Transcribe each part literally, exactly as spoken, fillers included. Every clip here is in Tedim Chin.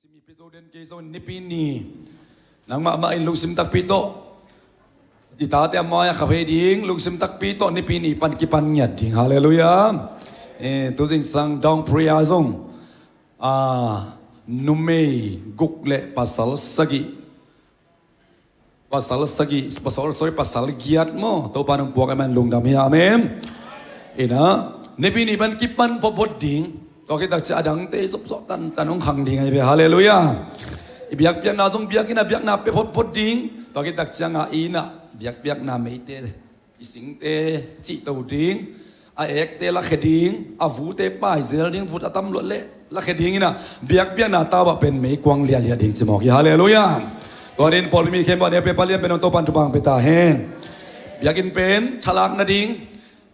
Simi pia zo den kei zo nipi ni. Nangmah mah in lungsim takpi tawh, i tate a mai-ah kha phei ding, lungsim takpi tawh nipi ni pan kipan ngiat ding. Halleluiah. Eh, tu zingsang Dawngpria zong, ah, numei guk le pasal sagih. Pasal sagih, pasal, sorry, pasal giat maw. Topa nong puak a man lungdam hi, amen. Ina, nipi ni pan kipan photphot ding. Tua khit tak ciang a dangte zopzop tantan hong khang ding ahi ve. Halleluiah. I biakpiakna zong biakinn a biakna pia photphot ding. Tua khit tak ciang a ina biakpiakna meite, i singte cihto ding. A ekte lakhia ding, a vute paizel ding, vut a tam luat leh lakhia ding ina, biakpiakna tau ah pen meikuang liahliah ding ci mawk hi. Halleluiah. Tua din pawlpi mi khempeuh a neu pia palian pen hong Topan thupha hong pia ta hen. Biakinn pen thalak nading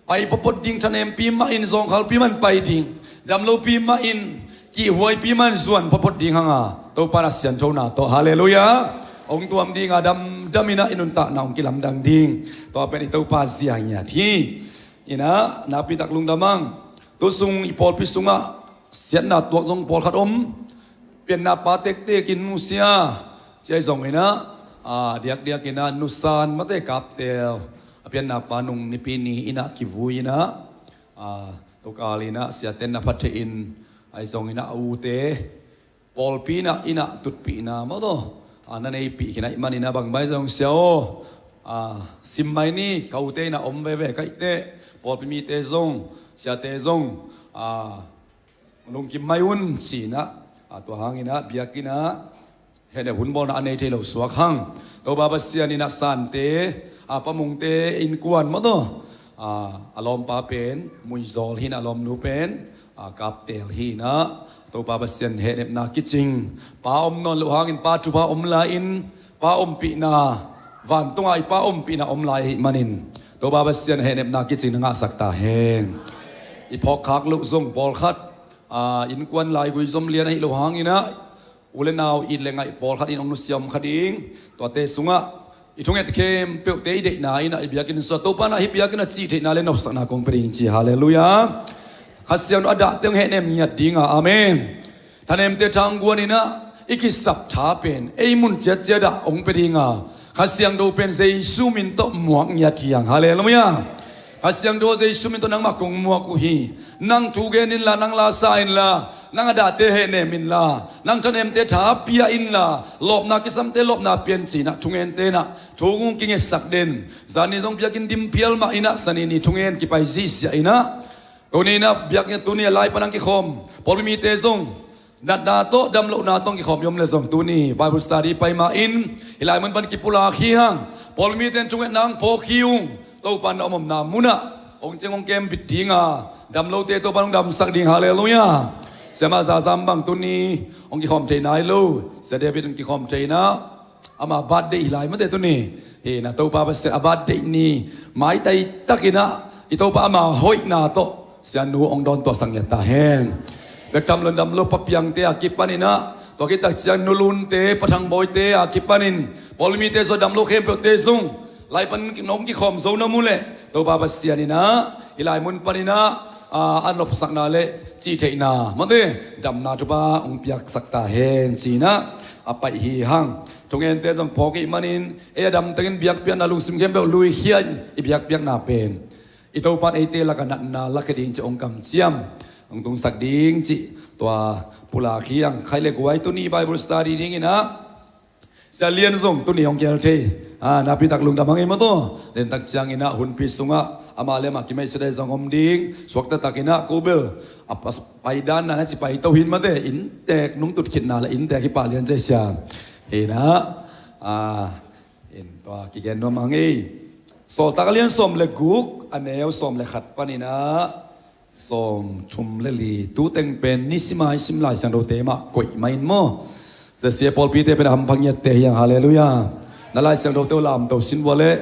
pai photphot ding, thanempi mah in, zawngkhalpi mah in pai ding, damlopi mah in, kihhuaipi mah in zuan photphot ding hang a, Topa na sianthona tawh, halleluiah, hong tuam ding a, damdam ina i nuntakna hong kilamdang ding. Tua pen i Topa zia ngiat hi. Ina, nakpi tak lungdam hang. Tu sung i pawlpi sungah siatna tuak zong pawlkhat om. Pianna pa tektek in nusia, cia i zong ina, a, diakdiak ina nusan mate kaptel. A pianna pa nung nipi ni ina kivui ina, a, tukal ina siaten na phat thei in, a i zong ina a ute pawlpi ina, ina tutpihna maw taw, a, na neipih khin ahih man ina bang mai zong sia aw, a, sim mai ni, ka ute ina om veve ka hih teh, pawlpi mite zong, siate zong, a, lungkim mai un ci ina, a, tua hang ina biakinn ah hehnep hun bawlna a nei thei lo suak hang. Topa Pasian ina Sante, a, Pa Mungte innkuan maw taw, a, a lawmpa pen Muizawl hi ina, a lawmnu pen, a, Kaptel hi ina, Topa Pasian hehnepna kicing, pa om nawn loh hangin pa thupha om lai-in, pa ompihna, vantungah i pa ompihna om lai ahih manin, Topa Pasian hehnepna kicing na ngahsak ta hen. I phawkkhak loh zong pawlkhat, a, innkuan laigui zom lian ahih loh hang ina, u le nau it le ngaih pawlkhat in hong nusia om kha ding. Tuate sungah i thunget khempeuhte i deihna ina i biakinn sungah Topa na hih biakinn a cih theihna le nopsakna kong pia ding ci, halleluiah. Kha Siangtho a dahte hong hehnem ngiat ding a, amen. Thanemte thangguan ina i kisap tha pen ei mun ciatciat ah hong pia ding a, Kha Siangtho pen Jesu min tawh muak ngiat hi hang, halleluiah. Kha Siangtho Jesu min tawh nangmah kong muak uh hi. Nang thu gen inla, nang la sa inla, nang a dahte hehnem inla, nang thanemte tha pia inla, lawpna kisamte lawpna pia in ci ina thungente ina thu kong kingetsak den. Zani zong biakinn dim phial mah ina, Sani ni thungen kipai zihziah ina, tuni ina biakinn tuni a lai pan hong kikhawm pawlpi mite zong natna tawh damlohna tawh hong kikhawm i om le zong tuni Bible study pai mah in hih lai mun pan kipulak hi hang. Pawlpi mite in thungetna hong phawk hi ung. Topa na om omna munah hong ciang hong kembit ding a, damlote Topa hong damsak ding, halleluiah. Siamah Zazam bang tuni hong kikhawm thei nai lo, Sia David hong kikhawm thei ina, ama birthday hi lai mate tuni. Hi ina, Topa Pasian a birthday ni maitai tak ina i Topa ama hoihna tawh Sianu hong dawn tuahsak ngiat ta hen. Bek tham lo in damlo Pa Piangte a kipan ina, tua khit tak ciang Nu Lunte, Pa Thang Bawite a kipan in pawlpi mite zong, damlo khempeuhte zong lai pan nong kikhawm zo na mu leh Topa Pasian ina hih lai mun pan ina, a, a nopsakna le cihtheihna mate damna thupha hong piaksak ta hen ci ina a paih hi hang. Thungente zong phawk ahih manin ei a damtakin biakpiakna lungsim khempeuh luikhia in i biakpiakna pen i Topa in eite lakah natna lakhia ding cih hong kamciam, hong tungsak ding cih tua pulak hi hang. Khai le guai tuni Bible study ding ina Sia Lian zong tuni hong kial thei. A, nakpi tak lungdam hang ei maw taw. Dentak ciang ina hunpi sungah amah le amah kimaisudai zong om ding. Suakta tak ina ko bel a pas-, paidanna na ci paito hin mate, inntek nong tut khitna le inntek hi pah lian cia sia. Hi ina, a, in tua kigen nuam hang ei. Sawltak a lian sawm le guk, a neu sawm le khat pan ina sawm thum le li, tu teng pen nisim a i sim Lai Siangthote mah koih mah in maw. Sia sia pawlpite pen a hampha ngiatte hi hang, halleluiah. Na Lai Siangthote uh lamto sin vua leh.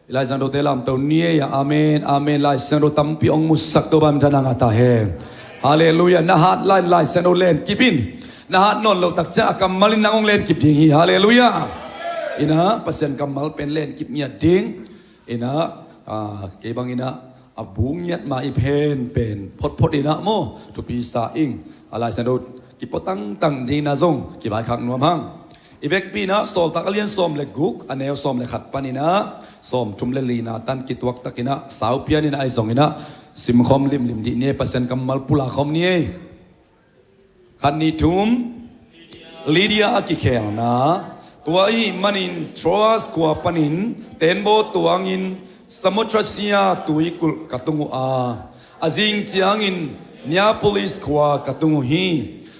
I Lai Siangthote lamto ni ei a, amen, amen. Lai Siangtho tampi hong musak, Topa min thang a ta hen. Halleluiah. Na hat lai in Lai Siangtho lenkip in. Na hat nawn loh tak ciang a kammal in nang hong lenkip ding hi, halleluiah. Ina, Pasian kammal pen lenkip ngiat ding. Ina, a, kei bang ina a bu ngiat ma i phen pen photphot ina maw, thupi sa ing. A Lai Siangtho Kipawl tangtang dingin ah zong kivaikhak nuam hang. I vekpi in ah Sawltak a lian sawm le guk, a neu sawm le khat panin ah sawmthum le lina tan kituak takin ah sau pianin ah, ahi zongin ah simkhawm limlim dih ni ei, Pasian kammal pulak khawm ni ei. Khat, nih, thum. Lydia a kikhelna. Tua ahih manin Troas khua panin teenbaw tuangin Samothracia tuikulh ka tung uh a, a zing ciangin Neapolis khua ka tung uh hi.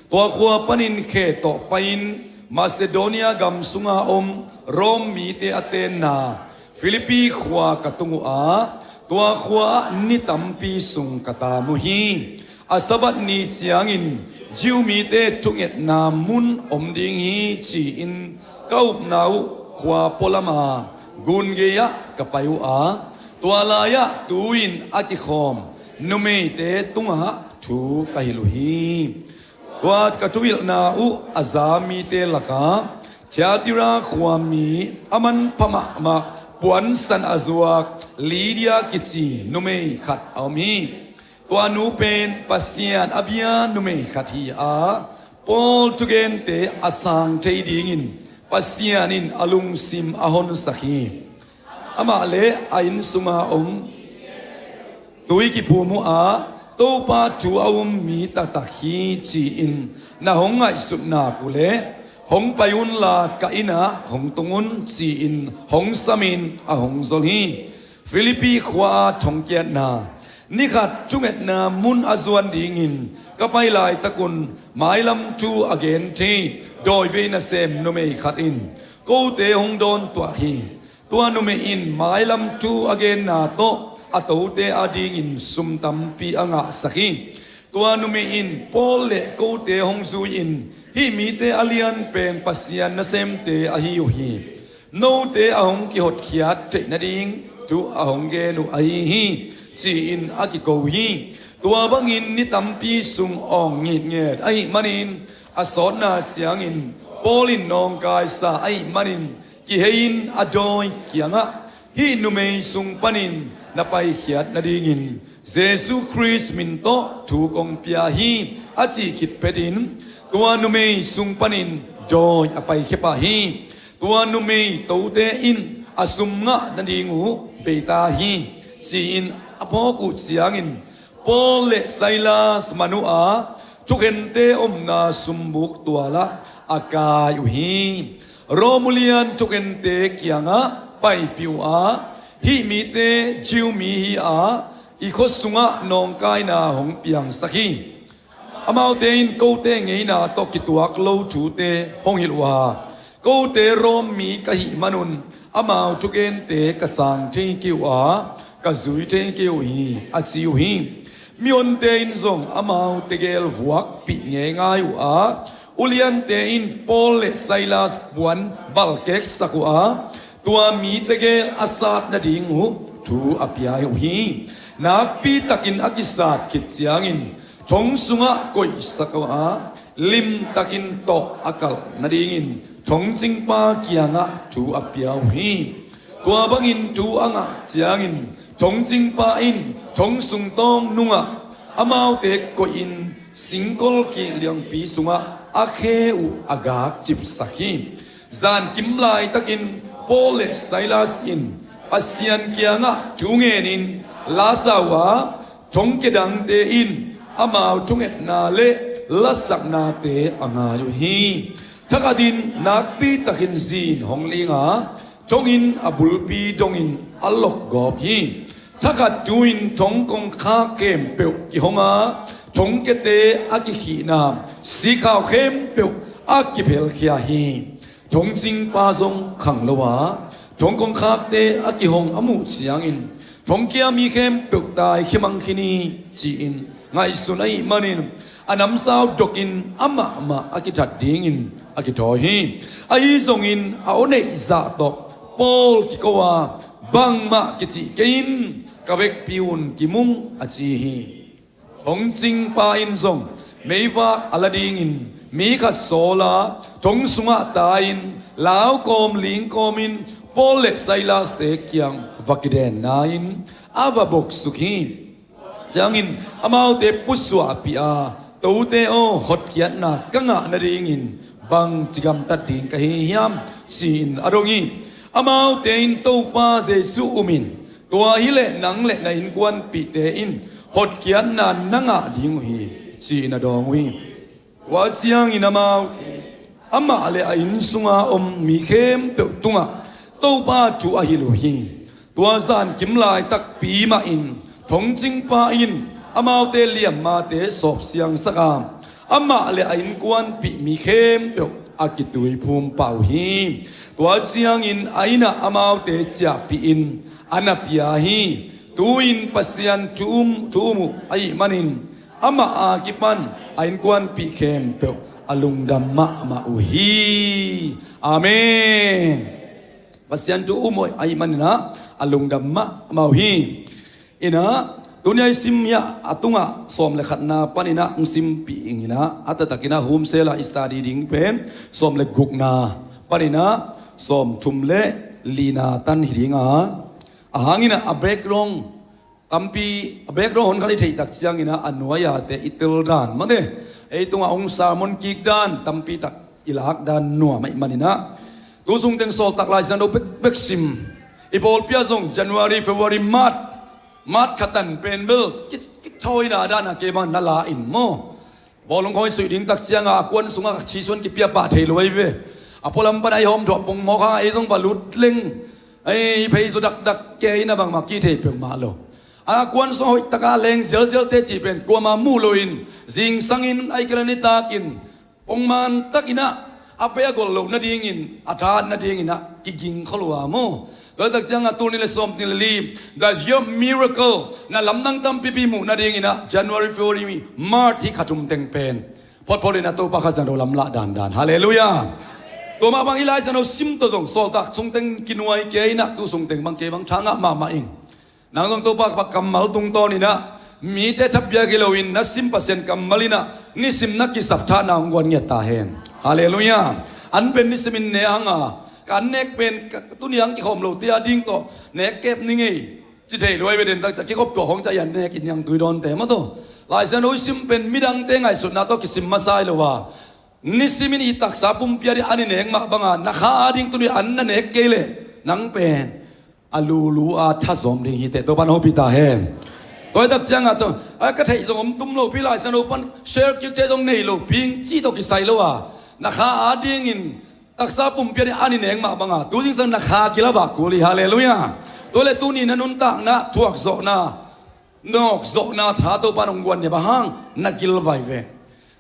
Tua khua panin khe tawh pai-in Macedonia gam sunga om Rom mite a teenna Philippi khua ka tung uh a, tua khua ah ni tampi sung ka taam uh hi. A Sabbath ni ciangin Jew mite thungetna mun om ding hi ci-in ka upna uh khua pualam a gun gei-ah ka pai uh a, tua lai-ah tu-in a kikhawm numeite tungah thu ka hilh uh hi. Tua ka thuhilhna uh a za mite lakah Thiatira khuami, a manpha mahmah puansan a zuak Lydia kici numei khat a om hi. Tua nu pen Pasian a bia numei khat hi a, Paul thugente a sang thei dingin Pasian in a lungsim a honsak hi. Amah le a inn sunga om tui kiphum uh a, Topa thu a um mi taktak hi ci-in na hong ngaihsut nak uh leh hong pai unla ka inn ah hong tung un ci-in hong samin a hong zol hi. Philippi khua-a thongkiatna. Ni khat thungetna mun a zuan dingin ka pai laitakun mailam thu a gen thei dawivei nasem numei khat in kote hong dawntuah hi. Tua numei in mailam thu a genna tawh a tote adingin sum tampi a ngahsak hi. Tua numei in Paul le kote hong zui-in, hih mite a lian pen Pasian nasemte ahi uh hi. Note a hong kihotkhiat theih nading thu a hong gen uh ahi hi, ci-in a kiko hi. Tua bangin ni tampi sung awng ngitnget ahih manin a sawtna ciangin Paul in nawngkaisa ahih manin kihei-in a dawi kiangah, hih numei sung panin na paikhiat nadingin Jesu Khrist min tawh thu kong pia hi, a cih khit phetin tua numei sung panin dawi a paikhia pah hi. Tua numei tote in a sum ngah nading uh bei ta hi, ci-in a phawk uh ciangin Paul le Silas man uh a, thukhente omna sumbuk tualah a kai uh hi. Rom ulian thukhente kiangah paipih uh a, hih mite Jew mi hi a, i khua sungah nawngkaina hong piangsak hi. Amaute in kote ngeina tawh kituak lo thute hong hilh uh a, kote Rom mi ka hih manun amau thugente ka sang thei kei uh a, ka zui thei kei uh hi, a ci uh hi. Mihonte in zong amaute gel vuakpih ngeingai uh a, uliante in Paul le Silas puan balkeksak uh a, tua mite gel a sat nading uh thu a pia uh hi. Nakpitakin a kisat khit ciangin thong sungah koihsak uh a, limtakin tawh a kalh nadingin thongcingpa kiangah thu a pia uh hi. Tua bangin thu a ngah ciangin thongcingpa in thong sung tawng nungah amaute koihin singkol kik liangpi sungah a khe uh a gakcipsak hi. Zankim laitakin Paul le Silas in Pasian kiangah thu ngenin la sa uh a, thongkia dangte in amau thungetna le lasaknate a ngai uh hi. Thakhatin nakpitakin zin hong ling a, thonginn a bulpi dongin a lokgawp hi. Thakhat thu-in thong kongkhak khempeuh kihong a, thongkiate a kikhihna sikhau khempeuh a kiphelkhia hi. Thongcingpa zong khang lo a, thong kongkhakte a kihong a muh ciangin, thongkia mi khempeuh taikhia mang khin hi, ci-in ngaihsun ahih manin a namsau dokin amahmah a kithat dingin a kithawi hi. Ahi zongin a aw neih zah tawh Paul kiko a, bangmah kicih kei in, ka vekpi un kimung, a ci hi. Thongcingpa in zong meivak a la dingin mi khat sawl a, thong sungah tai-in lau kawm ling kawmin Paul le Silas-te kiang va kidenna-in a va boksuk hi. Ciangin amaute pusuahpih a, "Tote aw, hotkhiatna ka ngah nadingin bangci gamtat ding ka hi hiam?" ci-in a dong hi. Amaute in, "Topa Jesuh um in, tua hileh nang le na innkuanpihte in hotkhiatna na ngah ding uh hi," ci-in a dawng uh hi. Tua ciangin amau, amah le a inn sunga om mi khempeuh tungah Topa thu a hilh uh hi. Tua zankim laitakpi mahin thongcingpa in amaute liammate sawpsiangsak a, amah le a innkuanpih mi khempeuh a kituiphum pah uh hi. Tua ciangin a innah amaute ciahpihin a na pia hi. Tu-in Pasian thu um, thu um uh ahih manin amah a kipan a innkuanpih khempeuh a lungdam mahmah uh hi. Amen. Pasian thu um uh ahih maninah a lungdam mahmah uh hi. Inah, tuni a i sim hiah a tungah sawm le khatna paninah hong simpih inginah, a taktakinah home cell ah i study ding pen sawm le gukna paninah sawm thum le lina tan hi dinga, a hanginah a background tampi, a background honkhat i theih tak cianginah a nuai-ate i tel dan mate, ei tungah hong sermon kik dan tampi tak i lak dan nuam ahih maninah, tu sungteng Sawltak Lai Siangtho bekbek sim. I pawlpi ah zong January, February, March, March kha tan pen bel ki, kithawina dan a kei bang na la in maw. Bawlung khawi suih ding tak cianga a kuan sungah ka thisuan kipia pah thei lo ahi ve. A pualam pan a i hawm thuah pongmawk hang ei zong va lut leng, ei phei zaw dakdak kei in a bangmah kithei peuhmah lo. A kuan sungah hoih taka leng zialzialte cih pen kuama muh loin, zingsangin a i kala nitakin pongman takinah a pei a gol loh nadingin, a tha nadinginah kiging khol uh a maw. Tua tak ciangah tul nih le sawm nih le li, the year of miracle, na lamdang tampipi muh nadinginah January, February, March hi kha thum teng pen photphot inah Topa Kha Siangtho lamlah dandan. Halleluiah. Tua mah bang i Lai Siangtho sim tawh zong Sawltak sungteng kinuai kei inah tu sungteng bang kei bang thangah mahmah ing. Nang zong Topa kammal tungtawninah mite thapiak hi loin na sim Pasian kammal inah nisim na kisap thahna hong guan ngiat ta hen. Halleluiah. An pen nisimin ne hanga, ka an nek pen ka, tuni hang kikhawm lote a ding tawh nek kep ni ngei ci thei luai ve den tak ciah kikhop tuah hong ciah i an nek in niangtui dawnte mah tawh. Lai Siangtho i sim pen midangte ngaihsutna tawh kisim masa hi lo a, nisimin i taksa pumpi a ding an i nek mah banga na kha a ding tuni an na nek kei leh nang pen a lulu a thazawm ding hi teh. Topan hopih ta hen. Tua hi tak ciangah tawh, a ka theih zong om tum lopi, Lai Siangtho pan share kik thei zong nei lopi ci tawh kisai lo a, na kha a dingin taksa pumpi a ding an i nek mah banga tu zingsang na kha gil a vak kul hi. Halleluiah. Tua le tuni na nuntakna thuakzawhna, nawkzawhna tha Topan hong guan nia bang hang na gilvai ve.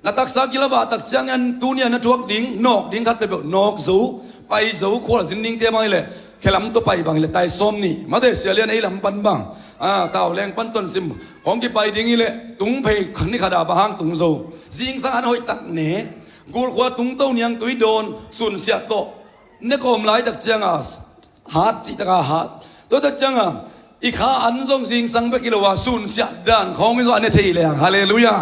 Na taksa gil a vah tak ciangin tuni a na thuak ding, nawk ding khat peuhpeuh nawk zo, pai zo, khualzin dingte bang hileh khelam tawh pai bang hileh tai sawm nih mate, sialian ei lam pan bang, a, tauleng pan tonsim khawng kipai ding hileh tung phei ni khat a bang hang tung zo. Zingsang an hoih tak ne, gulkhua tungto niangtui dawn, sunsiah tawh ne kawm lai tak cianga hat cih taka hat. Tua tak cianga i kha an zong zingsang bek hi lo a, sunsiah dan khawng hi zong a ne thei leng. Halleluiah.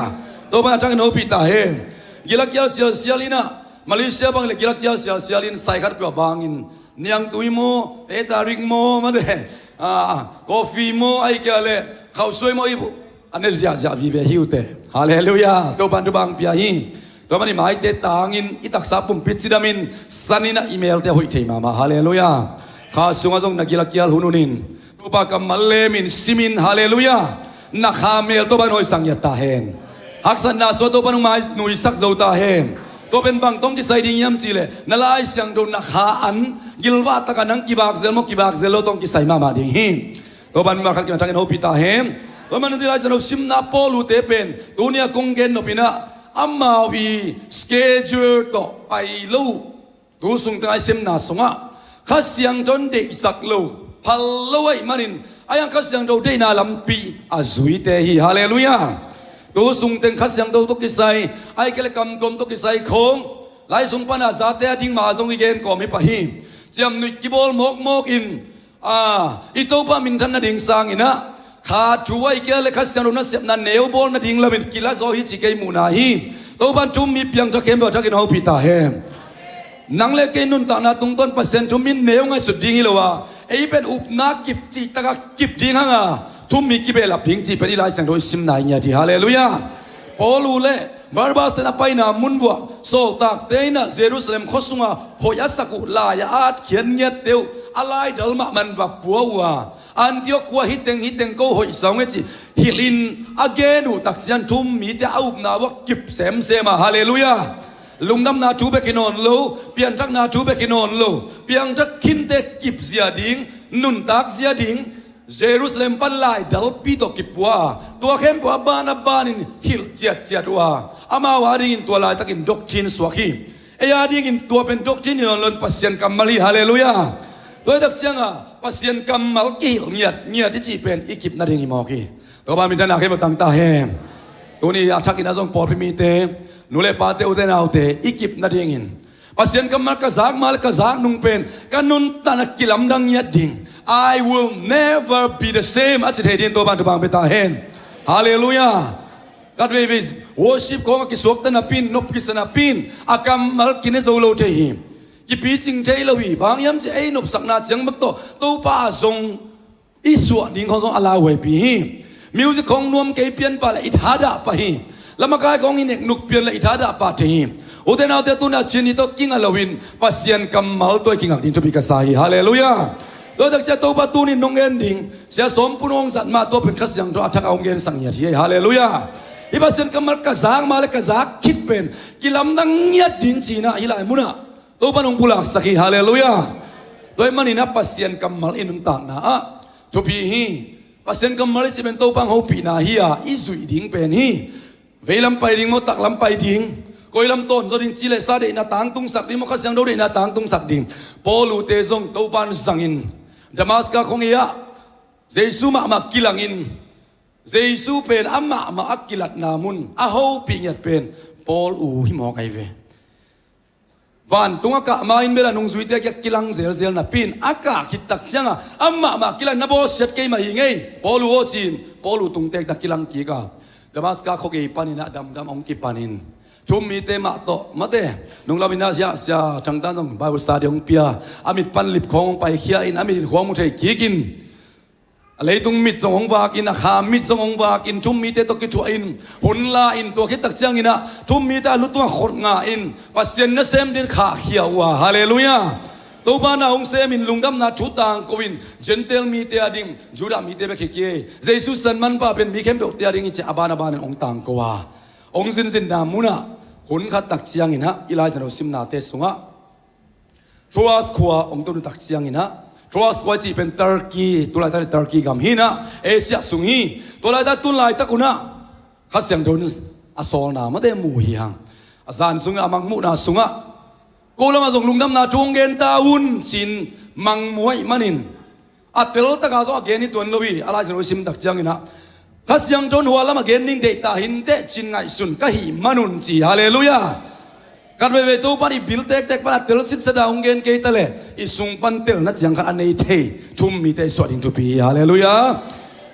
Topan a thakin hopih ta hen. Gil a kial sialsial inah, Malaysia bang le gil a kial sialsial in sai khat peuh a bangin niangtui maw, teh tarik maw mate, a, coffee maw, ahih kei leh khauhsuai maw, i buh a ne ziahziah vive hi uh teh. Halleluiah. Topan thupha hong pia hi. Tua manin maite tangin i taksa pumpi cidamin sanin a i melte a hoih thei mahmah. Halleluiah. Kha sungah zong na gil a kial hunhunin Topa kammal lemin simin. Halleluiah. Na kha mel Topan hoihsak ngiat ta hen. Haksatna sungah Topan hong mai nuisak zo ta hen. Tua pen bang tawh hong kisai ding hiam cihleh na Lai Siangtho na kha an gilvah taka nang kivakzel maw, kivakzel lo tawh hong kisai mahmah ding hi. Topan mual khat kina thakin hopih ta hen. Tua manin tu Lai Siangtho simna Paul uhte pen tuni a kong gen nop inah amau i schedule tawh pai lo. Tu sungteng a i simna sungah Kha Siangtho in deihsak lo, phal lo ahih manin a hiang Kha Siangtho deihna lampi a zuite hi. Halleluiah. Tu sungteng Kha Siangtho tawh kisai, ahih kei leh kamtuam tawh kisai khawng Lai Siangtho pana zate a ding mah zong i gen kawm hi pah hi. Ciamnuih kibawl mawkmawk in, a, i Topa minthan nading sanginah kha thu ahih kei leh Kha Siangtho nasepna neu bawl nading lamin kila zaw hi cih kei muhna hi. Topan thu um mi piangthak khempeuh a thakin hopih ta hen. Nang le kei nuntakna tungtawn Pasian thu um in neu ngaihsut ding hi lo a, ei pen upna kip cih taka kip ding hanga thu um mi kibehlap ding cih pen i Lai Siangtho i simna i ngiat hi. Halleluiah. Paul uh le Barnabas ten a paina mun vuah sawltakte in ah Jerusalem khua sunga hoih a sak uh, lai a at khiat ngiatte uh a laidal mahmah in va pua uh a, Antiok khua hi teng hi teng ko hoih sa ung e cih hilh in a gen uh tak ciang thu um mite a upna vuah kip semsem a. Halleluiah. Lungdamna thu bek hi nawn lo, pianthakna thu bek hi nawn lo, piangthak khinte kip zia ding, nuntak zia ding, Jerusalem pan laidalpi tawh kipua a, tua khempeuh a ban a banin hilh ciatciat uh a, amau a dingin tua laitakin doctrine suak hi. Ei a dingin tua pen doctrine hi nawn lo in Pasian kammal hi. Halleluiah. Tua hi tak cianga Pasian kammal kihilh ngiatngiat i cih pen i kip nading hi mawk hi. Topa minthanna khempeuh tang ta hen. Tuni a thakin a zong pawlpi mite, nu le pate, ute naute, i kip nadingin Pasian kammal ka zak ma le ka zak nung pen ka nuntakna kilamdang ngiat ding. I will never be the same a ci thei dingin Topan thupha hong pia ta hen. Halleluiah. Khat veivei worship khawng a kisuakta napi in, nop kisa napi in a kammal kine zo lo thei hi. Kipicing thei lo hi. Bang hiam cih ei nopsakna ciang bek tawh Topa a zong i suah ding khawng zong a lauhuaipi hi. Music khawng nuam kei pian pah le i thadah pah hi. Lamakai khawng i neknuk pian le i thadah pah thei hi. Ute naute, tuna cin i tawh kinga loin Pasian kammal tua i kingak ding thupi ka sa hi. Halleluiah. Tua tak ciah Topa tunin nong en ding Sia Sawm Pun hong zat mah tua pen Kha Siangtho a thak a hong gensak ngiat hi. Halleluiah. Hih Pasian kammal ka zak ma le ka zak khit pen kilamdang ngiat ding cinah hih lai munah Topa nong pulaksak hi. Halleluiah. Tua hih maninah Pasian kammal i nuntakna ah thupi hi. Pasian kammal i cih pen Topa hong hopihna hi a, i zuih ding pen hi. Veilam pai ding maw, taklam pai ding, koi lam tawn zaw ding, ci le sa deihna tangtungsak ding maw, Kha Siangtho deihna tangtungsak ding. Paul ute zong Topan zangin Damaska khong ei ah Jesu mahmah kilangin, Jesu pen amahmah a kilatna mun a hopih ngiat pen Paul u hi mawk ahi ve. Vantung a kah ma-in bel a nungzuite kiang kilang zelzel napi in a kah khit tak cianga amahmah kilang na bawlsiat kei mah hi ngei. Paul u aw ci-in Paul u tungtek tak kilang kik a, Damaska khuagei paninah damdam hong kipanin thu um mite mah tawh mate nunglam inah Sia, Sia Thangtan zong Bible study hong pia, a mit pan lip khawng hong paikhia in a mit in khua mu thei kikin, a leitung mit zong hong vakin, a kha mit zong hong vakin, thu um mite tawh kithuahin hun la-in, tua khit tak cianginah thu um mite a lu tungah khot ngahin Pasian nasem dingin khahkhia uh a. Halleluiah. Topa na hong semin lungdamna thu tangko in Gentile mite a ding, Judah mite bek hi kei, Jesu san manpha pen mi khempeuhte a ding hi ci a, a ban a banin hong tangko a, hong zinzinna munah hun khat tak cianginah i Lai Siangtho simnate sungah Troas khua hong tun uh tak cianginah, Troas khua i cih pen Turkey, tulaitak Turkey gam hinah, Asia sung hi. Tua laitak tun laitak unah Kha Siangtho in a sawlna mate mu hi hang. A zan sungah, a mangmuhna sungah, ko lamah zong lungdamna thu hong gen ta un ci-in mangmuh ahih manin a teltaka zong a gen hi tuan lo hi. A Lai Siangtho i sim tak cianginah Kha Siangtho in hua lamah gen ding deih ta hinteh ci-in ngaihsun ka hih manun ci. Halleluiah. Khat veivei Topan i bil tektek pan a tel sitsadah hong gen kei ta leh i sung pan telna ciang khat a nei thei thu um mite i suah ding thupi hi. Halleluiah.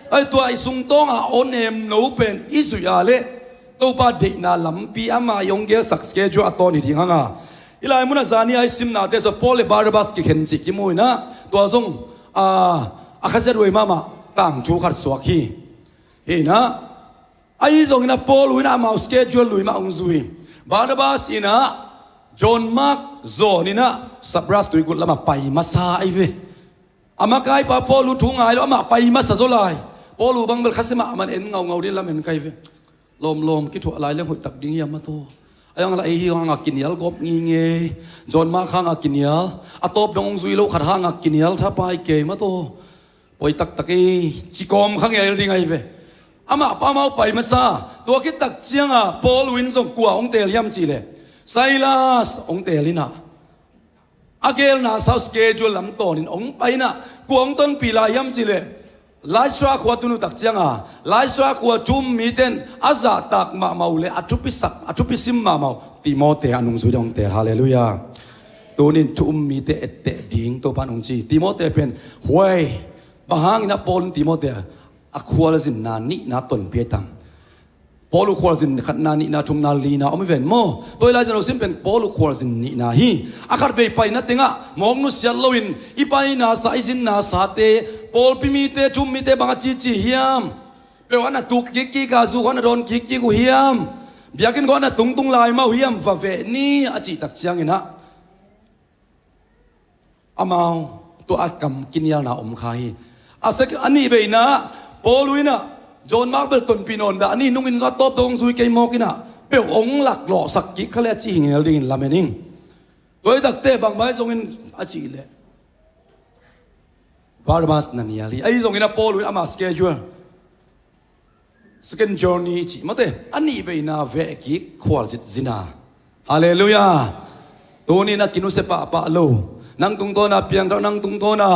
Ai, tua i sung tawnga aw nemno pen i zuih a leh Topa deihna lampi ama i hong gelsak schedule a tawn hi ding hanga, hih lai munah zani a i simnate sungah Paul le Barnabas kikhen cih kimu inah, tua zong a, a khasiathuai mahmah tangthu khat suak hi. Hinah, ahi zonginah Paul u inah amau schedule lui mah hong zui. Barnabas inah John Mark zawn inah Cyprus tuigut lamah pai masa ahi ve. A makaipa Paul u thu ngai lo, amah pai masa zaw lai. Paul u bang bel khasia mahmah in en ngaungau ding lam en kai ve. Lawmlawm kithuah lai leng hoihtak ding hiam a taw. A iang lah ei hi hanga kinial gawp ngingei. John Mark hanga kinial, a tawp dong hong zui lo khat hanga kinial thapai kei mataw. Poi taktak ei, ci kawm kha ngel ding ahi ve. Amah pa amau pai masa. Tua khit tak cianga Paul u in zong kua hong teel hiam cihleh Silas hong teel inah, a gelna sau schedule lam tawnin hong pai inah, kua hong tonpih lai hiam cihleh Listra khua tun uh tak cianga Listra khua thu um mite in a zahtak mahmah uh le a thupisak, a thupisim mahmah uh Timote a nungzui ding hong teel. Halleluiah. Tunin thu um mite etteh ding Topan hong ci. Timote pen huai, bang hangin ah Paul in Timote a khualzinna nihna tonpih ai tam? Paul uh khualzin khatna, nihna, thumna, lina om hi ven maw? Tua i Lai Siangtho sim pen Paul uh khualzin nihna hi. A khatvei paina tengah mawk nusiat loin i paina sa, i zinna sate, pawlpi mite, thu um mite bang a cici hiam? Peuh a na tuk kikkik a, zu khawng a na dawn kikkik uh hiam? Biakinn khawng na tungtung lai mah uh hiam, va veh ni a cih tak ciangin ah, amau tua a kam kinialna om kha hi. A sek a nih veina Paul uh in ah John Mark bel tonpih nawn dah, a nih nungin zong a tawp dong zui kei mawk in ah, peuh hong laklawhsak kik kha le a ci hi ngel dingin lamen ing. Tua hi takte bangmah hi zongin a cih leh Barnabas na nial hi. Ahi zongin a Paul uh in ama schedule, second journey cih mate, a nih veina veh kik khualzin zina. Halleluiah. Tuni na kinusia pahpah lo, nang tungtawna piangthak, nang tungtawna,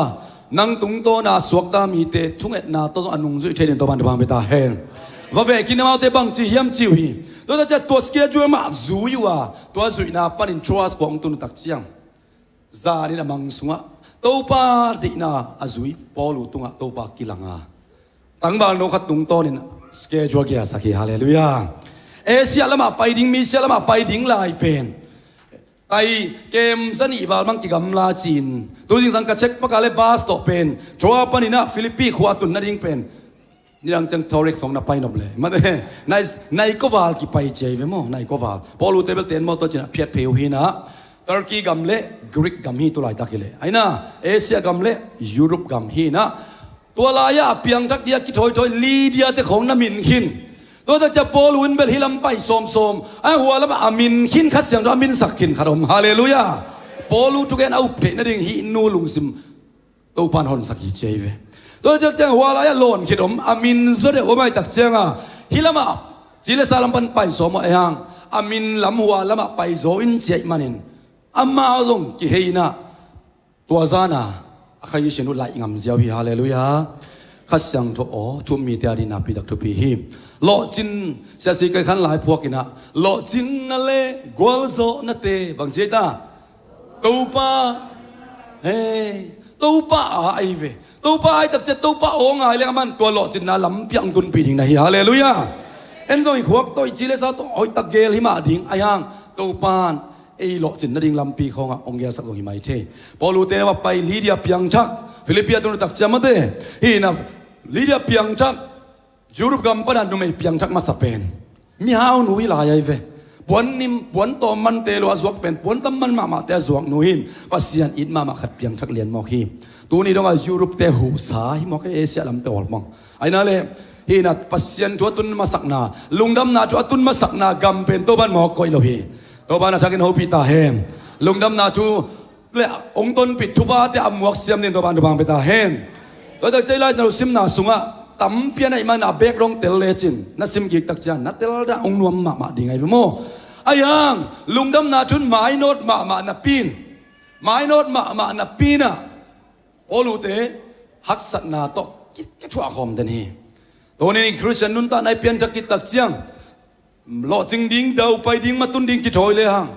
nang tungtawna suakta mite thungetna tawh zong a nungzuih thei dingin Topa'n thupha hong pia ta hen. Va veh kik in, amaute bangci hiam ci uh hi. Tua tak ciang tua schedule mah zui uh a, tua zuihna panin Troas khua hong tun uh tak ciang zanin a mang sungah Topa deihna a zui Paul uh tungah Topa kilang a, tangvalno khat tungtawnin schedule a geelsak hi. Halleluiah. Asia lamah pai ding, Misia lamah pai ding lai pen tai kem za nih val bang kigamla ci-in, tu zingsang ka check pak a leh bus tawh pen Troas panin ah Philippi khua tun nading pen nidang ciang tourist hong na pai nop leh mate, nai, nai kua val kipai ci ahi ve maw, nai kua val. Paul uh te belte in mawtaw ci-in a phiat phei uh hi in ah, Turkey gam le Greek gam hi tu laitak hi leh, ahi in ah Asia gam le Europe gam hi in ah, tua lai-ah a piangthak ding a kithawithawi Lydia te khawng na min khin. Tua tak ciang Paul uh in bel hih lam pai sawmsawm a, hua lamah a min khin, Kha Siangtho a minsak khin khat om. Halleluiah. Paul uh thugen a up theih nading hih nu lungsim Topa'n honsak hi ci ahi ve. Tua tak ciang hua lai-ah lawn khit om, a min zaw deuh om ahih tak cianga, hih lamah ci le sa lam pan pai sawm uh ahi hang, a min lam hua lamah pai zaw in ci ahih manin, amau zong kihei in ah, tua zana a Kha Siangtho uh laih ngam ziau hi. Halleluiah. Kha Siangtho aw, thu-um mite a ding nakpi tak thupi hi. Lawhcin, Sia C K Khan lai phuak in ah, lawhcinna le gualzawhnate bang ci ahi ta? Topa, he, Topa a ahi ve. Topa a ahi tak ciang Topa aw ngai leng aman tua lawhcinna lampi ah hong tunpih ding na hi. Halleluiah. En zong i khuak tawh, i ci le sa tawh hoihtak geel hi mah ding, ahi hang Topa'n ei lawhcin nading lampi khawngah hong geelsak zong hi mai thei. Paul uh te na va pai Lydia piangthak, Philippi a tun uh tak ciang mate, hih in ah Lydia piangthak, Europe gam pana numei piangthak masa pen mihau nu hi lai ahi ve. Puan nim, puan tawm mante lo a zuak pen, puan tam man mahmahte a zuak nu hi in, Pasian it mahmah khat piangthak lian mawk hi. Tuni dongah Europe te huhsa hi mawk e, Asia lamte awl mawk. Ahi in ah leh, hih in ah Pasian thu a tun masakna, lungdamna thu a tun masakna gam pen Topa'n mawk koih lo hi. Topa'n a thakin hopih ta hen. Lungdamna thu le hong tonpih thupha te a muak siam dingin Topa'n thupha hong pia ta hen. Tua tak ciang i Lai Siangtho simna sungah tampi a na hih manin a background tel lecin na sim kik tak ciang na tel dah hong nuam mahmah ding ahi ve maw. Ahi hang lungdamna thu in mainawt mahmah napi in, mainawt mahmah napi in ah Paul uh te haksatna tawh ki, kithuah khawm den hi. Tuni in Khristian nuntakna i pianthak kik tak ciang lawhcing ding, daupai ding, matun ding kithawi le hang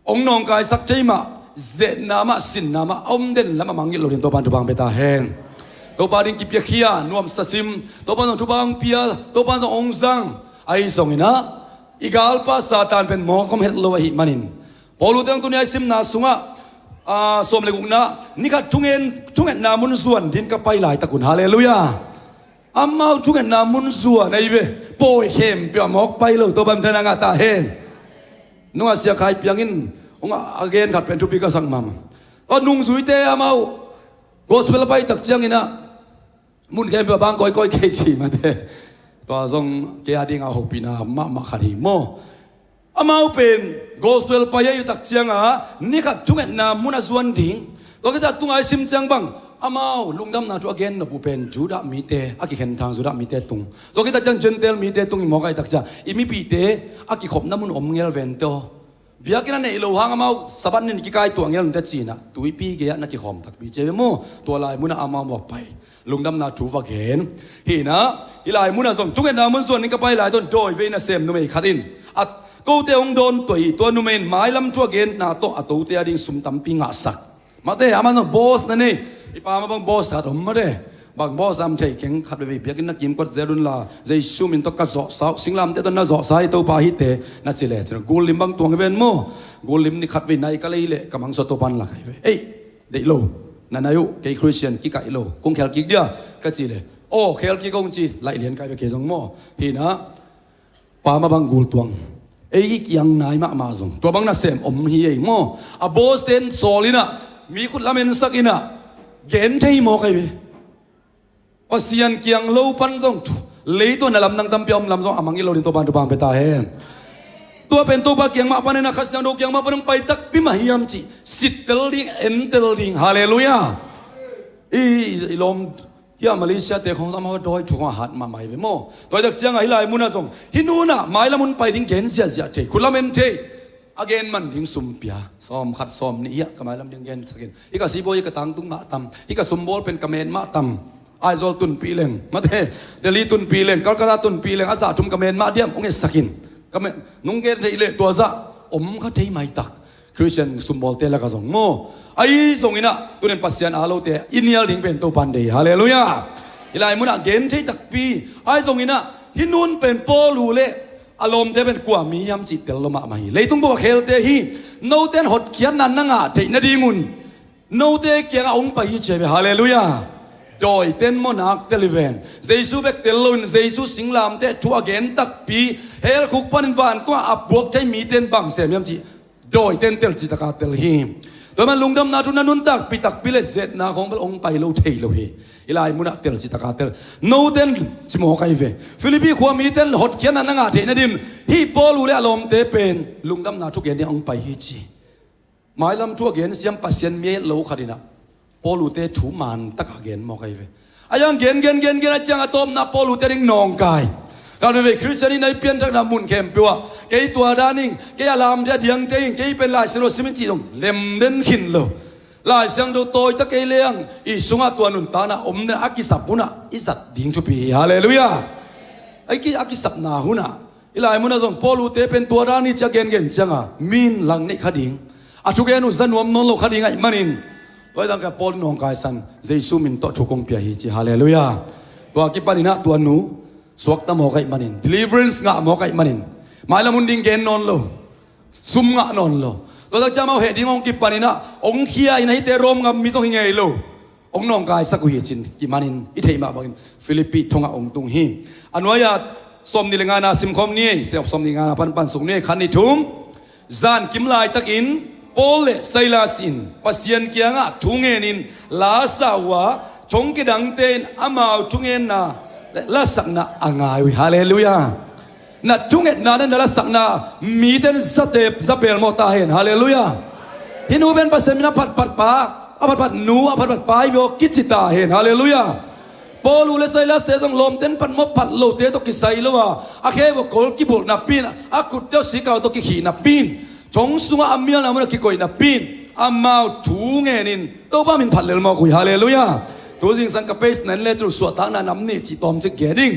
hong nawngkaisak thei mah, zetna mah, sinna mah a om den lam a mangngilh lo dingin Topa'n thupha hong pia ta hen. Topa ding kipiakhia, nuamsa sim, Topa'n zong thupha hong pia, Topa'n zong hong zang. Ahi zongin ah i galpa Satan pen mawk om het lo ahih manin, Paul uh te hong tuni a i simna sungah, a, sawm le gukna, ni khat thungen, thungetna mun zuan dingin ka pai laitak un. Halleluiah. Amau thungetna mun zuan ahi ve. Pawi khempeuh ah mawk pai lo, Topa'n thupha hong pia ta hen. Nungah Sia Khai Piang in hong a gen khat pen thupi ka sak mahmah. Tua nungzuite amau gospel a pai tak ciangin ah mun khempeuh ah bang kawikawi kei ci mate. Tua zong kei a dingah hopihna mahmah khat hi maw. Amau pen gospel pai ahi uh tak ciangah ni khat thungetna mun a zuan ding. Tua khit ciang tunga i sim ciang bang, amau lungdamna thu a gen nop uh pen Judah mite a kikhen thang Judah mite tung. Tua khit tak ciang Gentile mite tung hi mawk ahih tak ciang i mipihte a kikhopna mun om ngel vente aw. Biakinn a neih loh hang amau Sabbath ni in kikaituah ngel un te ci-in ah tuipi gei-ah na kikhawm takpi ci ve maw. Tua lai munah amau va pai, lungdamna thu va gen. Hi in ah hih lai munah zong thungetna mun zuan dingin ka pai lai tawn dawivei nasem numei khat in a kote hong dawn tuah hi. Tua numei in mailam thu a genna tawh a tote a ding sum tampi ngahsak. Mate, aman zong boss na nei. I pa mah bang boss khat om mate. Bang boss am thei keng, khat veivei biakinn na kimkot zel un la, Jesu min tawh ka zawhsa uh, singlamteh tawh na zawhsa hi Topa hi te, na ci le, ci-in gul lim bang tuang hi ven maw. Gul lim ni khat vei nai ka lei leh ka mangsuah Topa'n lak ahi ve. Ei, deih lo, na nai uh, kei Khristian kikaih lo, kong khel kik dia, ka ci le, aw, khel kik ung ci, laih lian kai ve kei zong maw. Hi in ah Pa mah bang gul tuang. Ei i kiang nai mahmah zong tua bang nasem om hi ei maw. A boss ten sawl inah, mi khut lam ensak inah, gen thei mawk ahi ve. Pasian kiang lo pan zong thu, leitung a lamdang tampi a om lam zong a mangngilh lo ding Topa'n thupha pia ta hen. Tua pen Topa kiang mah panin a, Kha Siangtho kiang mah panin hong pai takpi mah hiam cih sittel ding, entel ding. Halleluiah. I, i lawm hiah Malaysia te khong amau dawi thu khong a hat mahmah hi ve maw. Tua hi tak ciangah hih lai munah zong, hih nunah mailam hun pai ding gen ziahziah thei, khut lam en thei. A gen man ding sum pia, sawm khat sawm nih hiah ka mailam ding gensak in. Hih ka sibawi ka tangtung mah tam, hih ka sumbawl pen ka men mah tam. Aizawl tunpih leng, mate, Delhi tunpih leng, Calcutta tunpih leng, a zah thum ka men mah diam, hong etsak in. Ka men, nong gen theih leh tua zah om kha thei maitak. Khristian sumbawlte lakah zong maw. Ahi zonginah tunin Pasian a lote i nial ding pen Topa'n deih. Halleluiah. Hih lai munah gen thei takpi. Ahi zonginah hih nun pen Paul uh le a lawmte pen kua mi hiam cih tel lo mahmah hi. Leitung bup a khelte hi. Note in hotkhiatna na ngah theih nadingun note kiangah hong pai hi ci hi ve. Halleluiah. Dawite in maw nak tel hi ven. Jesu bek tel loin Jesu singlamteh thu a gen takpi, hell khuk panin vantung ah a puak thei mite in bang sem hiam cih dawite in telci taka tel hi. Tua man lungdamna thu na nuntakpih takpi le zetna khong bel hong pai lo thei lo hi. Hih lai munah telci taka tel. Note in ci mawk ahi ve. Philippi khua mite in hotkhiatna na ngah theih nadin hih Paul uh le a lawmte pen lungdamna thu gen ding hong pai hi ci. Mailam thu a gen siam Pasian mi a et lo khat inah Paul uh te thu man taka gen mawk ahi ve. A yang gen gen gen gen a ciang a tawpna Paul uh te ding nawngkai. Kal veve Khristian in a i pianthakna mun khempeuh ah kei tua dan ing, kei a lamte a diangte ing, kei pen Lai Siangtho sim ing cih zong lemden khin lo. Lai Siangtho tawi ta kei leng i sungah tua nuntakna om den a kisap hunah i zat ding thupi hi. Halleluiah. A ki, a kisapna hunah Hih lai munah zong Paul uh te pen tua dan hi ci a gengen cianga min lang neih kha ding, a thugen uh za nuam nawn lo kha ding ahih manin, tua hi dangka Paul nawngkaisan Jesu min tawh thu kong pia hi ci. Halleluiah. Tua kipaninah tua nu suakta mawk ahih manin, deliverance ngah mawk ahih manin, mailam hun ding gen nawn lo, sum ngah nawn lo. Tua tak ciang amau heh ding hong kipaninah hong khia in ahite Rom gam mi zong hi ngei lo. Hong nawngkaisak uh hi cin kimanin i theih mah bangin Philippi thongah hong tung hi. A nuai-ah sawm nih le ngana simkhawm ni ei, sawm nih ngana panpan suk ni ei, khat nih thum. Zan kim laitakin Paul le Silas in Pasian kiangah thu ngenin la sa uh a, thong kidangte in amau thungenna le lasakna a ngai uh hi. Halleluiah. Na thungetna le na lasakna mite in zate zapel mawh ta hen. Halleluiah. Hih nu pen Pasian min a phatphat pa, a phatphat nu, a phatphat pa hi veh aw kici ta hen. Halleluiah. Paul uh le Silas te zong lawmte in phat mawh phat lote tawh kisai lo a, a khe vua kol kibulh napi in, a khutte aw sikau tawh kikhih napi in, thong sungah a mialna munah kikoih napi in, amau thu ngenin Topa min phat lel mawk uh hi. Halleluiah. Tu zingsang ka page na en le tu suahtakna nam nih cih tawmcik gen ding.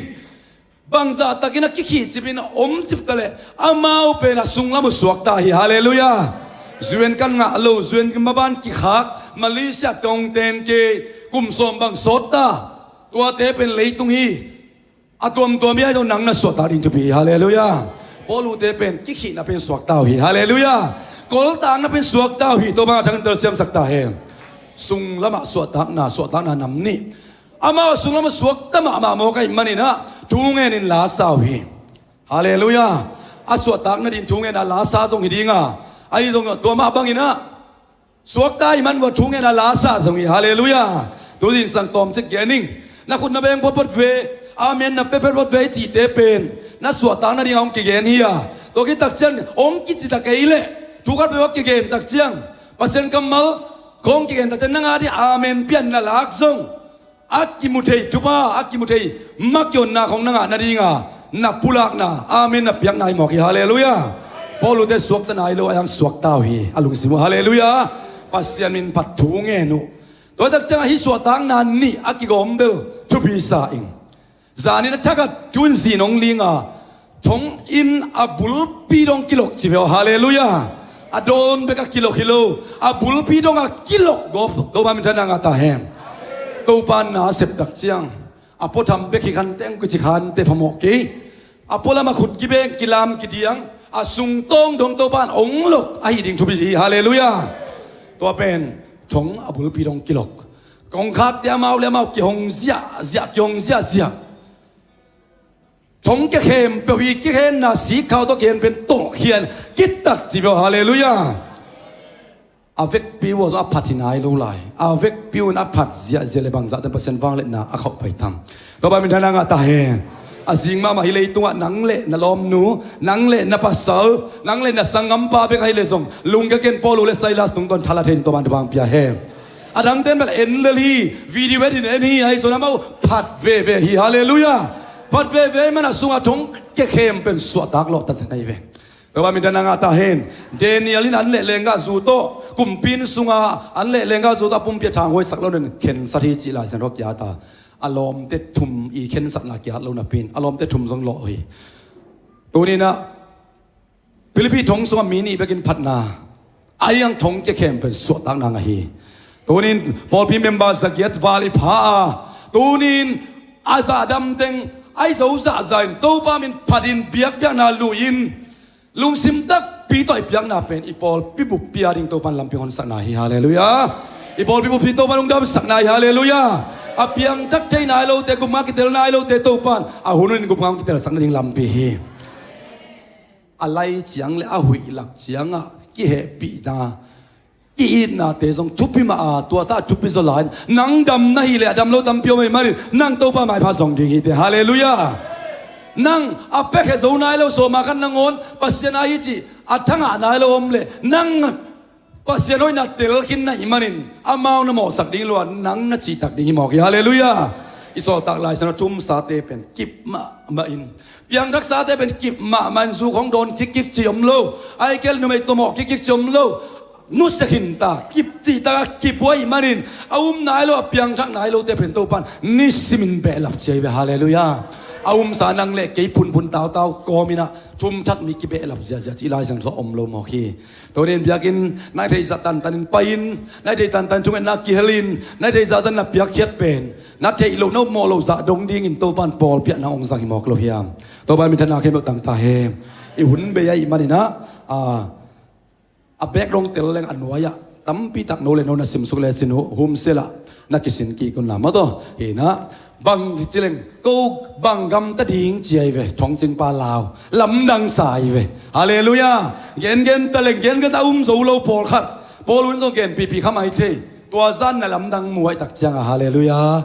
Bangzah takin a kikhihcipin a omcip taleh amau pen a sunglam uh suakta hi. Halleluiah. U N kan ngah lo, U N maban kikhak, Malaysia tongten ke kum sawm bang sawtta. Tuate pen leitung hi. A tuamtuam hi ahi zong nang na suahtak ding thupi hi. Halleluiah. Paul uh te pen kikhihna pen suakta uh hi. Halleluiah. Koltakna pen suakta uh hi. Tua bangah thangin telsiamsak ta hen. Sunglamah suahtakna, suahtakna nam nih. Amau sunglam a suakta mahmah mawk ahih maninah thu ngenin la sa uh hi. Halleluiah. A suahtak nading thu ngenah la sa zong hi dinga, ahi zong tua mah banginah suakta ahih man vua thu ngenah la sa zong hi. Halleluiah. Tu zingsang tawmcik gen ing. Na khut na beng photphot ve, amen na pepet phot ve i cihte pen na suahtak nading a hong kigen hi a, tua khit tak ciang hong kici ta kei leh thu khat peuh a kigen tak ciang, Pasian kammal khong kigen tak ciang nang a ding amen pian na lak zong a kimu thei thupha, a kimu thei makionnak hong na ngah nadinga na pulakna, amen na piakna hi mawk hi. Halleluiah. Paul uh te suakta nai lo a, a yang suakta uh hi. A lungsim uh, halleluiah. Pasian min phat thu ngen uh. Tua tak ciangah hih suahtakna nih a kigawm bel thupi sa ing. Zanin a thakhat thu in zin hong linga, thong in a bulpi dong kilok ci ve aw. Halleluiah. A dawn bek a kilok hi lo, a bulpi dong a kilok gawp, Topa minthanna ngah ta hen. Topa na sep tak ciang a puatham bek hi khanteng, kici khante phamawh kei. A pualam a khut kibeng, kilam kidiang, a sungtawng dong Topa in hong lok ahi ding thupi hi. Halleluiah. Tua pen thong a bulpi dong kilok. Kongkhakte amau le amau kihong ziahziah, kihong ziahziah. Thong kia khempeuh hi, kikhenna sikkhau tawh kihen pen tawh khian kitat ci ve aw. Halleluiah. A vekpi uh a phat hi nai lo lai. A vekpi uh in a phat ziahziah le bangzah ten Pasian vangliatna a khauh pai tam. Topa minthanna ngah ta hen. A zing mahmah hi leitungah nang le na lawmnu, nang le na pasal, nang le na sanggampa bek ahi le zong, lungkia ken Paul uh le Silas tungtawn thala thei in Topa in thupha pia hen. A dangten bel en lel hi, video edit in en hi, ahi zong amau phat veve hi. Halleluiah. Phat veve man a sungah thong kia khem pen suahtak lawh ta zen ahi ve. Topa minthanna ngah ta hen. Daniel in an leh lenggah zu tawh, kumpi inn sunga an leh lenggah zu tawh a pumpi a thang huaisak lo in khensat hi cih Lai Siangtho kia ta. A lawmte thum i khensatna kiat lo napi in a lawmte thum zong lawh hi. Tuninah Philippi thong sungah mi nih bekin phatna, a hiang thong kia khem pen suahtakna ngah hi. Tunin pawlpi member zagiat val i pha a, tunin a zahdam teng a i zo zahzah in Topa min phat in biakpiakna lui in lungsim takpi tawh i piakna pen i pawlpi buppi a ding Topa in lampi honsakna hi. Halleluiah. I pawlpi buppi Topa in lungdamsakna hi. Halleluiah. A piangthak thei nai lote, gupnga kitel nai lote Topa in a hun hunin gupnga kitelsakna ding lampi hi. A lai ciang le a huih lak ciangah kihehpihna, ki-itnate zong thupi mah a, tuasa a thupi zaw lai in, nang dam na hih leh a dam lo tampi om ahih manin nang Topa maipha zong ding hi teh. Halleluiah. Nang a piakhia zo nai lo sawma khat nangawn Pasian ahi cih a thangah nai lo om leh nang Pasian hoihna telkhin na hih manin amau na mawhsak ding lua, nang na cihtak ding hi mawk hi. Halleluiah. I sawltak Lai Siangtho thumsate pen kip mahmah in, piangthaksate pen kip mahmah in, zu khong dawn kikkik ci om lo, a i kel numei tawmawh kikkik ci om lo. Nusia khin ta, kip cihtak a kip uh ahih manin a um nai lo, a piangthak nai lote pen Topa in nisimin behlap ci ahi ve. Halleluiah. A umsa nang le kei phunphun tautau kawm inah thumthak mi kibehlap ziahziah cih Lai Siangtho ah om lo mawk hi. Tunin biakinn na i theih zah tantanin pai-in, na i theih tantan thungetna kihel in, na i theih zah zah na piakkhiat pen na theih loh na upmawh loh zah dong dingin Topa in pawlpi ah nang hong zang hi mawk lo hiam? Topa in minthanna khempeuh tang ta hen. I hun bei ahih maninah, a, a background tel leng a nuai-ah tampi tak no le no na simsuk lecin uh, humsel ah na kisin kik un la maw taw. Hinah bang ci leng ko bang gamta ding ci ahi ve, thongcingpa lau lamdang sa ahi ve. Halleluiah. Gengen ta leng gengen ta um zo lo pawlkhat, Paul un zong genpipi kha mai thei. Tua zan na lamdang muai tak cianga, halleluiah,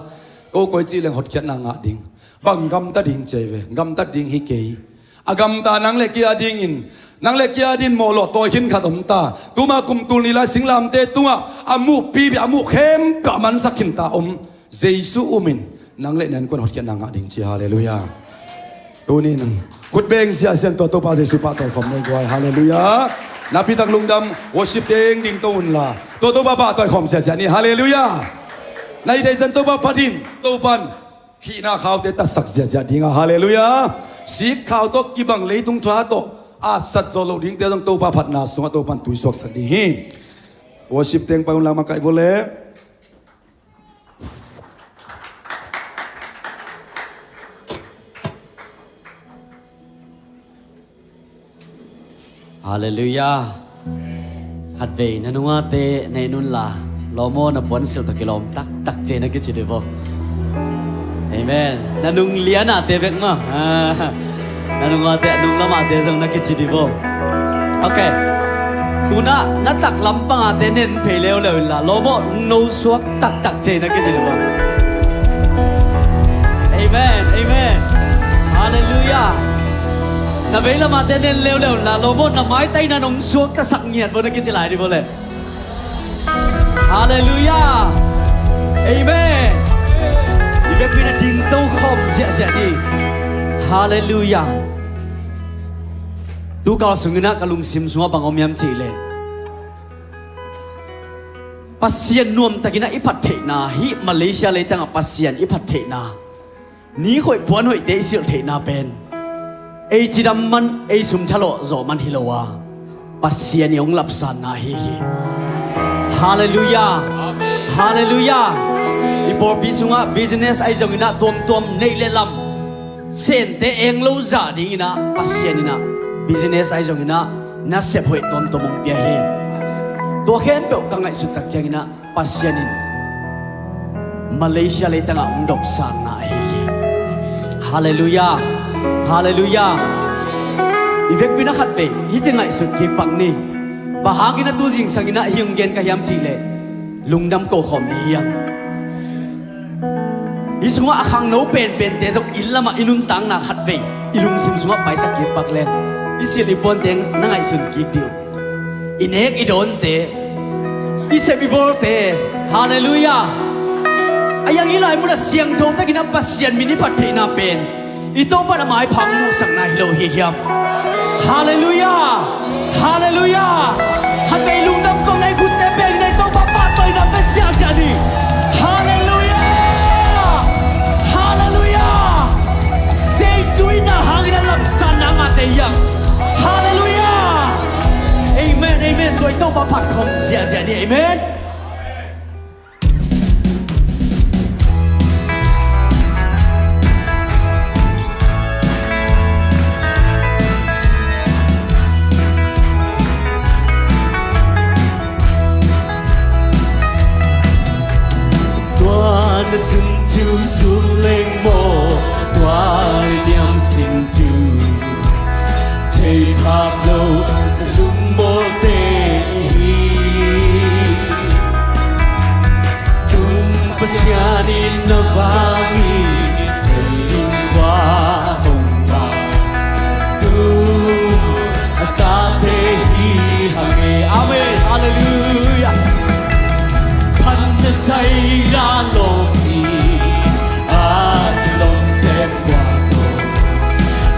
ko koi ci leng hotkhiatna ngah ding. Bang gamta ding ci ahi ve, gamtat ding hi kei. A gamta nang le kei a dingin, nang le kei a dingin mawh lawh tawi khin khat om ta. Tuma kum tul nih lai singlamte tungah a muhpi bia a muh khempeuh a mansak khin ta om Jesu umin nang le nang kuan hotkhiatna ngah ding ci, halleluiah. Tunin khut beng siahsiah in tua Topa Jesu pahtawi khawm nei guai, halleluiah. Napitak lungdam, worship teng ding to unla tua Topa pahtawi khawm siahsiah ni, halleluiah. Na i deih zan Topa phat in, Topan khihna khaute tatsak ziahziah dinga, halleluiah. Sikkhau tawh kibang leitung tha tawh atsat zawh loh dingte zong Topa phatna sungah Topan tuisuaksak ding hi. Worship teng pai unla makaih vawleh. Halleluiah. Khatvei na nungate na en unla, lawm aw, na puansilh tawh kilawm taktak ci na kici dih vo. Amen. Na nung lianate bek maw? Ah, na nungate a nung lamate zong na kici dih vo. Ok. Tuna na taklam pangate nen phei leuleu inla, lawm aw, no suak taktak ci na kici dih vo. Amen. Amen. Halleluiah. Na veilamate nen leuleu inla, lawm aw, na maitaina nong suaktasak ngiat vo na kici lai dih vo le. Halleluiah. Amen. I biakinn a dingto khawm ziahziah dih. Halleluiah. Tukal sunginah ka lungsim sungah bang om hiam cihleh, Pasian nuamtakinah i phat theihna, hih Malaysia leitangah Pasian i phat theihna, ni hoih puan hoihte i silh theihna pen ei cidam man, ei sum thalawh zawh man hi lo a, Pasian i hong lapsanna ahi hi. Halleluiah. Halleluiah. I pawlpi sungah business ahi zonginah tuamtuam neih le lam sente eng lo zah dinginah Pasian inah business ahi zonginah nasep hoih tuamtuam hong pia hi. Tua khempeuh ka ngaihsut tak cianginah Pasian in Malaysia leitangah hong dopsanna ahi hi. Halleluiah. Halleluiah. I vekpi-in a khat vei hih ci ngaihsut kik pak ni. Bang hangin a tu zingsangin ah hih hong gen ka hiam cih leh, lungdam ko khawm ni hiam? Hih sungah a khangno penpente zong inn lamah i nuntakna khat vei i lungsim sungah paisak kik pak leng, i silh i puante na ngaihsun kik dih uh. I nek i dawnte, i sep i bawlte. Halleluiah. A iang i lai munah siangtho takin a Pasian min i phat theihna pen i Topa in a maipha muhsakna hi lo hi hiam? Halleluiah. Halleluiah. Khat vei lungdam ko, na i khutte beng, na i Topa pahtawina pe siahsiah ni. Halleluiah. Halleluiah. Jesu in na hangin a lamsanna ngahte hiam? Halleluiah. Amen, amen. Tua i Topa phat khawm siahsiah ni. Amen. Tua na sin cu sun leng maw, tua na niam sin cu thei phak lo sa lungbawlte hi. Tung Pasian in na vangin thei ding khua hong vak, tung a tate hi hang e. Amen. Halleluiah. Phat na sai la lawm hi, a kilawm sem kua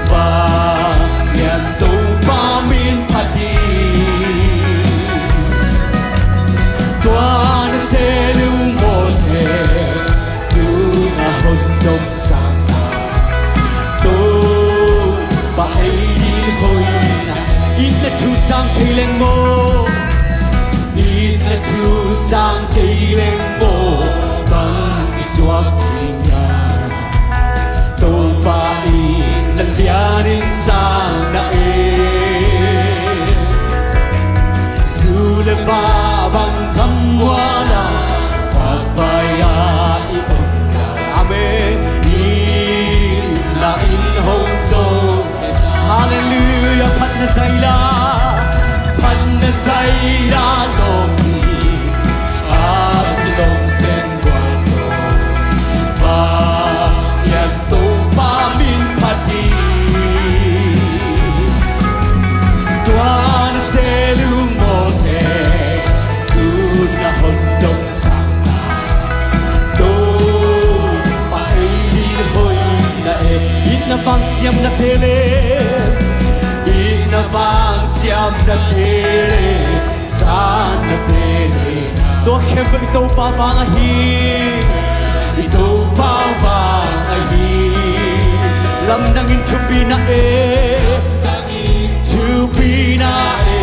tawh, Vanglian Topa min phat hi. Tua na se lungmawte, tu na hon dom sangna, Topa ei ding hoihna. It na thu sang thei leng maw, it na thu sang thei leng maw, bang i suak ding hiam? Topa in na lianin sang na e. Zu le pa bang gammuan a, vakvai a i om na. Amen. Inn na inn hong zo. Halleluiah. Phat na sai la, phat na sai la lawm hi, a kilawm sem kua tawh, Vanglian Topa min phat hi. Tua na se lungmawte, tu na hon dom sangna, Topa ei ding hoihna e. It na vang siamnate le, it na vang siamnate le, sannate le, tua khempeuh i Topa vang ahi. I Topa vang ahi. Lamdang in thupina e, thupina e.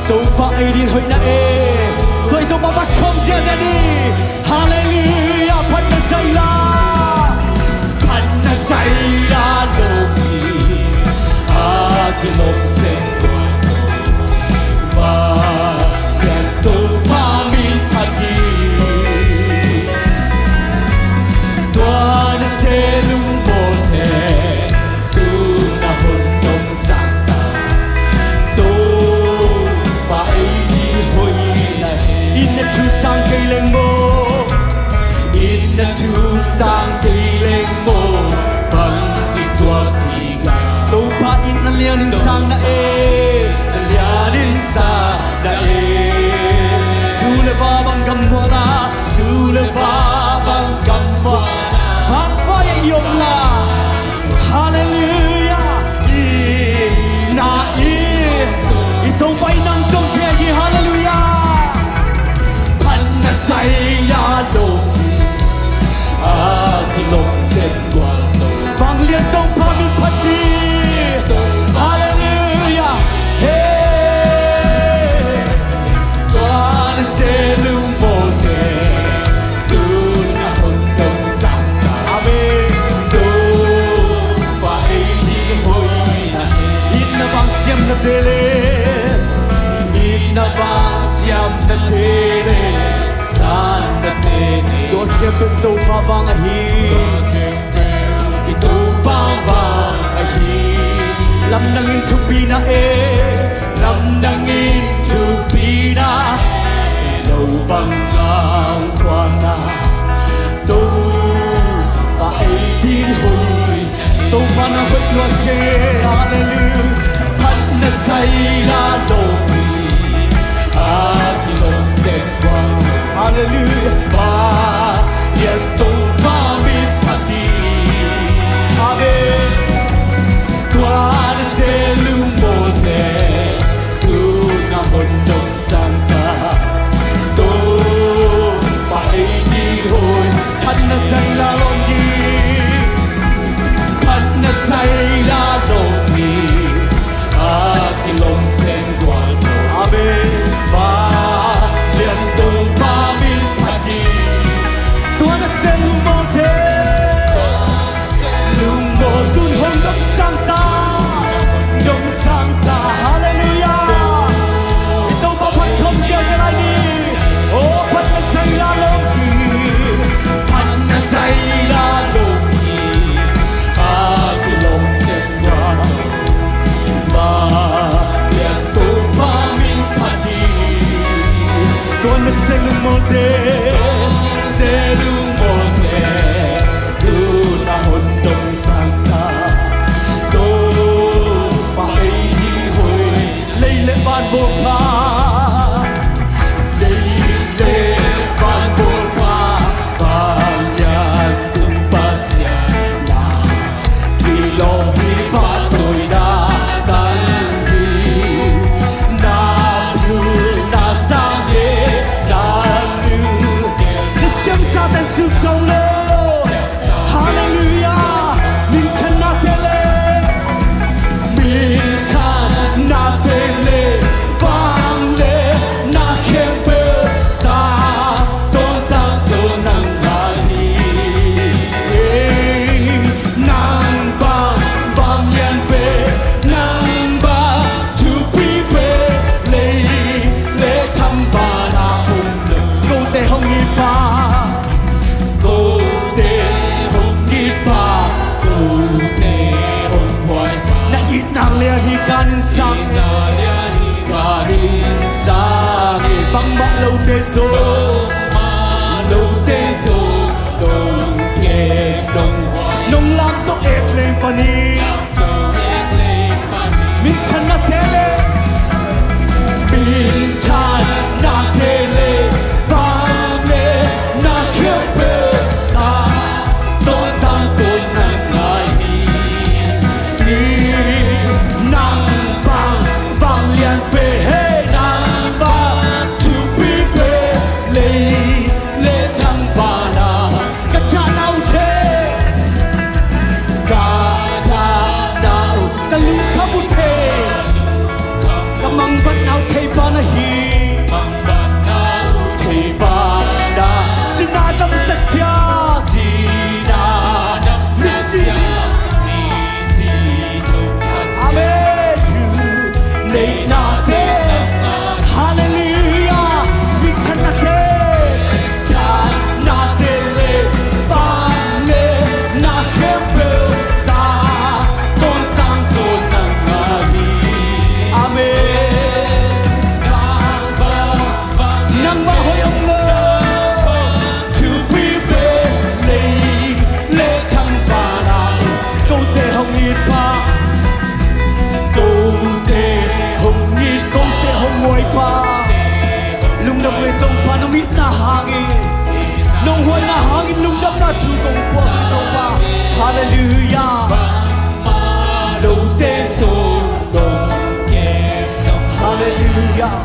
Topa ei ding hoihna e. Tua i Topa phat khawm ziahziah ni. Halleluiah. Phat na sai la, phat na sai la lawm hi, a kilawm sem kua tawh, Vanglian Topa min phat hi. Tua na se lungmawte, tu na hon dom sangna, Topa ei ding hoihna e. It na thu sang kei leng maw, it na thu sang kei leng maw, bang i suak ding hiam? Topa in na lianin sang na e, na lianin sang na e. Zu le pa bang gammuan a, zu le pa bang gammuan a, vakvai a i om na. Halleluiah. Inn na inn, i Topa in nang zong thei hi. Halleluiah. Phat na sai la lawm hi, a kilawm sem kua tawh, Vanglian Topa min phat hi. Halleluiah. Hey. Tua na se lungmawte, tu na hon dom sangna. Amen. Topa ei ding hoihna e. It na vang siamnate le, it na vang siamnate le, sannate le, tua khempeuh Topa vang ahi. Topa vang ahi, lamdangin thupina e, lamdangin thupina e, lo bang ngang kuana. Topa ei din hoih, Topa na hoih lua se, hallelujah. Phatna sai la lo mi, a kilawm sen kuang. Hallelujah. Pa, lian Topa min phat hi. Amen. Tua na se lungmawte, tu na hon dong sang ta. Topa ei di hoih, phatna sai la lo mi. Phatna sai la lo mi, a kilawm sen kuang. Amen. Pa, lian Topa min phat hi. Tua na se lungmawte, lungmaw tun hong dong sang ta, dong sang ta. Hallelujah. I Topa phat khawm ziahziah lai ni. Oh, phatna sai la lo mi, phatna sai la lo mi, a kilawm sen kuang. Pa, lian Topa min phat hi. Tua na se lungmawte, se lungmawte, tu na hon dong sang ta. Topa ei di hoih, lei le van bawl pha. Lei le van bawl pha, vanglian tung Pasian na kilawm hi, pahtawina tang hi. Na phu na sang e, na lu. Ka siamsa tan su song lo. Hallelujah. Minthanna te le, minthanna te le, vanglian na khempeuh ta, ton tang ton nang ahi. Nang bang vanglian pen, nang bang thupi pen, lei le tham pan a om lo. Kote hong it pa, kote hong it pa, kote hong huai pa. Na itna lian hi kanin sang, itna lian hi kanin sang. Bangmah lote zong, bangmah lote zong, nong kem nong huai, nong lam tawh ek leng panin. Minthanna te le, minthanna te le, vanglian na khempeuh ta, ton tang ton nang ahi. Nang bang vanglian pen, hei, nang bang thupi pen, lei le tham pan a. Ka thahna uh thei, ka thahna uh, ka lungkham uh thei, ka mangbatna uh thei pa na hi. Mangbatna uh thei pa na. Cina damsak cia, cina damsak cia. Amen. Neihna te, hallelujah. Minthanna te, thanna te le, vanglian na khempeuh ta, ton tang ton nang ahi. Amen. Nang bang hoih om lo. Thupi pen, lei le tham pan a, kote hong it pa, kote hong it, kote hong huai pa. Lungdam e Topa, nong itna hangin, nong huaina hangin lungdamna thu kong puak hi Topa. Hallelujah. Lote zong nong kem, hallelujah.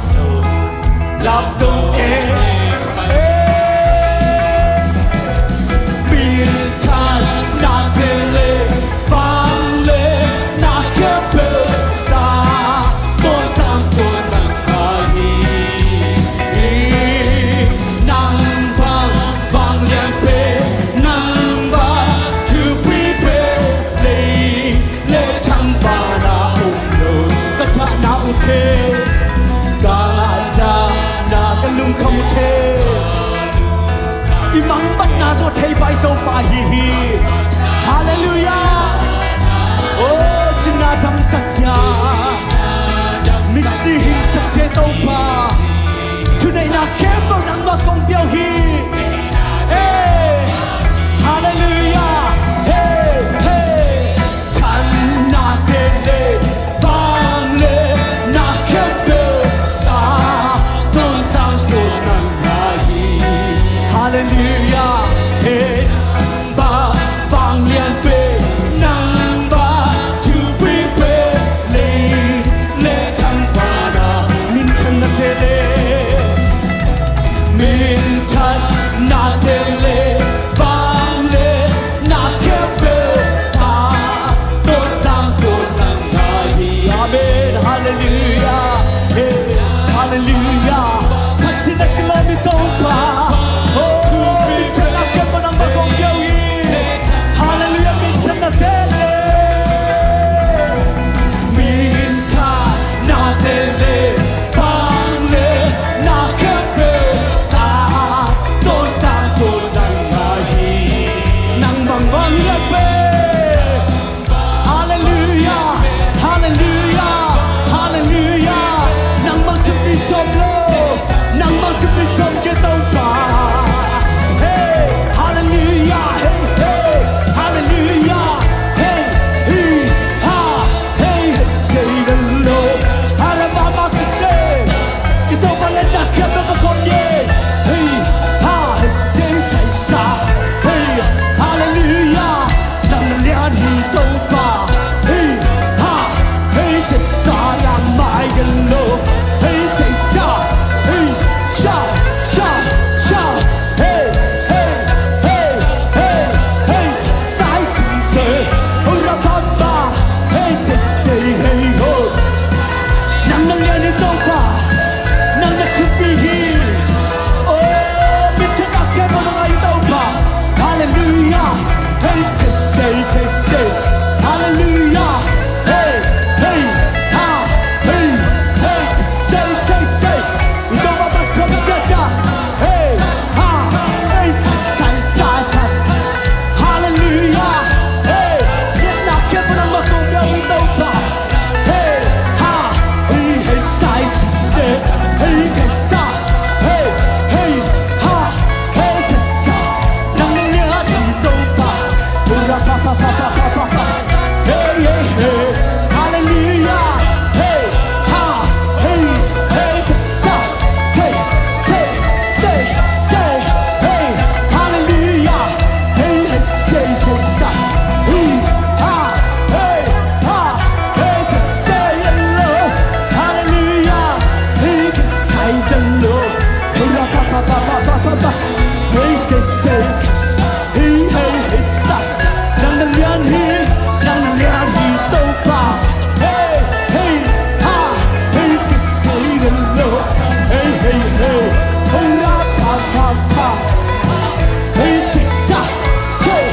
Laptop e, e. Minthanna te le, vanglian na khempeuh ta, ton tang ton nang ahi. Nang bang vanglian pen, nang bang thupi pen, lei le tham pan a om lo. Ka thahna uh thei, ka thahna, ka lungkham uh thei. Zo thei pai Topa hi hi. Halleluiah. O, cina damsak cia, misi hingsak cia Topa, thuneihna khempeuh nangmah kong pia uh hi. Hey, halleluiah. Hey, hey. Cina te le vang le na khempeuh ta ton tang ton nang hi. Halleluiah. Hey, nang bang vanglian pen, nang bang thupi pen, lei le thang pana minthanna te le, minthanna te le vang le na khempeuh ta ton tang ton nang hi. Amen. Halleluiah. Hey, halleluiah. Phat cihna kilawm i Topa. Oh, minthanna khempeuh nangmah kong pia uh hi. Halleluiah. Minthanna te le, minthanna te le vang le na khempeuh ta ton tang ton nang hi. Nang bang vanglian pen. Halleluiah, halleluiah, halleluiah. Nangmah thupi sawm lo, nangmah thupi sawm kei Topa. Hey, halleluiah, hey, hey, halleluiah, hey, hi, ha, hey, hey, say the Lord. Halleluiah, ka say. I Topa le na khempeuh ka kong hi. Hey, ha, hey, say, say, sa. Hey, halleluiah. Nang na lian hi Topa. Hey, ha, hey, se sa la mai de lo. Hey, se sa, hey, sa, sa, sa. Hey, hey, hey, hey, hey, se sa, hey, se, oh, ra, ba, ba. Hey, se, se, hey, ho. Nang na lian hi Topa. Nang na thupi hi. Oh, minthanna khempeuh nang a hi Topa. Halleluiah. Hey, tesei, tesei. Halleluiah. Hey, hey, ha, hey, hey, tesei, tesei. I Topa bang kham sia cia. Hey, ha, hey, sai, sai, sai. Halleluiah. Hey, minthanna khempeuh nangmah kong pia uh hi Topa. Hey, ha, hey, hey, sai, sai, sai. Hey, hey, sa. Hey, hey, ha, hey, hey, sa. Nang na lian hi Topa. Ura, pa, pa, pa. Hey, hey, hey. Halleluiah. Hey, ha, hey, hey, sa, sa. Hey, hey, say, say, hey, halleluiah. Hey, hey, say, say, sa. Hey, ha, hey, ha, hey, say, say, hello. Halleluiah. Hey, say, say, hello. Ra, pa, pa, pa. Hey, say, say, say. Hey, hey, hey, sa. Nang na lian hi, nang na lian hi Topa. Hey, hey, ha, hey, say, say, hello. Hey, hey, hey, ho, ra, pa, pa, pa. Hey, say, sa, hey,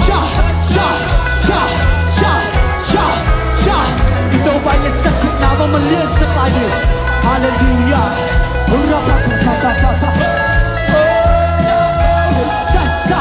sa, sa. I Topa i sakkhitna bang malian sak lai hi. Halleluiah. Ho, ra, pa, pa, pa, pa, pa. Oh, sa, sa.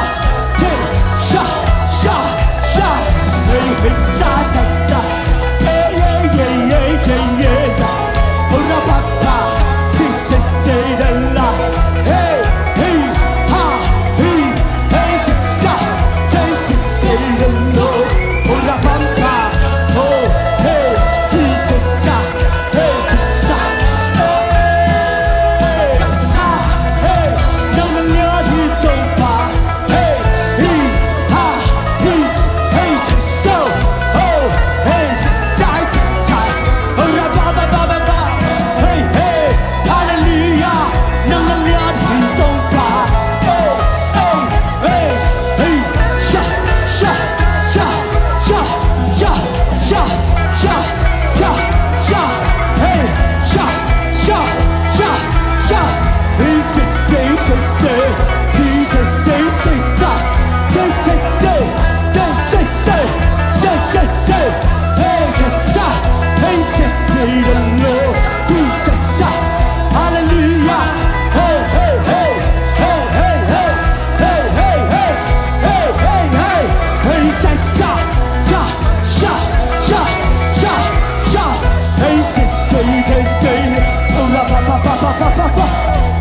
Pa, pa, pa, pa.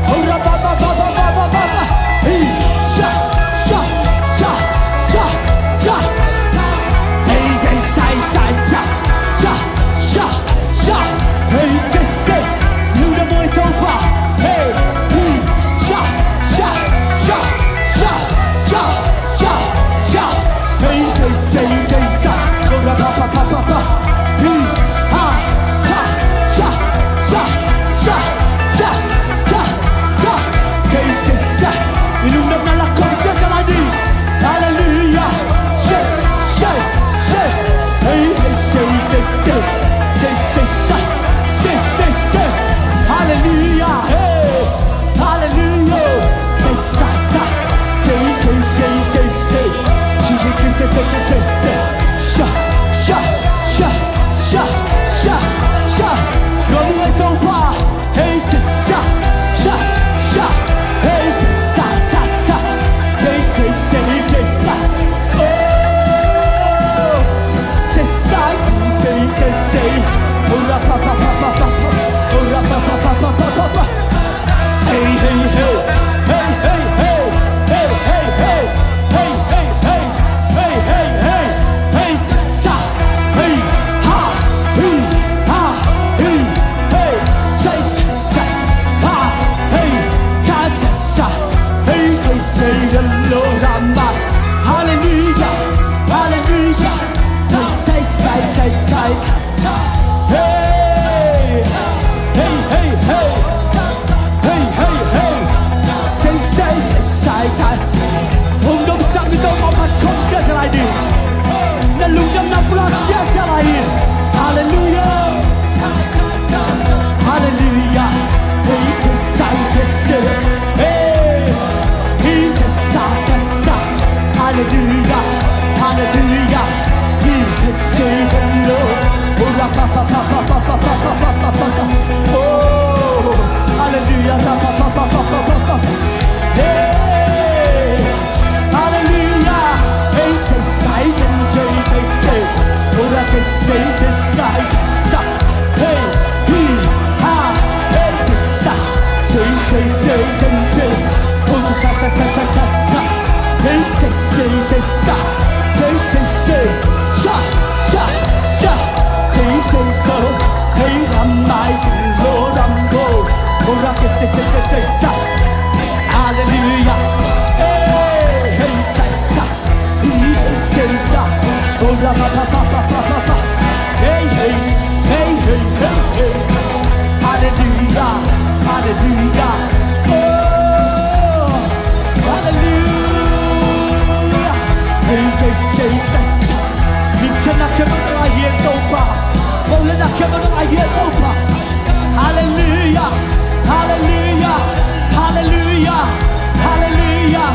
Ora, pa, pa, pa. Hey, sha, sha, sha, sha, sha. Hey, hey, sai, sai, sha, sha, sha, sha. Hey, say, say. Lungdam uh ei Topa. Hey, hey, sha, sha, sha, sha, sha, sha, sha. Hey, hey, say, say, sa. Ora, pa, pa, pa, pa, pa. Hey, ha, sha, sha, sha, sha, sha, sha, sha. Hey, say, sa. I lungdamna lakkawm ciat sa lai ni. Halleluia. Say, say, say. Hey, hey, say, say, say. Say, say, sa. Say, say, say. Halleluia. Hey. Halleluia. Say, sa, sa. Say, say, say, say, say. Say, say, say, say, say, say, say. Sha, sha, sha, sha, sha, sha. Lungdam ei Topa. Hey, say, sa, sha, sha. Hey, say, sa, sa, sa. Say, say, say, say, sa. Oh. Say, sa, say, say, say. Ora, pa, pa, pa, pa, pa, pa. Ora, pa, pa, pa, pa, pa, pa, pa. Hey, hey, hey. Hey, hey, hey. Hey, hey, hey. Hey, hey, hey. Hey, hey, hey. Hey, sa. Hey, ha. Hey, ha. Hey, hey. Say, say, say. Ha. Hey, sa, sa, sa. Hey, hey, say the Lord Almighty. Hallelujah. Hallelujah. Say, say, say, say, say. Hey! Hey, hey, hey! Hey, hey, hey! Say, say, say, say, say. Hong dong sang i dong om hat khong sia sia lai ding. Na lungdam na pulak sia sia lai ding. Hallelujah! Hallelujah! Hey, say, say, say, say. Hey! He says, sa, sa, sa. Hallelujah, hallelujah. He says, say the Lord. Oh, ra, pa, pa, pa. Oh, hallelujah, ra, pa, pa. Hey, hallelujah. He says, say, say, say, say. Oh, ra, say, say, say, say. Hey, hi, ha, hey, say, sa, say, say, say, say, say. Oh, sa, sa, sa, sa, sa, sa, sa. Hey, say, say, say, sa, say, say, say, sha, sha, sha. Hey, say, so, hey, ram, mai, lo, ram, go. Oh, ra, say, say, say, say, say, sa. Hallelujah. Hey, hey, say, sa. Hey, hey, say, sa. Oh, ra, pa, pa. Hey, hey, hey, hey, hey, hey. Hallelujah, hallelujah. Oh, hallelujah. Hey, hey, say, sa. Mithiatna khempeuh nang a hian Topa. Holinna khempeuh nang a hian Topa. Hallelujah, hallelujah, hallelujah, hallelujah.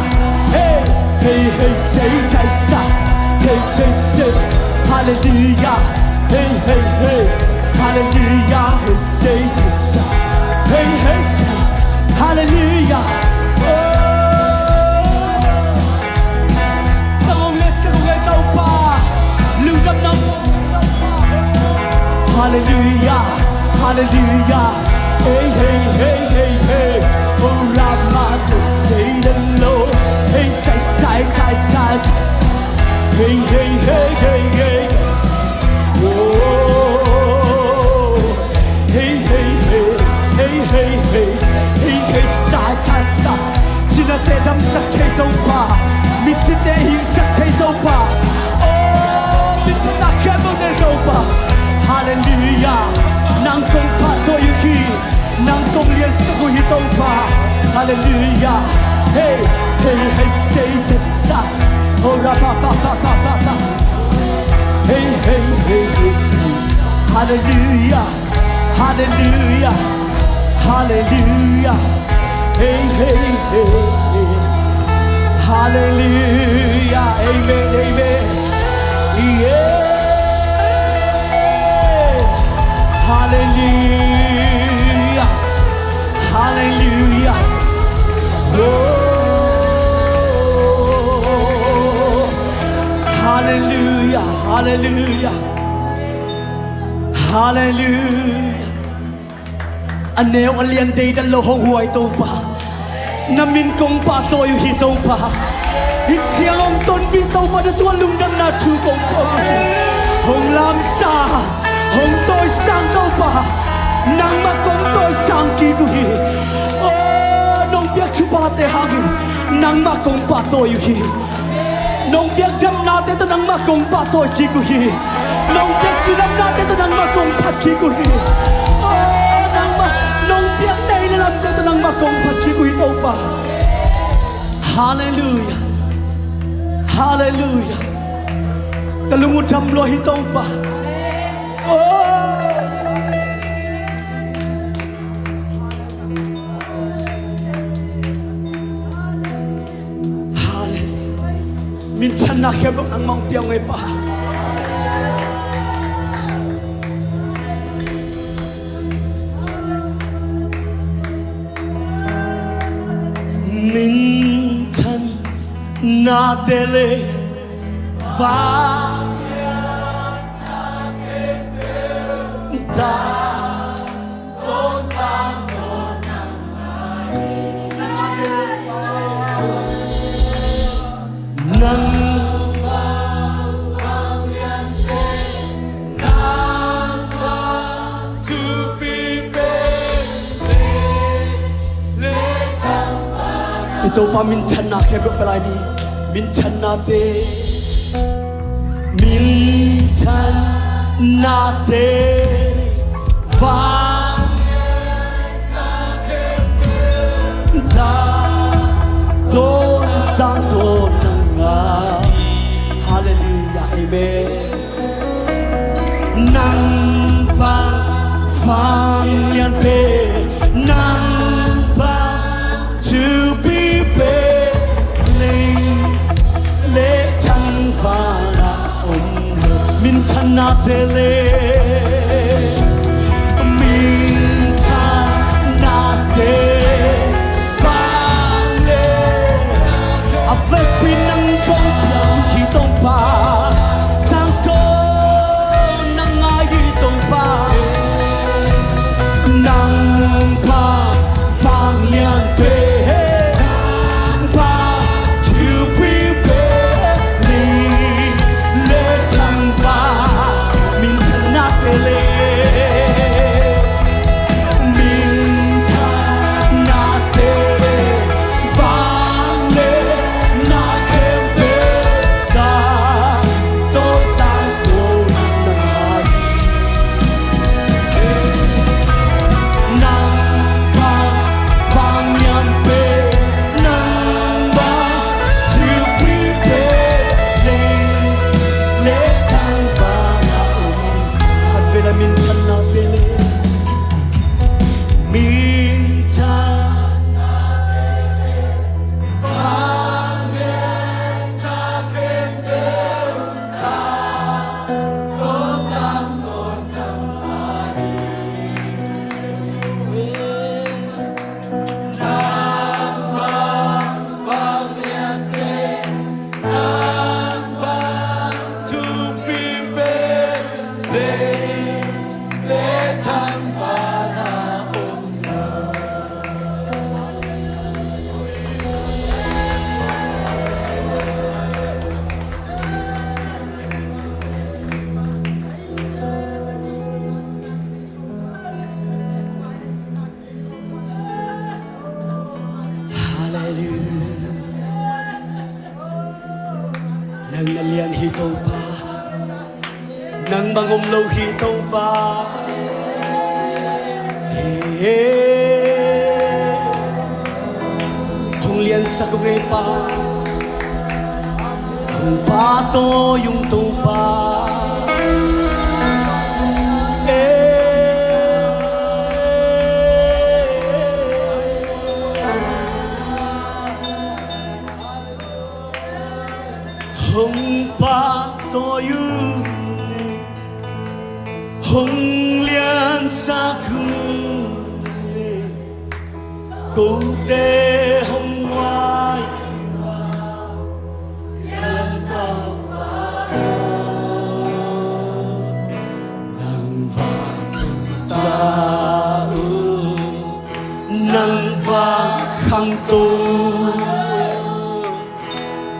Hey, hey, hey, say, say, say, say, say, say. Hallelujah, hey, hey, hey. Hallelujah, hey, say, say, say. Hey, hey, say. Hallelujah. Oh. Nang hong letsak uh ei Topa. Lungdam nang. Hallelujah, hallelujah. Hey, hey, hey, hey, hey. Oh, Rama, to say the Lord. Hey, say, say, say, say. Hey, hey, hey, hey, hey. Oh. Hey, hey, hey, hey, hey, hey, hey, hey, sa, sa, sa. Cinate damsak thei Topa, mitsite hingsak thei Topa. Oh, mitsite khempeuh nei Topa. Hallelujah. Nang kong phattuah uh hi, nang kong liansak uh hi Topa. Hallelujah. Hey, hey, hey, say, say, sa. Oh, ra, pa, pa. Hey, hey, hey, hey, hey. Hallelujah. Hallelujah, hallelujah, hey, hey, hey, hey. Hallelujah, amen, amen. Yeah. Hallelujah, hallelujah. Oh, hallelujah, hallelujah. Hallelujah. A neu a lian deidan lo hong huai Topa, na min kong pahtawi uh hi Topa. Hih siang hong tonpih Topa, na tungah lungdamna thu kong pia uh hi. Hong lamsang, hong tawisang Topa, nangmah kong tawisang kik uh hi. Aw, nong piak thuphate hangin nangmah kong pahtawi uh hi. Nong piak damnate tawh nangmah kong pahtawi kik uh hi. Nong piak cidamnate tawh nangmah kong phat kik uh hi. Aw, nangmah, nong piak nei le lamte tawh nangmah kong phat kik uh hi Topa. Halleluiah. Halleluiah. Ka lung uh dam lua hi Topa. Aw. Halleluiah. Minthanna khempeuh nangmah hong pia ung ei Pa. Minthannate le vangliatna khempeuh ta I Topa minthanna khempeuh pia lai ni. Minthannate, minthannate, vangliatna khempeuh ta tawntung nang a. Halleluiah, amen. Nang bang vanglianpen, nang bang thupipen, lei le tangval ah om lo minthannate le, minthannate vangliatna a vekpi nang kong pia uh hi Topa. Tangtawn nang a hi Topa. Nang bang vanglianpen, nang bang thupipen, lei le tangval, minthannate le, minthannate le, vangliatna khempeuh ta tawntung nang a. Nang bang vanglianpen, nang bang thupipen, lei le tangval ah om. Khatvei la minthannate le, minthannate le, vangliatna khempeuh ta Halleluiah. Nang na lian hi Topa. Nang bang om lo hi Topa. He, he. Hong liansak ung ei Pa. Hong pahtawi ung Topa. Eh. Hong pahtawi ung, hong liansak ung. Kote hong huai lian pa, nang vang ta uh. khangto,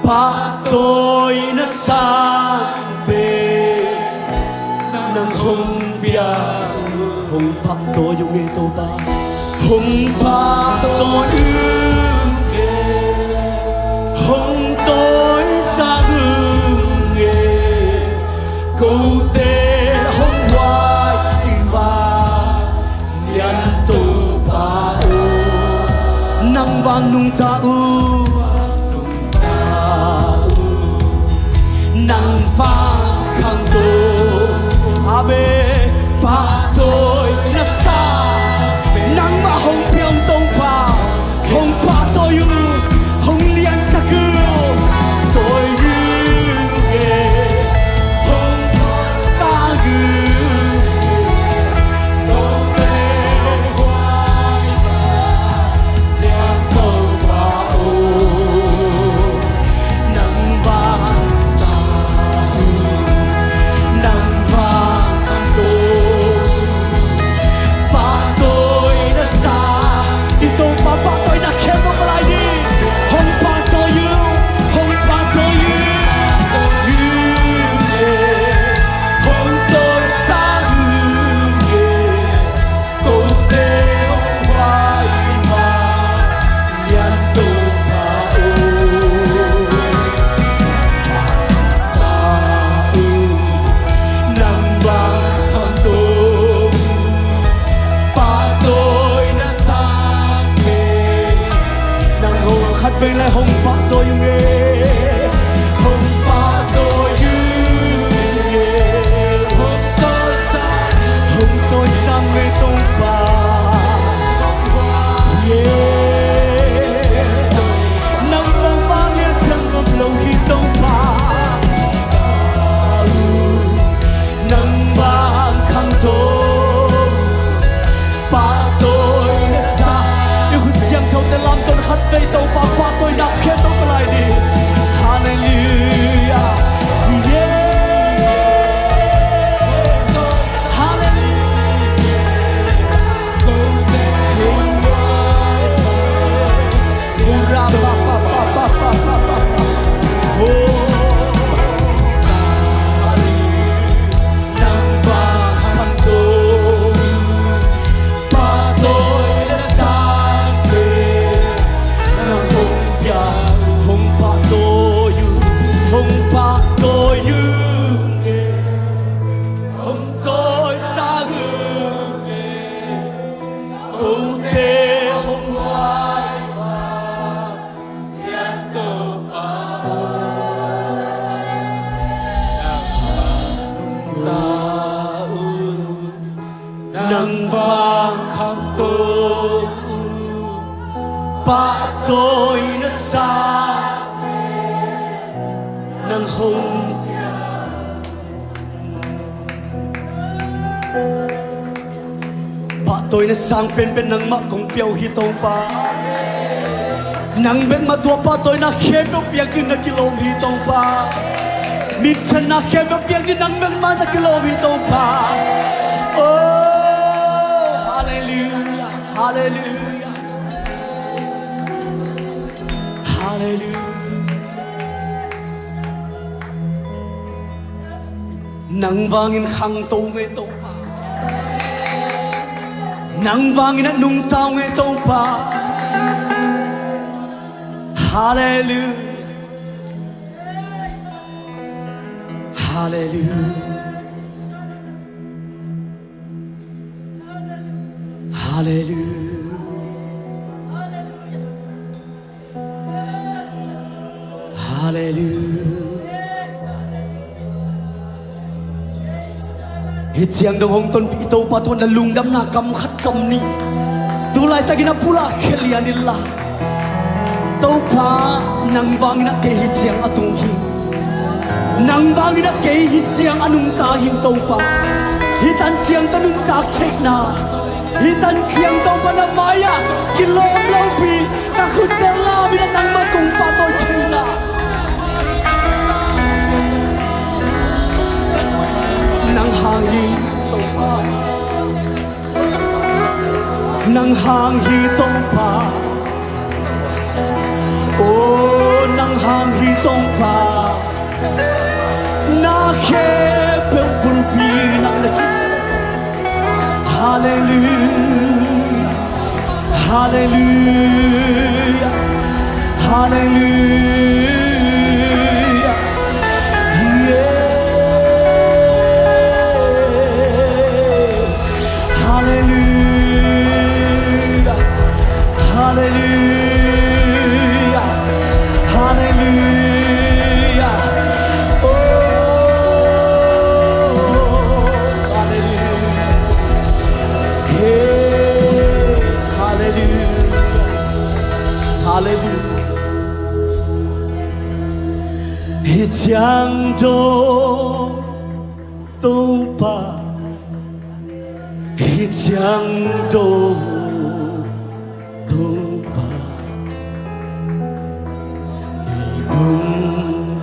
pahtawi na sang pen nang hong pia, hong pahtawi ung e Topa, hong pahtawi ung e, hong tawisang ung e, kote hong huai ma lian Topa aw, nang vang nungta uh, nang vang khangto. Amen. Pahtawi na sang nangmah hong pia ung Topa, hong pahtawi uh, hong liansak uh, tawi uh e, hong tawisang uh e, kote hong huai ma lian Topa aw, nang vang nungta uh, nang vang khangto, pahtawi na sang, i Topa pahtawi na khempeuh palai ni, hong pahtawi uh, hong pahtawi uh e, hong tawisang uh e, kote hong huai ma lian Topa aw, nang vang khangto, pahtawi na sang e, nang hong khat vei lai hong pahtawi ung e, hong pahtawi ung e, hong tawisang, hong tawisang e Topa. Yeah. Nang bangmah lian thang ngam lo hi Topa. Nang bang khangto, pahtawi na sang. I khut siangthote lamton khat vei Topa pahtawina khempeuh palai ni. Halleluijah. Yeah. Halleluijah. Ura pa pa pa pa pa pa pa. Oh. Nang vang khangto, pahtawi na sang pen nang hong pia, hong pahtawi uh, hong pahtawi uh e, hong tawisang uh e, kote hong huai ma lian Topa aw, nang vang nungta uh, nang vang khangto uh, pahtawi na sang, nang hong Pahtawi na sang penpen nangmah kong pia uh hi Topa. Nang bek mah tua pahtawina khempeuh piak ding na kilawm hi Topa. Minthanna khempeuh piak ding nang bek mah na kilawm hi Topa. Oh, halleluijah, halleluijah, halleluijah. Nang vangin khangto ung e Topa. Nang vangin a nungta ung e Topa. Halleluijah. Halleluijah. Halleluijah. Halleluijah. Hih ciang dong hong tonpih i Topa tungah na lungdamna kam khat kam nih tu laitakin a pulak khia lian inla, Topa, nang vangin ah kei hih ciang a tung hi. Nang vangin ah kei hih ciang a nungta hi Topa. Hih tan ciang ka nuntak theihna, hih tan ciang Topa na mai-ah kilawm lopi ka khut bel lam in ah nangmah kong pahtawi theihna. Nang hang hi Topa. Nang hang hi Topa. Na khempeuh bulpi nang na hi. Halleluia. Halleluia. Halleluia. Yeah. Halleluia. Halleluia. Halleluia. Oh, halleluia. Hey, halleluia. Halleluia. Hih ciang dong Topa, hih ciang dong Topa, hih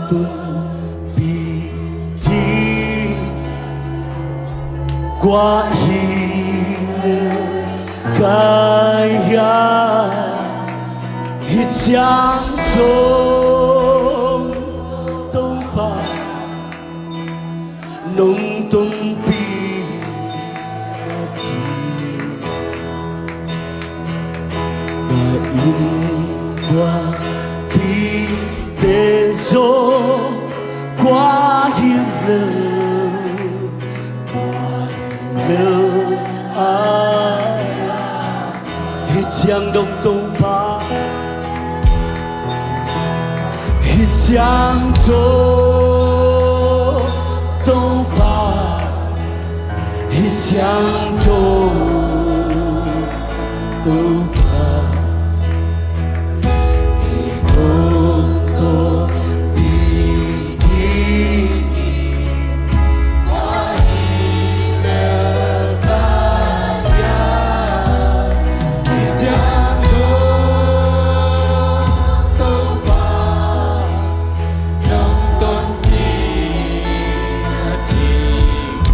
nungtunpi ding guah hi lel ka hia. Hih ciang dong Topa, nungtunpi na ding, na innkuanpihte zong guah hi lel, guah hi lel a. Hih ciang dong Topa, hih ciang dong Topa, hih ciang dong Topa, hih dong Topa ding.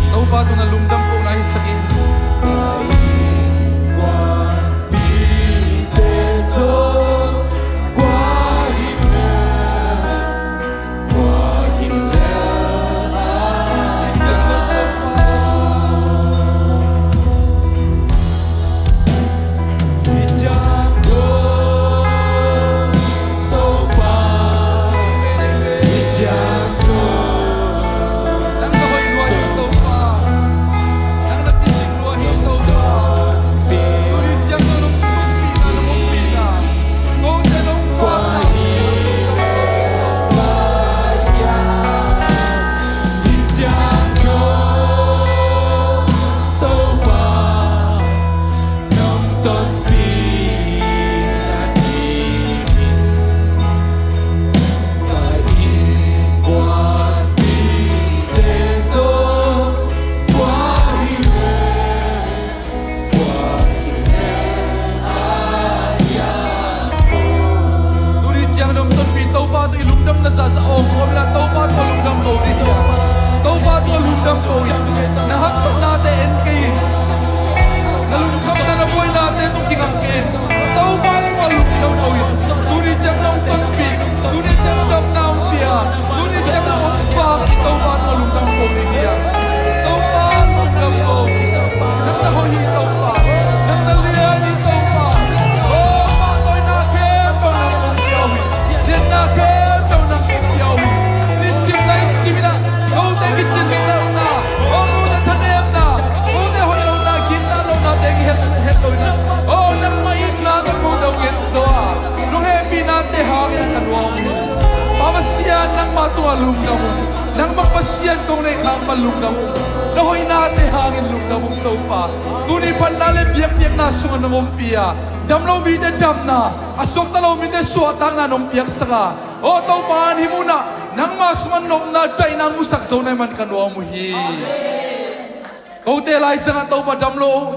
Topa tungah lungdam kohna hi sak in. Tuni ciang dong tonpi Topa tawh i lungdamna zahzah awng om la, Topa tawh lungdam ko ding hi. Topa tawh lungdam ko in. Na haksatnate en kei in. Na lungkhamna na buainate tawh kingak kei in. Topa tawh lungdam ko in. Tuni ciang dong tonpi, tuni ciang dong na hong pia, tuni ciang dong hong fak Topa tawh lungdam ko ding hi. Topa lungdam ko. Nang na hoih hi Topa. Nang na lian hi Topa. Oh, pahtawina khempeuh nang kong pia uh hi. Lianna khempeuh nang kong pia uh hi. Nisim naisim in ah note kicin lohna, oh, note thanemna, note hoih lohna, gitna lohna teng het, het lo in ah, oh, nangmah in na tawh note hong en zaw a, nong hehpihnate hangin ah ka nuam uh hi. Pa Pasian, nangmah tungah lungdam ung. Nangmah Pasian kong neih khak mah lungdam ung. Na hoihnate hangin lungdam ung Topa. Tuni phatna le biakpiakna sungah nong ompih a, damlo mite damna, a suakta lo mite suahtakna nong piaksak a, aw Topa, hih munah nangmah sungah nopna daihna musak zo na hih man ka nuam uh hi. Kote laizangah Topa damlo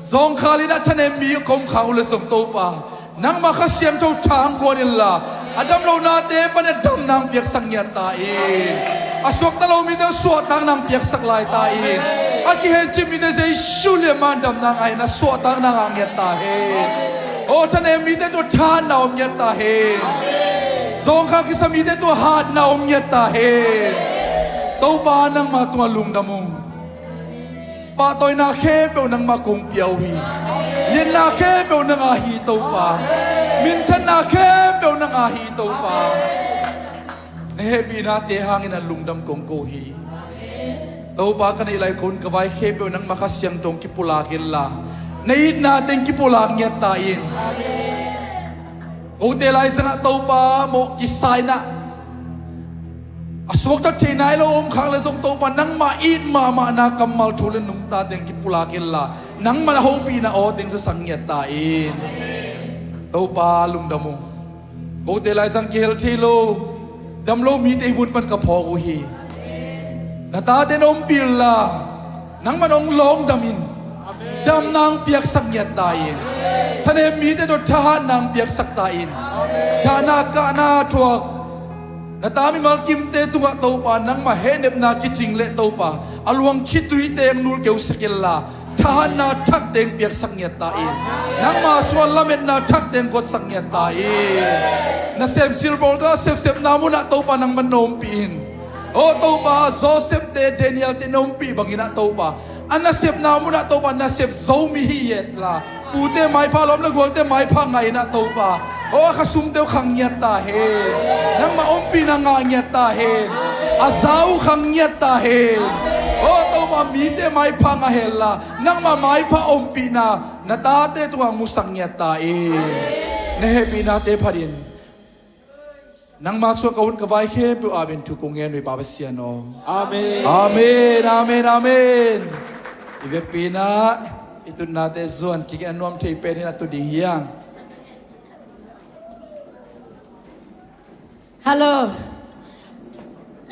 zawngkhal in ah thanem mi a ka om khak uh leh zong Topa, nangmah Kha Siangtho tha hong guan inla, a damlo nate panin damna hong piaksak ngiat ta in. A suakta lo mite suahtakna hong piaksak lai ta in. A kihencip mite Jesu lian mah in damna ngah in, a suahtakna ngah ngiat ta hen. Aw thanem mite tungah thahatna om ngiat ta hen. Zawngkhal kisa mite tungah hatna om ngiat ta hen. Topa nangmah tungah lungdam ung. Pahtawina khempeuh nangmah kong pia uh hi. Lianna khempeuh nang a hi Topa. Minthanna khempeuh nang a hi Topa. Na hehpihnate hangin a lungdam kong ko hi. Topa ka neih lai khun ka vai khempeuh nangmah Kha Siangtho in kipulak inla, na itna teng kipulak ngiat ta in. Kote lai zangah Topa mawh kisa inah a suakta thei nai lo om khak le zong Topa nangmah it mahmahna kammal thu le nungta teng kipulak inla, nangmah na hopihna aw teng sasak ngiat ta in. Topa lungdam ung. Kote lai zang kihel thei lo, dam lo mite i mun pan ka phawk uh hi. Na tate na ompih inla, nangman hong lawngdam in. Damna hong piaksak ngiat ta in. Thanem mite tawh thahatna hong piaksak ta in. Dahna kahna thuak na ta mimal kimte tungah Topa nangmah hehnepna kicing leh Topa a luang khituite hong nulkeusak inla, thahatna thak teng piaksak ngiat ta in. Nangmah sungah lametna thak teng kotsak ngiat ta in. Nasem silbawl tawh a sepsepna munah Topa nangman na ompih in. Aw Topa, Joseph te, Daniel te na ompih bangin ah Topa, a nasepna munah Topa nasep zo mi hi etla, pute maipha lawm le gualte maipha ngah inah Topa, aw a khasumte uh khang ngiat ta hen. Nangmah ompihna ngah ngiat ta hen. A za uh khang ngiat ta hen. Aw Topa, mite maipha ngah henla, nangmah maipha ompihna na tate tungah musak ngiat ta in. Na hehpihnate phat in. Nangmah sungah ka hun ka vai khempeuh a benthu kong ngen uh hi Pa Pasian aw. Amen. Amen, amen, amen. I vekpi inah i tutnate zuan kik in, a nuam thei pen in a tu ding hi hang. Hallo.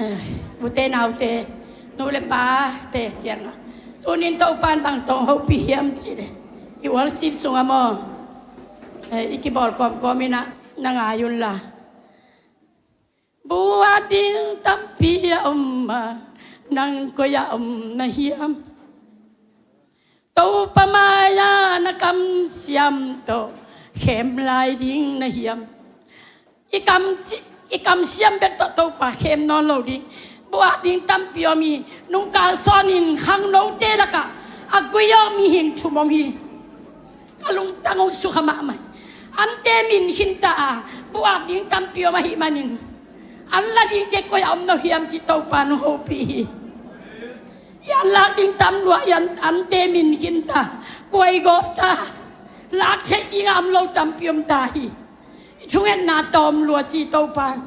Eh, ute naute, nu le pate kiangah, tunin Topan bang tawh hong hopih hiam cih leh, i worship sungah maw, eh, i kibawl kawmkawm inah na ngai unla. Buak ding tampi a om a, nang koi-ah om na hiam? Topa mai-ah na kamsiam tawh khem lai ding na hiam? I kam ci-, i kamsiam bek tawh Topa khem nawn lo ding. Buak ding tampi om hi. Nungkal sawnin khangnote lakah a gui-awk mihing thum om hi. Ka lungtang hong sukha mahmah hi. Ante min khinta a, buak ding tampi om ahih manin, an la dingte koi-ah om na hiam cih Topa nong hopih hi. I an lak ding tam lua, i an, ante min khinta, kuai gawp ta, lak theih dingah om lo tampi om ta hi. I thungetna tawm lua ci Topan.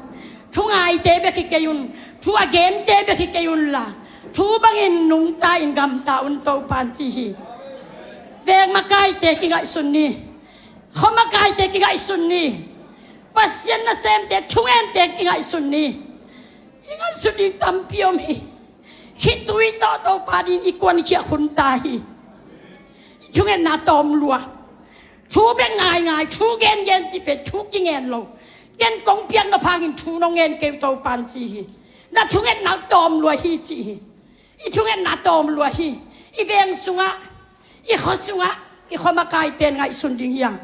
Thu ngaite bek hi kei un, thu a gente bek hi kei unla, thu bangin nungta in gamta un Topan ci hi. Veng makaite kingaihsun ni. Khuamakaite kingaihsun ni. Pasian nasemte, thungente kingaihsun ni. I ngaihsut ding tampi om hi. Khitui tawh Topa dingin i kuankhiat hun ta hi. I thungetna tawm lua. Thu bek ngaingai, thu gengen cih pen thu kingen lo. Ken kong piak nop hangin thu nong ngen kei uh Topan ci hi. Na thungetna tawm lua hi ci hi. I thungetna tawm lua hi. I veng sungah, i khua sungah, i khuamakaite ngaihsun ding hi hang.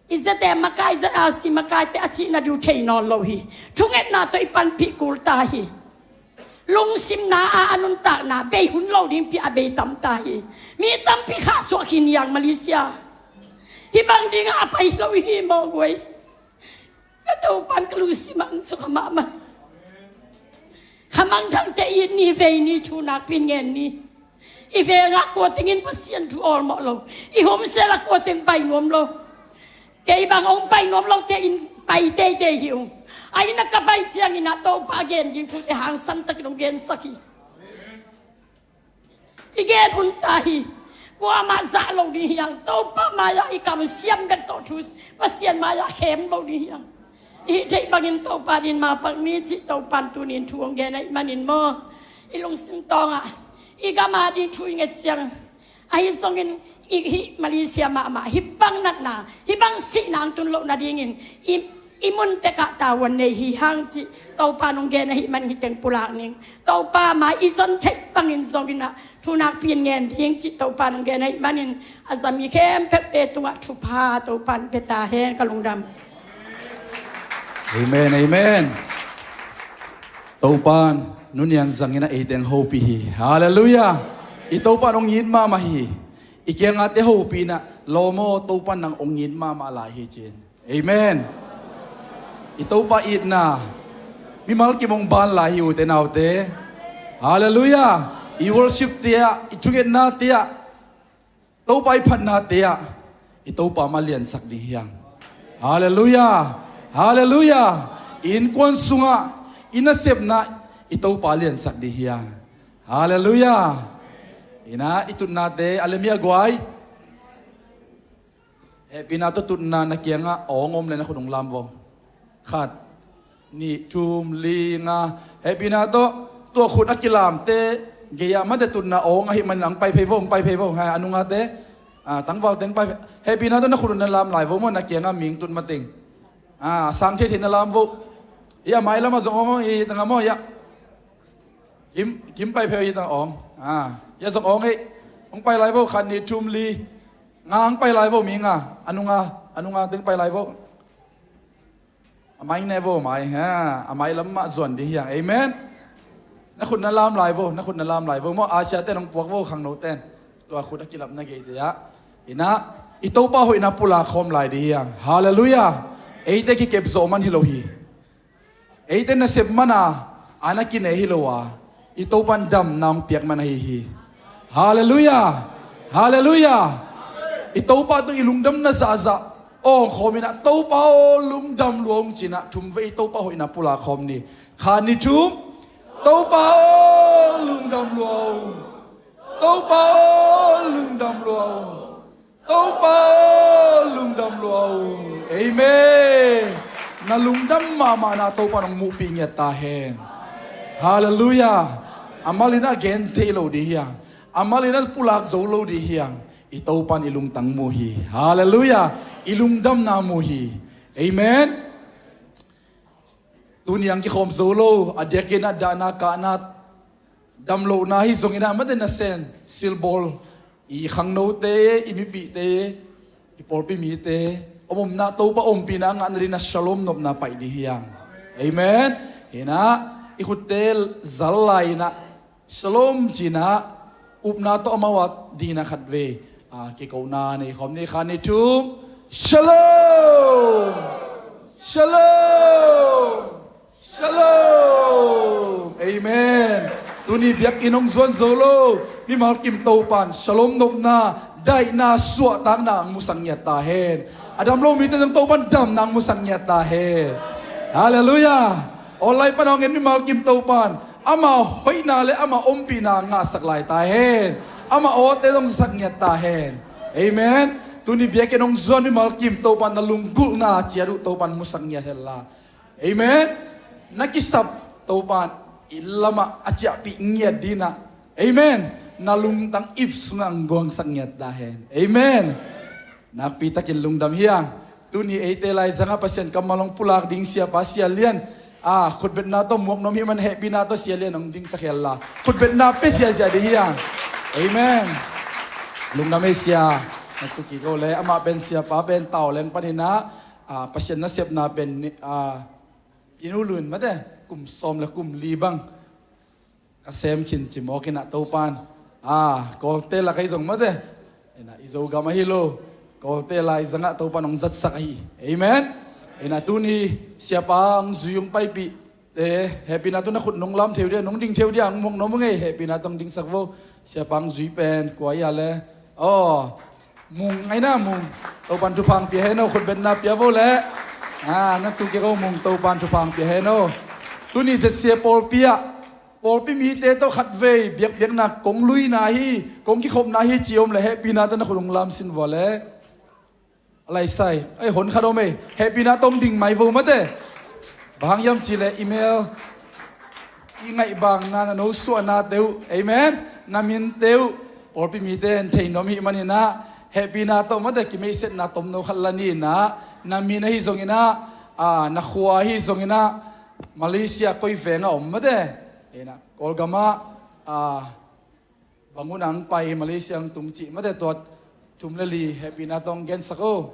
I Z M makai, Z R C makaite a cihna diu thei nawn lo hi. Thungetna tawh i panpih kul ta hi. Lungsimna a, a nuntakna bei hun lo ding pi a bei tam ta hi. Mi tampi khahsuah khin hi hang Malaysia. Hih bang dingah a pai lo hi maw guai. Ka Topan ka lungsim ah sukha mahmah. Khamangthangte it ni, vei ni, thu nakpi-in ngen ni. I vengah kua tengin Pasian thu awlmawh lo. I homecell ah kua teng pai nuam lo. Kei bang hong pai nuam lote in pai teitei hi ung. A inn ah ka pai ciangin ah Topa a gen ding thute hangsan takin hong gensak hi. I gen hun ta hi. Kuamah zah lo ding hi hang. Topa mai-ah i kamsiam bek tawh thu Pasian mai-ah khem lo ding hi hang. I hih theih bangin Topa dingin mapang ni cih Topan tuni-in thu hong gen ahih manin maw, i lungsim tawngah i gam a ding thu i nget ciang, ahi zongin i hih Malaysia mahmah hih bang natna, hih bang sihna hong tun loh nadingin i, i mun tekah tavuan nei hi hang cih Topa nong gen ahih manin hih teng pulak ning. Topa mai i zon theih bangin zongin ah thu nakpi-in ngen ding cih Topa nong gen ahih manin a zami khempeuhte tungah thupha Topan pia ta hen. Ka lungdam. Amen, amen. Topan nuniang zangin a eiteng hopih hi. Halleluiah. I Topan hong it mahmah hi. I kiangate hopihna lawm aw, Topan nang hong it mahmah lai hi cin. Amen. I Topa itna mimal kim hong ban lai hi, ute naute. Halleluiah. I worship te ah, i thungetna te ah, Topa i phatna te ah i Topa mah liansak ding hiang. Halleluiah. Halleluiah. I innkuan sungah i nasepna i Topa liansak ding hiang. Halleluiah. Ina i tutnate a lem hi a guai. Hehpihna tawh tutna na kiangah awng om le na khut hong lam vo. Khat, nih, thum, li, nga. Hehpihna tawh tua khut a kilamte gei-ah mate tutna awng ahih manin hong pai phei vo, hong pai phei vo. Ha, a nungate, ah, tangvalte hong pai phei. Hehpihna tawh na khut na lam lai vo maw, na kiangah mihing tut mateng. Ah, sang theithei na lam vo. Ia, mai lamah zong awng hi tangah maw, ia. Kim, kim pai phei hi tangah awng. Ah, ia zong awng hi. Hong pai lai vo, khat, nih, thum, li. Nga hong pai lai vo, mi nga. A nunga, a nunga teng pai lai vo. A mai ne vo, mai, ha. A mai lam mah zuan ding hiang. Amen. Na khut na lam lai vo, na khut na lam lai vo. Maw, Asia ten hong puak vo, khangno ten. Tua khut a kilapna geite ah. Ina, i Topa hoihna pulak khawm lai ding hiang. Halleluiah. Eite kikep zawh man hi lo hi. Eite nasep mana a na kinei hi lo a, i Topan damna hong piak man ahi hi. Halleluiah. Halleluiah. I Topa tawh i lungdamna zahzah awng khawm inah, Topa aw lungdam lua ung cinah, thum vei i Topa hoihna pulak khawm ni. Khat, nih, thum. Topa aw lungdam lua ung. Topa aw lungdam lua ung. Topa aw lungdam lua ung. Amen. Na lungdam mahmahna Topa nong muhpih ngiat ta hen. Halleluiah. A mal inah gen thei lo ding hiang. A mal inah pulak zo lo ding hiang. I Topan i lungtang mu hi. Halleluiah. I lungdamna mu hi. Amen. Tuni ang kikhawm zo lo, a diakin a dahna kahna damlohna hi zongin ah, mate, na sen silbawl, i khangnote, i mipihte, i pawlpi mite, om omna Topa ompihna a ngahna dingin a shalom nopna paih ding hiang. Amen. Hinah i khutte zal lai-inah shalom cinah upna tawh amau a dingin a khatvei, ah, kikona nei khawm ni. Khat, nih, thum. Shalom. Shalom. Shalom. Amen. Tuni biakinn hong zuan zo lo mimal kim Topan shalom nopna, daihna, suahtakna ang musak ngiat ta hen. A dam lo mite zong Topan damna ang musak ngiat ta hen. Halleluiah. Online pan hong en mimal kim Topan ama hoihna le ama ompihna ngahsak lai ta hen. Ama awte zong sak ngiat ta hen. Amen. Tuni biakinn hong zuan mimal kim Topan na lunggulhna ciat uh Topan musak ngiat hen la. Amen. Na kisap Topan i lamah a ciahpih ngiat dinah. Amen. Na lungtang ip sungah ang guangsak ngiat ta hen. Amen. Nakpitakin lungdam hiang. Tuni eite laizangah Pasian kammal hong pulak ding siapa Sia Lian, ah, khutbetna tawh muak nuam hih man hehpihna tawh Sia Lian hong dingsak hen la, khutbetna pia ziahziah ding hiang. Amen. Lungdam ei sia. Na tuki ko le amah pen siapa pen tau leng paninah, ah, Pasian nasepna pen ni, ah, i nu lun mate kum sawm le kum li bang ka sem khin ci mawk inah Topan, ah, Kawlte lak ahi zong mate, inah i Zogam ahi lo, Kawlte laizangah Topan hong zatsak ahi. Amen. Inah tuni siapa hong zui hong paipih te, hehpihna tawh na khut nong lam theu dia, nong ding theu dia, hong muak nuam ung ei, hehpihna tawh hong dingsak vo. Siapa hong zui pen kua ia le, aw, Mung aina Mung. Topan thupha hong pia hen aw, khutbetna pia vo le. Ah, na tuki ko Mung, Topan thupha hong pia hen aw. Tuni Z C A pawlpi ah pawlpi mite tawh khatvei biakpiakna kong luina hi, kong kikhopna hi ci om le hehpihna tawh na khut hong lam sin vua le. A laisai ei, hon khat om ei, hehpihna tawh hong ding mai vo mate. Bang hang hiam cih leh i mel i ngaihbangna, na nosuahna te uh, amen, na min te uh pawlpi mite in thei nuam hih maninah hehpihna tawh mate kimeihsetna tomno khat la ni inah, na min ahi zonginah, ah, na khua ahi zonginah, Malaysia koi vengah om mate, inah Kawlgamah, ah, bang hun ang pai, Malaysia ang tung cih mate, tua thum le li hehpihna tawh hong gensak o.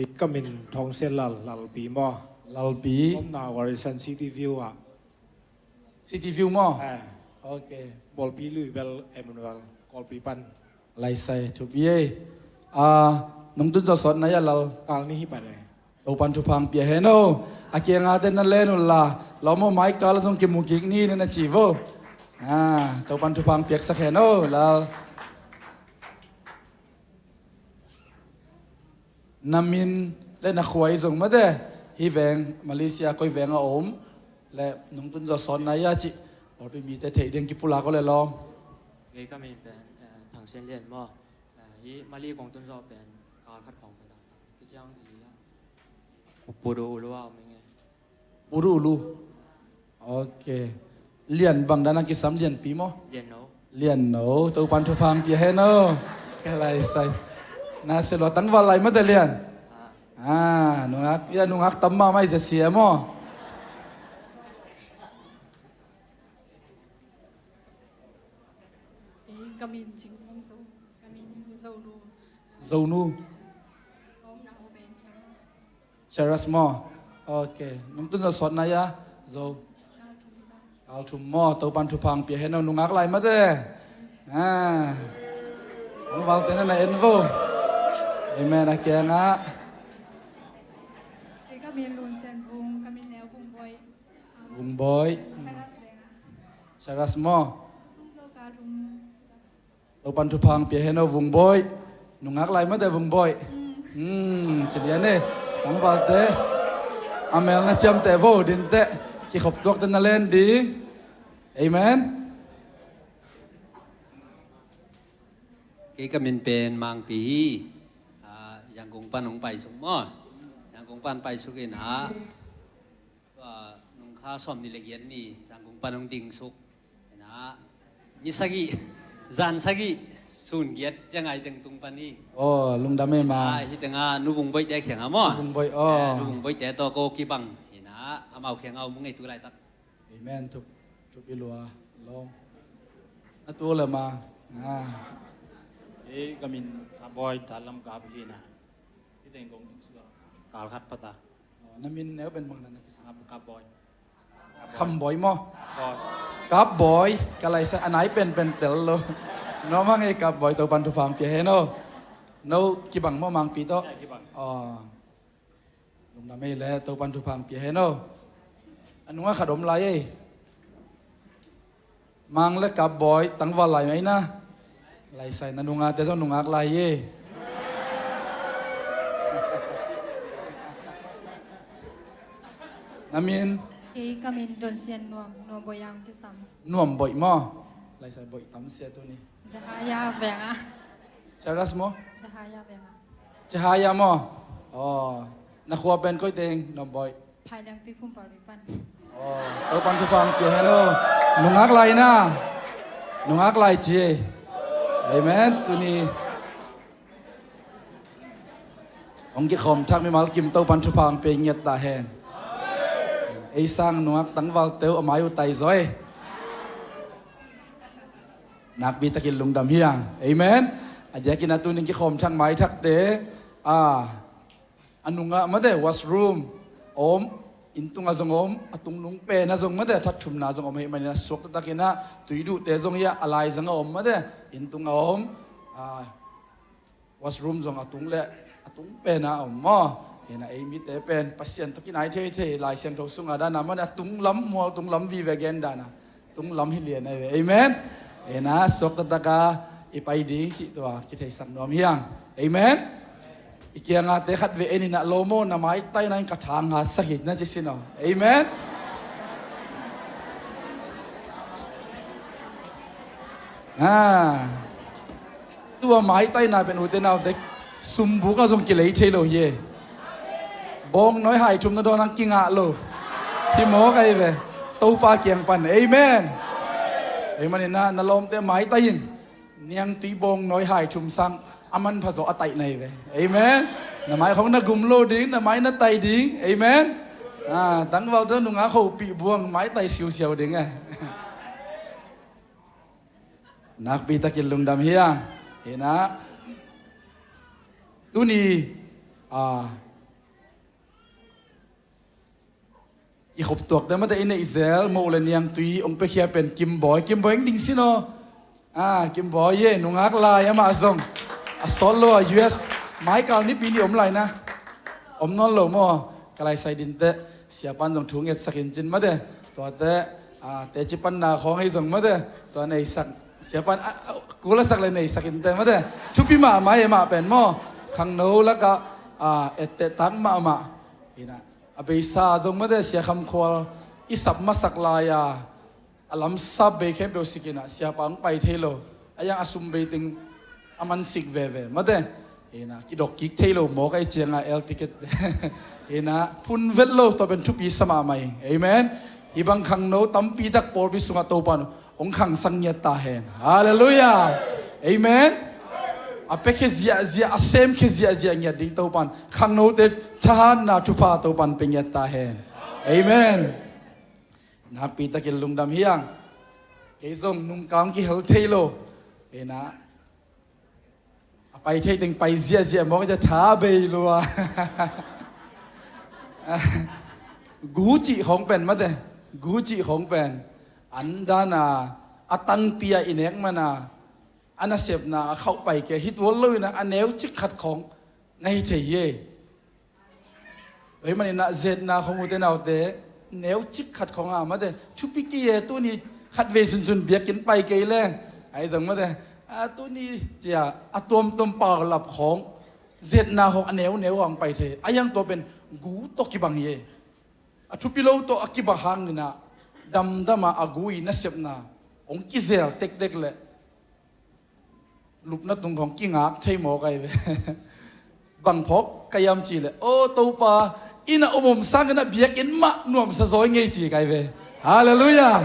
Ka min Thawngsian Lal, Lalpi maw? Lalpi. Omna Warison City View ah. City View maw? Eh. Ok. Bawlpi lui bel Emmanuel, Kawlpi pan. Laisai, thupi ei. Ah, nungtun zawh sawt nai a Lal. Kal nih hi pan ei. Topan thupha hong pia hen o. A kiangah te na len un la. Lawm aw, mai kal zong kimu kik ni na na ci vo. Ah, Topan thupha hong piaksak hen o, Lal. Na min le na khua i zong mate. Hih veng Malaysia koi veng a om le nungtun zawh sawt nai a cih Pawlpi mite theih ding kipulak aw le lawm. Kei ka min pen, eh, Thangsian Lian maw. Eh, hih Mali kong tun zawh pen kal khat khawng ka ta. Kiciang i, Puru Ulu a om ing e. Puru Ulu. Ok. Lian bang dan a kisam, Lianpi maw? Lian No. Lian No. Topan thupha hong pia hen o. Ka laisai. Na se lua tangval lai mate Lian. Ah. Ah, nungak, ya nungak tam mahmah i zia sia maw? Eh, ka min Cing Hong Zo. Ka min Zo Nu. Zo Nu. Om na ho ben Chang. Cheras maw? Ok. Nungtun zawh sawt nai a Zo. Kal thum maw? Topan thupha hong pia hen o, nungak lai mate. Ah. Tangvalte na na en vo. Amen. A kiangah. Kei ka min Lun Sian Vung, ka min neu Vung Boih. Vung Boih. Cheras maw? Topan thupha hong pia hen o Vung Boih. Nungak lai mate Vung Boih. Hmm, ci lian e. Tangvalte. A mel na ciamteh vo dinteh. Kikhop tuakte na len ding. Amen. Kei ka min pen Mangpi hi. Ah, Yangon pan hong paisuk maw. Yangon pan paisuk in ah. Tua nungkha sawm nih le giat ni Yangon pan hong dingsuk. Hi na, ni sagih, zan sagih, sun giat ciang a hi teng tung pan hi. Aw, lungdam ei ma. Hi teng a Nu Vung Boih te kiang a maw. Nu Vung Boih, aw. Nu Vung Boih te tawh ko kibang. Hi na, amau kiang a om ung ei tu laitak. Amen. Thupi lua lawm. A tu le ma. Ei ka min Kap Boih, Thalam Kap hi na. Hi teng kong dingsuk a kal khat pha ta. Na min neu pen bang na na kisam? Kap Boih. Kham Boih maw? Kap Boih. Ka laisai a nai penpen tel lo. No mang ei Kap Boih, Topan thupha hong pia hen o. No kibang maw Mangpi tawh? Aw. Lungdam ei le Topan thupha hong pia hen o. A nungah khat om lai ei. Mang le Kap Boih tangval lai mai na. Laisai na nungate zong nungak lai hi. Na min? Kei ka min Don Sian Nuam, Nuam Boih ang kisam. Nuam Boih maw? Laisai Boih tam sia tu ni. Cahaya veng a. Cheras maw? Cahaya veng a. Cahaya maw? Aw. Na khua pen koi teng, Nuam Boih? Phai Liangtui Phum Pau Lui pan. Aw, Topan thupha hong pia hen o. Nungak lai na. Nungak lai ci. Amen. Tuni hong kikhawm thak mimal kim Topan thupha hong pia ngiat ta hen. Ei sang nungak tangval teu a mai uh tai zaw ei. Nakpi takin lungdam hi ang. Amen. A diakin a tunin kikhawm thak mai thakte a, a nungah mate washroom om, inn tungah zong om, a tungnung pen ah zong mate that thumna zong om ahih manin a suak taktakin ah tuiduhte zong hi a, a laizang a om mate inn tungah om. A, washroom zong a tung le a tung pen ah om maw? Hi na, ei mite pen Pasian tawh kinai theithei, Lai Siangtho sungah dan a mate a tung lam, mual tung lam vive gen dan a tung lam hi lian ahi ve. Amen. Hi na, suak taktak a i pai ding cih tua kitheisak nuam hi ang. Amen. I kiangahte khat vei en in ah, lawm aw, na maitai na in ka thang ha sak hi na ci sin aw. Amen. Ah. Tua maitai na pen ute naute sumbuk ah zong kilei thei lo hi e. Bawngnawi hai thum na dawn ang kingah lo. Hi mawk ahi ve. Topa kiang pan. Amen. Amen. Ina, na lawmte maitai in. Niangtui bawngnawi hai thum sang a manpha zaw a taih na hi ve. Amen. Na mai khong na gum lo ding, na mai na tai ding. Amen. Ah, tangvalte nungak hopih buang maitai siusiau ding e. Nakpi takin lungdam hi a. Hi na. Tuni, ah, I khop tuakte mate i neih zel, moh le niangtui hong piakhia pen Kim Bawi. Kim Bawi hong ding sin aw. Ah, Kim Bawi ye, nungak lai amah zong. A sawt lo a U S. Mai kal nipi ni om lai na. Om nawn lo maw. Ka laisai dinteh. Siapan zong thu ngetsak in cin mate. Tuate, ah, teci panna khawng hi zong mate. Tua neisak. Siapan, ah, ah, kulasak le neisak inteh mate. Thupi mahmah e mah pen maw. Khangno lakah, ah, etteh tak mahmah. Hi na. A beisa zong mate Sia Kham Khual i sap masak lai-a a lamsap bei khempeuh sik in ah siapa hong pai thei lo. A iang a sum bei teng a man sik veve mate. Hi na, kidok kik thei lo mawk a i cianga air ticket. Hi na, phun vet lo tua pen thupi sa mahmah hi. Amen. Hih bang khangno tampi tak pawlpi sungah Topa in hong khangsak ngiat ta hen. Halleluiah. Amen. A piakhia ziahziah, a semkhia ziahziah ngiat ding Topa in khangnote thahatna thupha Topa in pia ngiat ta hen. Amen. Nakpi takin lungdam hi hang. Kei zong nungkang kihel thei lo. Hi na. A pai thei teng pai ziahziah mawk a, tha bei lua. Gu cih khawng pen mate. Gu cih khawng pen. An dana a tangpi a i nek mana a nasepna a khauh pai kei hi tuan lo in a, a neu cik khat khawng na hi thei hi. Ei manin ah zetna khawng ute naute neu cik khat khawng a mate thupi kei e, tuni khatvei sunsun biakinn pai kei leng. Ahi zong mate, a tuni cia a tuamtuam paulap khawng zetna khawng a neuneu hong pai thei. A iang tua pen gu tawh kibang hi e. A thupi lo tawh a kibang hangin ah damdam a a gu i nasepna hong kizel tektek leh lupna tung khawng kingak thei mawk ahi ve. Bang phawk ka hiam cih leh, aw Topa, inn a om om sangin ah biakinn mah nuamsa zaw ing ei ci ka hi ve. Halleluiah.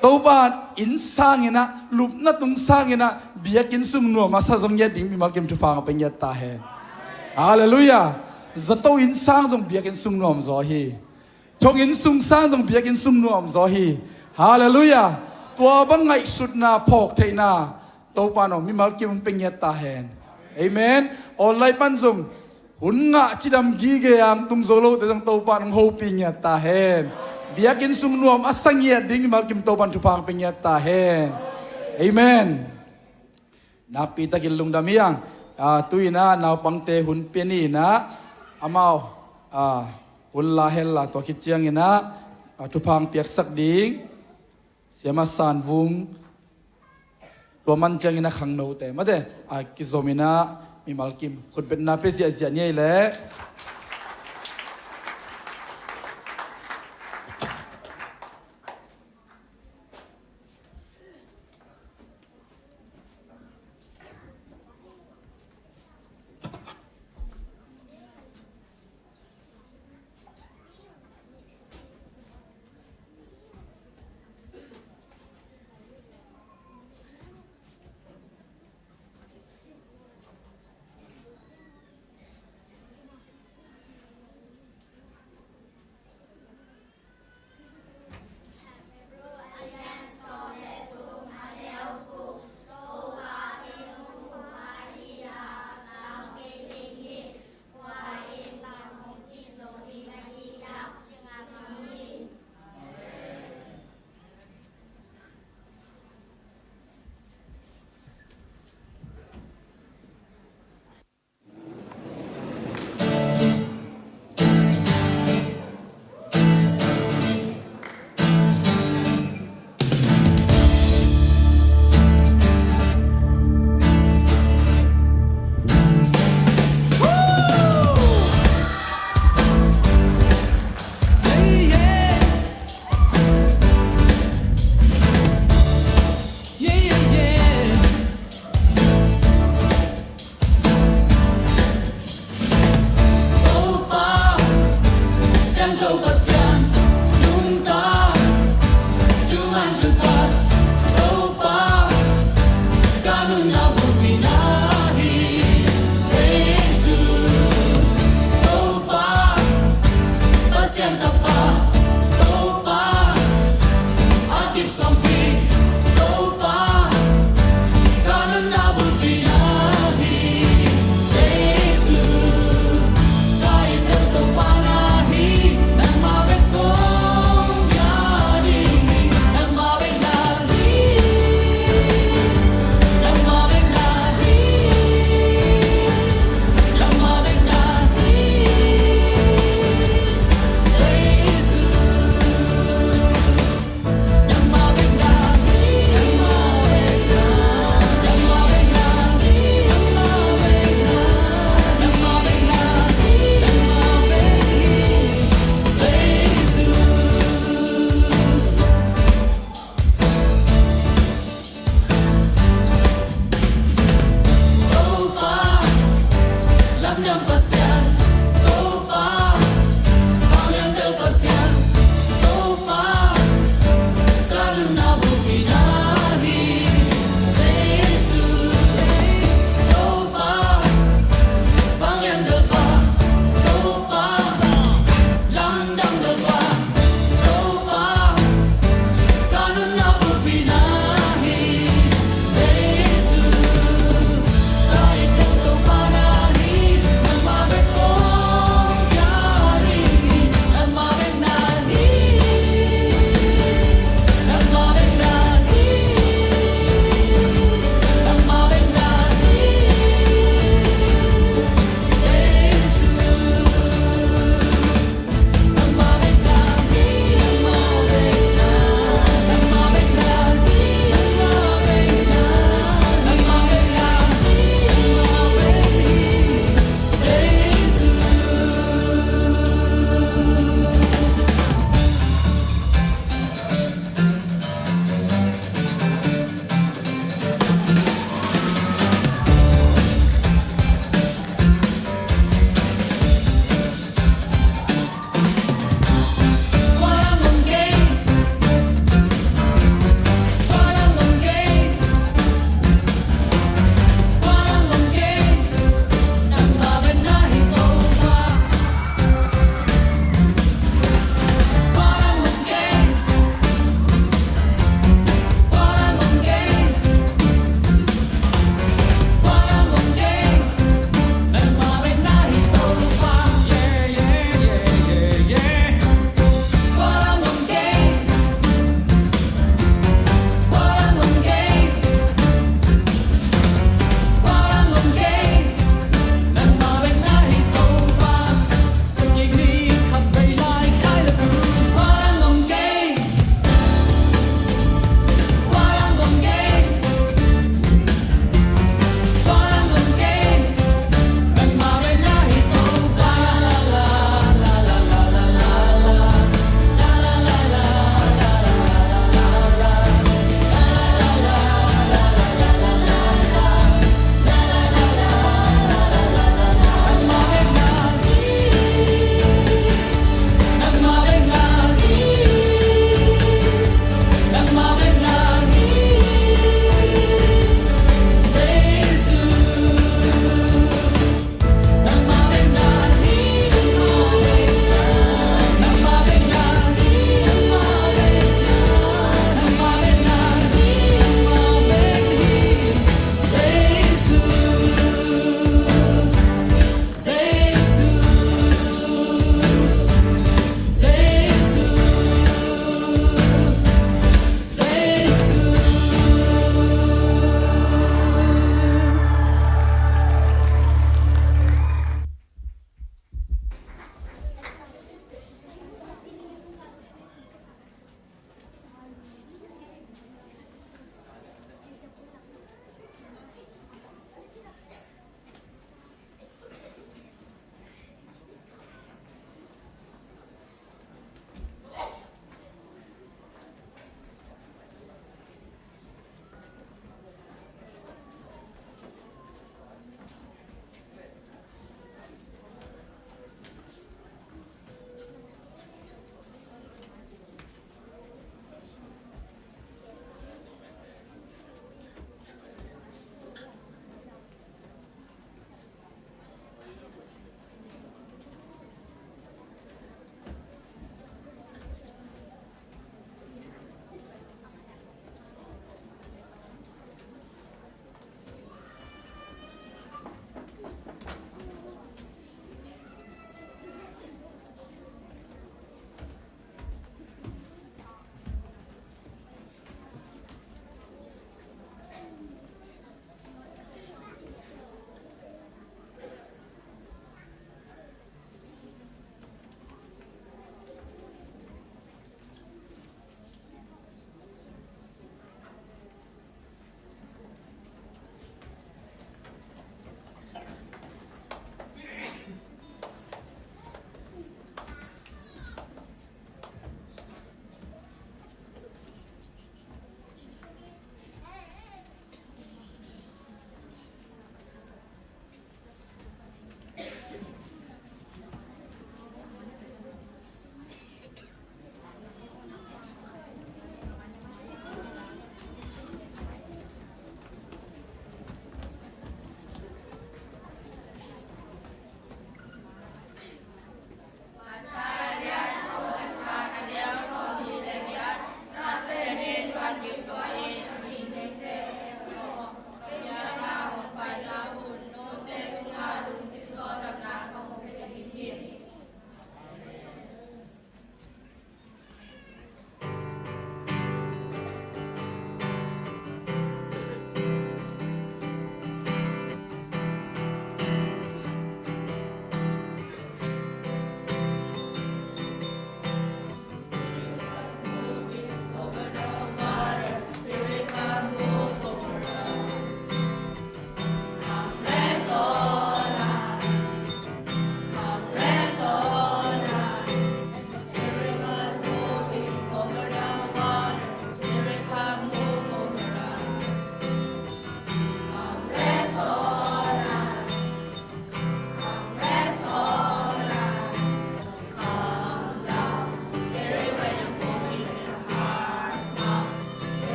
Topa, inn sangin ah, lupna tung sangin ah biakinn sung nuam a sa zaw ngiat ding mimal kim thupha hong pia ngiat ta hen. Halleluiah. Zato inn sang zong biakinn sung nuam zaw hi. Thonginn sung sang zong biakinn sung nuam zaw hi. Halleluiah. Tua bang ngaihsutna phawk theihna Topa in hong mimal kim hong pia ngiat ta hen. Amen. Online pan zong hun ngah cidam gige a hong tung zo lote zong Topa in hong hopih ngiat ta hen. Biakinn sung nuam a sa ngiat ding mimal kim Topa in thupha hong pia ngiat ta hen. Amen. Nakpi takin lungdam hi hang. Ah, tu-in ah naupangte hun pia ni-in ah amau, ah, hun la hel la, tua khit ciangin ah, ah, thupha hong piaksak ding Siama San Vung, tua man ciangin ah khangnote mate, ah, kizom in ah mimal kim khutbetna pia ziahziah ni ei leh.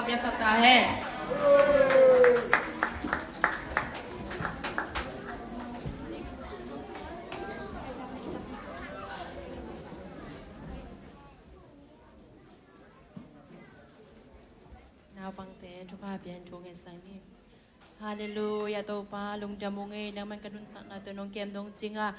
Piaksak ta hen. Naupangte thupha pian thu ngetsak ni. Halleluia, Topa lungdam ung ei, nangman ka nuntakna tawh nong kem nong cing a.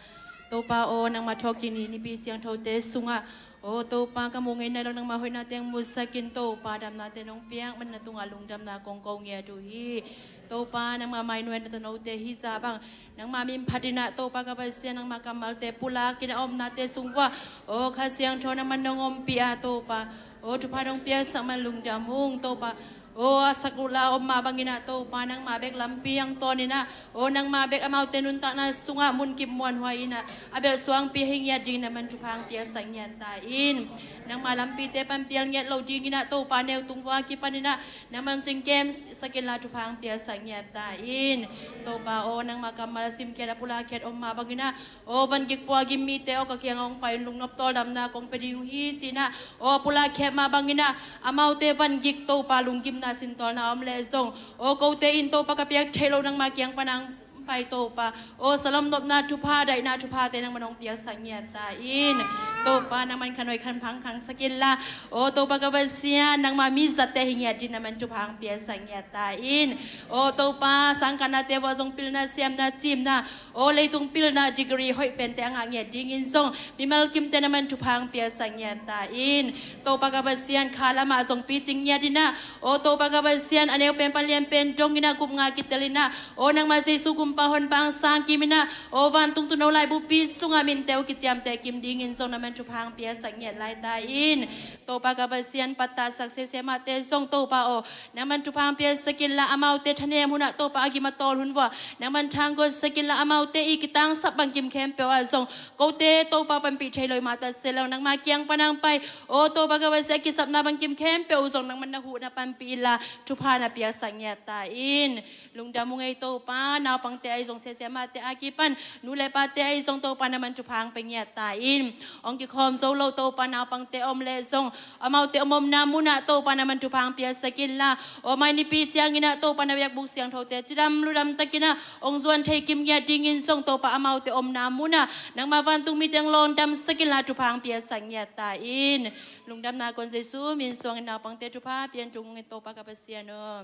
Topa aw, nangma thawhkik ni nipi siangthote sungah, aw Topa, ka mu ngei nawn lo nangma hoihna teng musak in, Topa damnate nong piak man na tungah lungdamna kong ko ngiat uh hi. Topa nangma mainuaina tawh note hi zah bang nangma min phat in ah, Topa ka Pasian, nangma kammalte pulak in ah, omnate sung uah aw Kha Siangtho nangman nong ompih a, Topa aw thupha nong piaksak man lungdam ung, Topa aw a sak uh la om mah bangin ah, Topa nangma bek lampi hong tawn in ah, aw nangma bek amaute nuntakna sungah munkip muanhuai in ah, a belh suangpi hi ngiat ding nangman thupha hong piaksak ngiat ta in. Nangma lampite panpial ngiat lo dingin ah, Topa neu tung vua kipan in ah nangman cingkem sak in la thupha hong piaksak ngiat ta in. Topa aw nangma kammal a simkhiat a pulakkhiat om mah bangin ah, aw vangik pua gim mite aw ka kiangah hong pai un, lungnop tawldamna kong pia ding uh hi ci in ah, aw a pulakkhiat mah bangin ah, amaute vangik, Topa lunggimna sintawlna om leh zong, aw kote in Topa ka piak theih loh nangma kiang pan hong pai, Topa aw salom nopna thupha, daihna thuphate nangman hong piaksak ngiat ta in. Topa nangman khanoi khanphang khangsak in la, aw Topa ka Pasian, nangma mi zatte hi ngiat ding nangman thupha hong piaksak ngiat ta in. Aw Topa sangkahnate uah zong pilna, siamna, cimna, aw leitung pilna degree hoih pente a ngah ngiat dingin zong mimal kimte nangman thupha hong piaksak ngiat ta in. Topa ka Pasian, kha lamah zong picing ngiat in ah, aw Topa ka Pasian, a neu pen pan lian pen dong in ah, gup nga kitel in ah, aw nangma Jesu gumpa honpa hong sang kim in ah, aw vantung tuuno laibupi sungah minte uh kiciamteh kim dingin zong nangman thupha hong piaksak ngiat lai ta in. Topa ka Pasian, pattahsak sese mahte zong, Topa aw nangman thupha hong piaksak in la, amaute thanem hun ah, Topa a gim a tawl hun uah nangman thanggot sak in la, amaute i kitangsap bangkim khempeuh ah zong kote Topa panpih thei lo i mah tat se lo nangma kiang pan hong pai, aw Topa ka Pasian, a kisapna bangkim khempeuh uh zong nangman na huh na panpih in la thupha na piaksak ngiat ta in. Lungdam ung ei Topa, naupangte ahi zong sese mahte a kipan nu le pate ahi zong, Topa nangman thupha hong pia ngiat ta in. Hong kikhawm zo lo, Topa naupangte om leh zong amaute om omna munah, Topa nangman thupha hong piaksak in la, aw mai nipi ciangin ah, Topa na biakbuk siangthote cidam ludam takin ah hong zuan thei kim ngiat dingin zong, Topa amaute omna munah nangma vantung mite hong lawngdamsak in la thupha hong piaksak ngiat ta in. Lungdamna kong Jesu min suangin naupangte thupha pian tung ung ei Topa ka Pasian aw.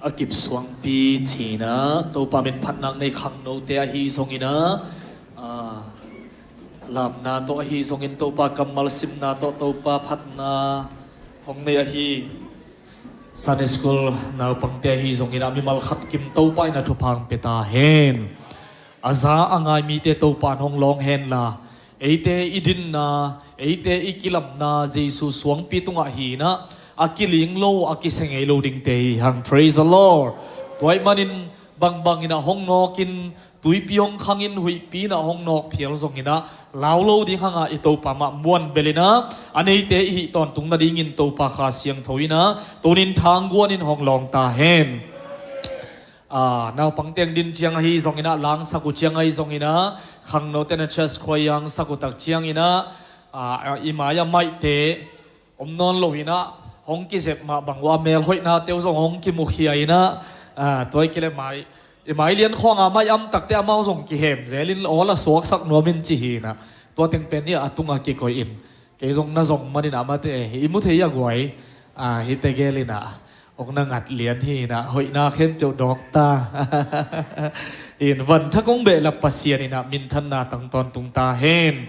A kip suangpi cinah Topa min phatna nei khangnote ahi zonginah, aa, lamna tawh ahi zongin Topa kammal simna tawh Topa phatna hong nei ahi Sunday school naupangte ahi zonginah mimal khat kim Topa in a thupha hong pia ta hen. A za a ngai mite Topa in hong lawng henla, eite i dinna, eite i kilamna Jesu suangpi tungah hinah a kiling lo, a kisia ngei lo dingte hi hang. Praise the Lord. Tua ahih manin bangbang inah hong nawkin, tuipi hong khangin, huihpi inah hong nawk phial zonginah lau lo ding hangah i Topa mah muan belinah a neite i hih tawntung nadingin Topa Kha Siangtho inah tunin thangguanin hong lawng ta hen. Aa, naupang teng din ciang ahi zonginah, langsak uh ciang ahi zonginah, khangnote na church khuai yangsak uh tak cianginah, aa, i mai-ah maihte om nawn loinah hong kizep mah bang uh a melhoihnate uh zong hong kimukhia inah, aa, tua i kile mai, i mai lian khawngah mai am takte amau zong kihem zelin awl a suaksak nuamin ci hinah, tua teng pen hi a tungah kikoih in. Kei zong na zong maninah mate, i mu thei a guai, aa, hite gelinah hong na ngat lian hinah, hoihna khempeuh dawkta. In vanthak hong behlap Pasian inah minthanna tang tawntung ta hen.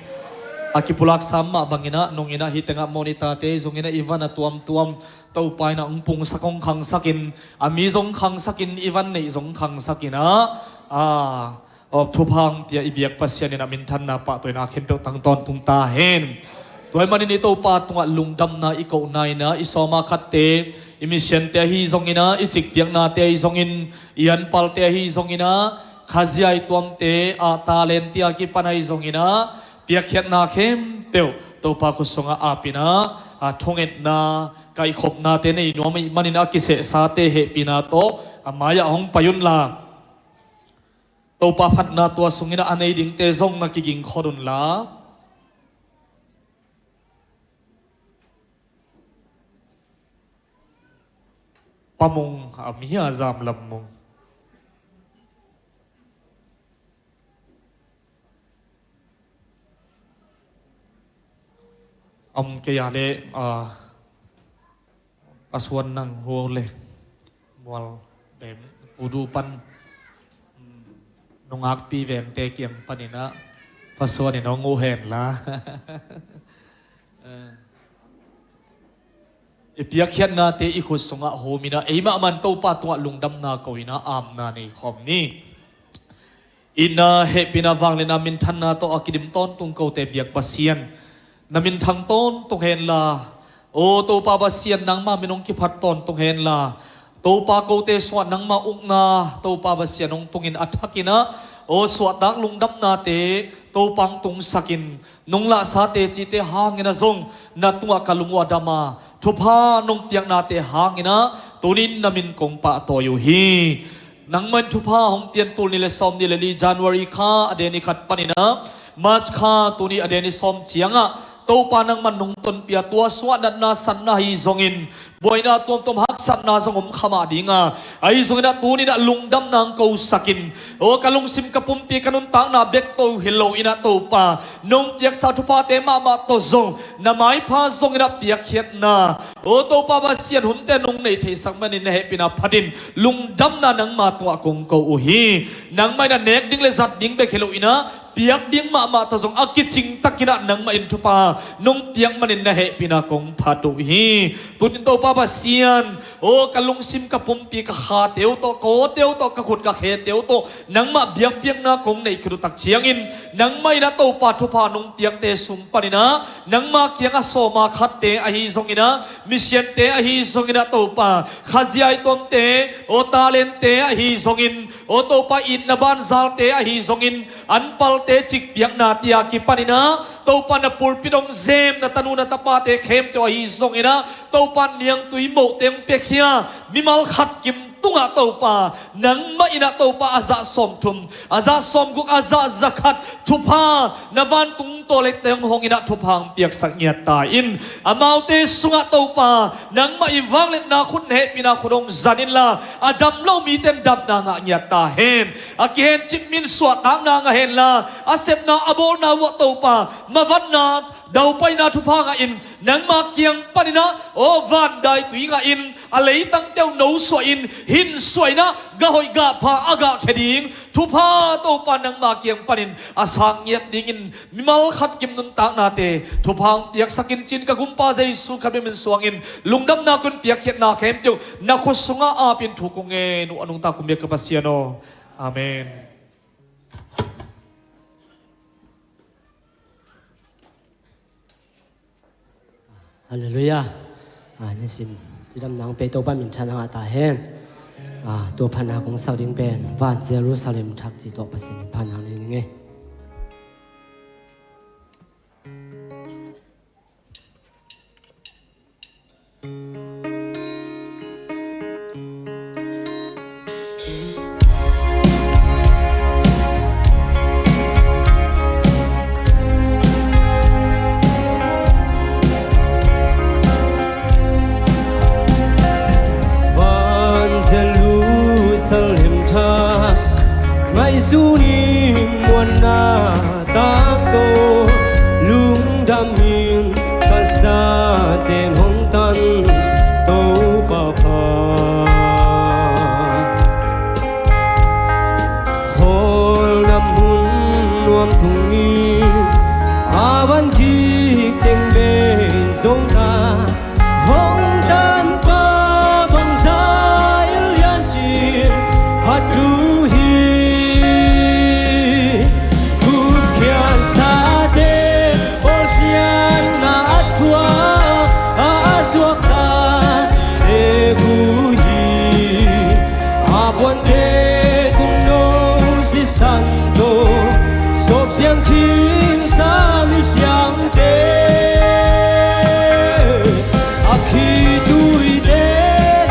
A kipulak sam mah banginah nunginah hih tengah monitate zonginah i van a tuamtuam Topa inah hong pungsak hong khangsakin, a mi zong khangsakin, i van neih zong khangsakinah, aa, aw, thupha hong pia i biak Pasian inah minthanna pahtawina khempeuh tang tawntung ta hen. Tua ahih manin i Topa tungah lungdamna i kohna inah i sawma khatte, i misiante ahi zonginah, i cikpiaknate ahi zongin, i anpalte ahi zonginah, khazia i tuamte, a talent a kipan ahi zonginah, piakkhiatna khempeuh Topa khut sungah apinah, a thungetna, kaihkhopnate nei nuam ahih manin a kisehsate hehpihna tawh a mai-ah hong pai unla, Topa phatna tua sunginah a nei dingte zong na kiging khot unla. Pamung a mi a zamlam mung. Om kei a le, aa, Pasuan nang hua le mual dem pudu pan, mm, nungakpi vengte kiang paninah Pasuan in hong uh henla. Eh, i piakkhiatnate i khut sungah huminah eimah man Topa tungah lungdamna ko inah amna nei khawm ni. Itna, hehpihna, vangliatna, minthanna tawh a kidim tawntung kote biak Pasian, na minthang tawntung henla. Aw Topa Pasian, nangma min hong kiphat tawntung henla. Topa kote sungah nangma ukna Topa Pasian hong tungin a thakinah, aw suahtak lungdamnate Topa hong tungsakin, nunglahsate cite hanginah zong na tungah ka lung uh a dam a, thupha nong piaknate hanginah tunin na min kong pahtawi uh hi. Nangmah in thupha hong pian, tul nih le sawm nih le li January kha a deni khat paninah March kha tuni a deni sawm ciangah Topa nangmah nungton pia, tua sungah natna satna hi zongin buaina tuamtuam haksatna zong om kha mah dinga, ahi zonginah tuninah lungdamna hong kosakin, aw ka lungsim ka pumpi ka nuntakna bek to hi loinah Topa nong piaksa thuphate mahmah tawh zong na maipha zonginah piakkhiatna, aw Topa Pasian, hunte nong nei theihsak manin na hehpihna phatin lungdamna nangma tungah kong ko uh hi. Nangmah in a nek ding le zat ding bek hi loinah piak ding mahmah tawh zong a kicingtakinah nangmah in thupha nong piak manin na hehpihna kong phat uh hi. Tunin Topa Pasian, aw ka lungsim ka pumpi ka khate uh tawh, kawte uh tawh, ka khut ka khete uh tawh nangmah biakpiakna kong neih khit uh tak ciangin, nangmah inah Topa thupha nong piakte sung paninah nangma kiangah sawma khatte ahi zonginah, misiante ahi zonginah Topa, khazia i tuamte, aw talente ahi zongin, aw Topa itna banzalte ahi zongin, anpalte, cikpiaknate a kipaninah Topa na pulpit hong zem na tanu na tapate khempeuh ahi zonginah Topa niangtui mohte hong piakhia mimal khat kim tungah Topa nangmah inah Topa a zah sawmthum, a zah sawmguk, a zah zakhat thupha na vantung tawlette hong honginah thupha hong piaksak ngiat ta in, amaute sungah Topa nangmah i vangliatna khut, na hehpihna khut hong zan inla, a dam lo mite in damna ngah ngiat ta hen. A kihencip mi in suahtakna ngah henla, a sepna a bawlna uh ah Topa mavanna Daupaina thupha ngahin nangma kiang panin ah, aw, van dai tui ngahin a leitangte uh nosuahin, hinsuahin ah gah hoih gah pha a gahkhia ding thupha Topa nangma kiang panin a sang ngiat dingin mimal khat kim nuntaknate thupha hong piaksak in, ci-in ka Gumpa Jesu Khazih min suangin lungdamna kun piakkhiatna khempeuh na khut sungah apin thu kong ngen uh a nungta kong biak ka Pasian aw. Amen. Halleluiah. Ah, nisim cidamna hong pia Topa minthanna ngah ta hen. Ah, tua phatna kong sak ding pen Van Jerusalem Thak ci tawh Pasian min phatna hong nei ning ei. Van Jerusalem Thak, ngaihsun in muanna tak tawh lungdam in, ka zaten hong tan Topa pha. Khawlna mun nuam tung in, a van kik teng bei zong ta, hong tanpa bangzah i lian cin phat uh hi. Gupkhiatsate pawlsiatna a thuak, a suakta te uh hi. A puante tung no sisan tawh, sawp siang khin sa mi siangte, a khitui te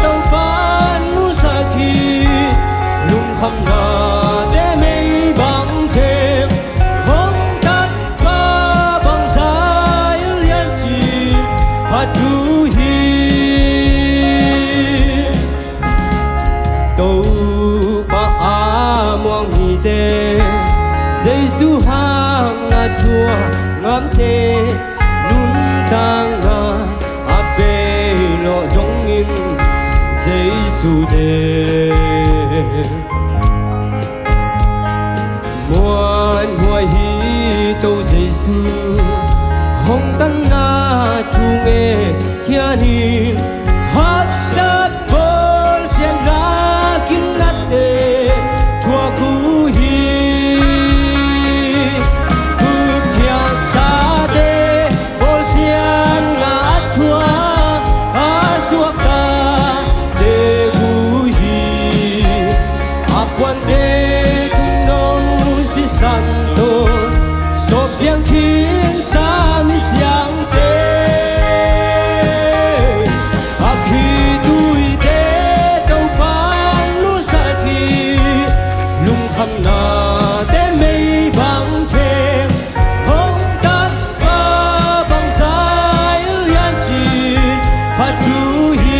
Topa'n nusak hi. Lungkhamnate mei bang theng, hong tanpa bangzah i lian cin phat uh hi. Topa a muang mite, Jesu hang a thuak ngamte, nuntakna a bei lawh dongin Jesu te. Muanhuai hi Topa Jesu, hong tanna thu ngen hian in, haksat pawlsiatna kimnate thuak uh hi. Gupkhiatsate pawlsiatna a thuak, a suakta te uh hi. A puante tung no sisan tawh, sawp siang khin sa mi siangte, a khitui te Topa'n nusak hi. Lungkhamnate mei bang theng, hong tanpa bangzah i lian cin phat uh hi.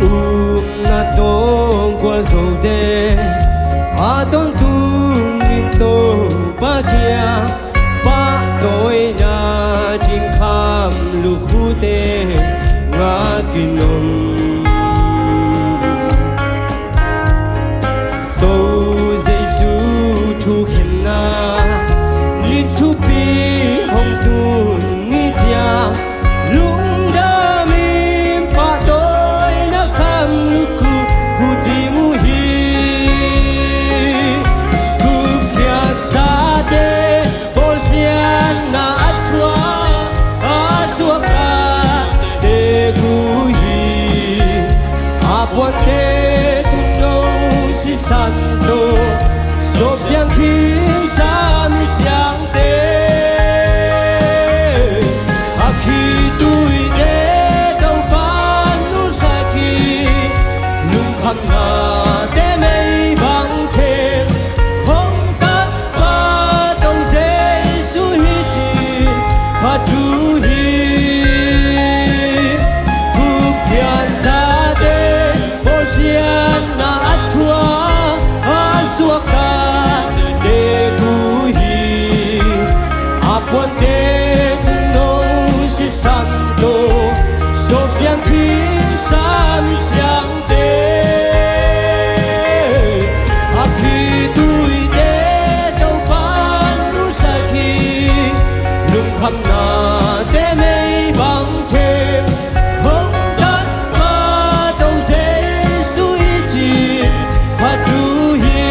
Upna tawh gualzote a tawntung in Topa kiang, pahtawina dingkham lukhute ngak in om. Topa Jesu thukhenna ni thupi hong tun ni ciang, lungdam in pahtawina kham lukhu khu ding uh hi. Gupkhiatsate pawlsiatna a thuak, a suakta te uh hi. Nate mei bang theng hong tat pa Topa Jesu hi cin phat uh hi. Thupiaksate bawlsiatna a thuak a suakta tek uh hi. A puante tungno sisan tawh suak siangtho sam siang te a khitui te Topa'n nusia hi. Lungkhamnate mei bang theng hong tat pa Topa Jesu hi cin phat uh hi.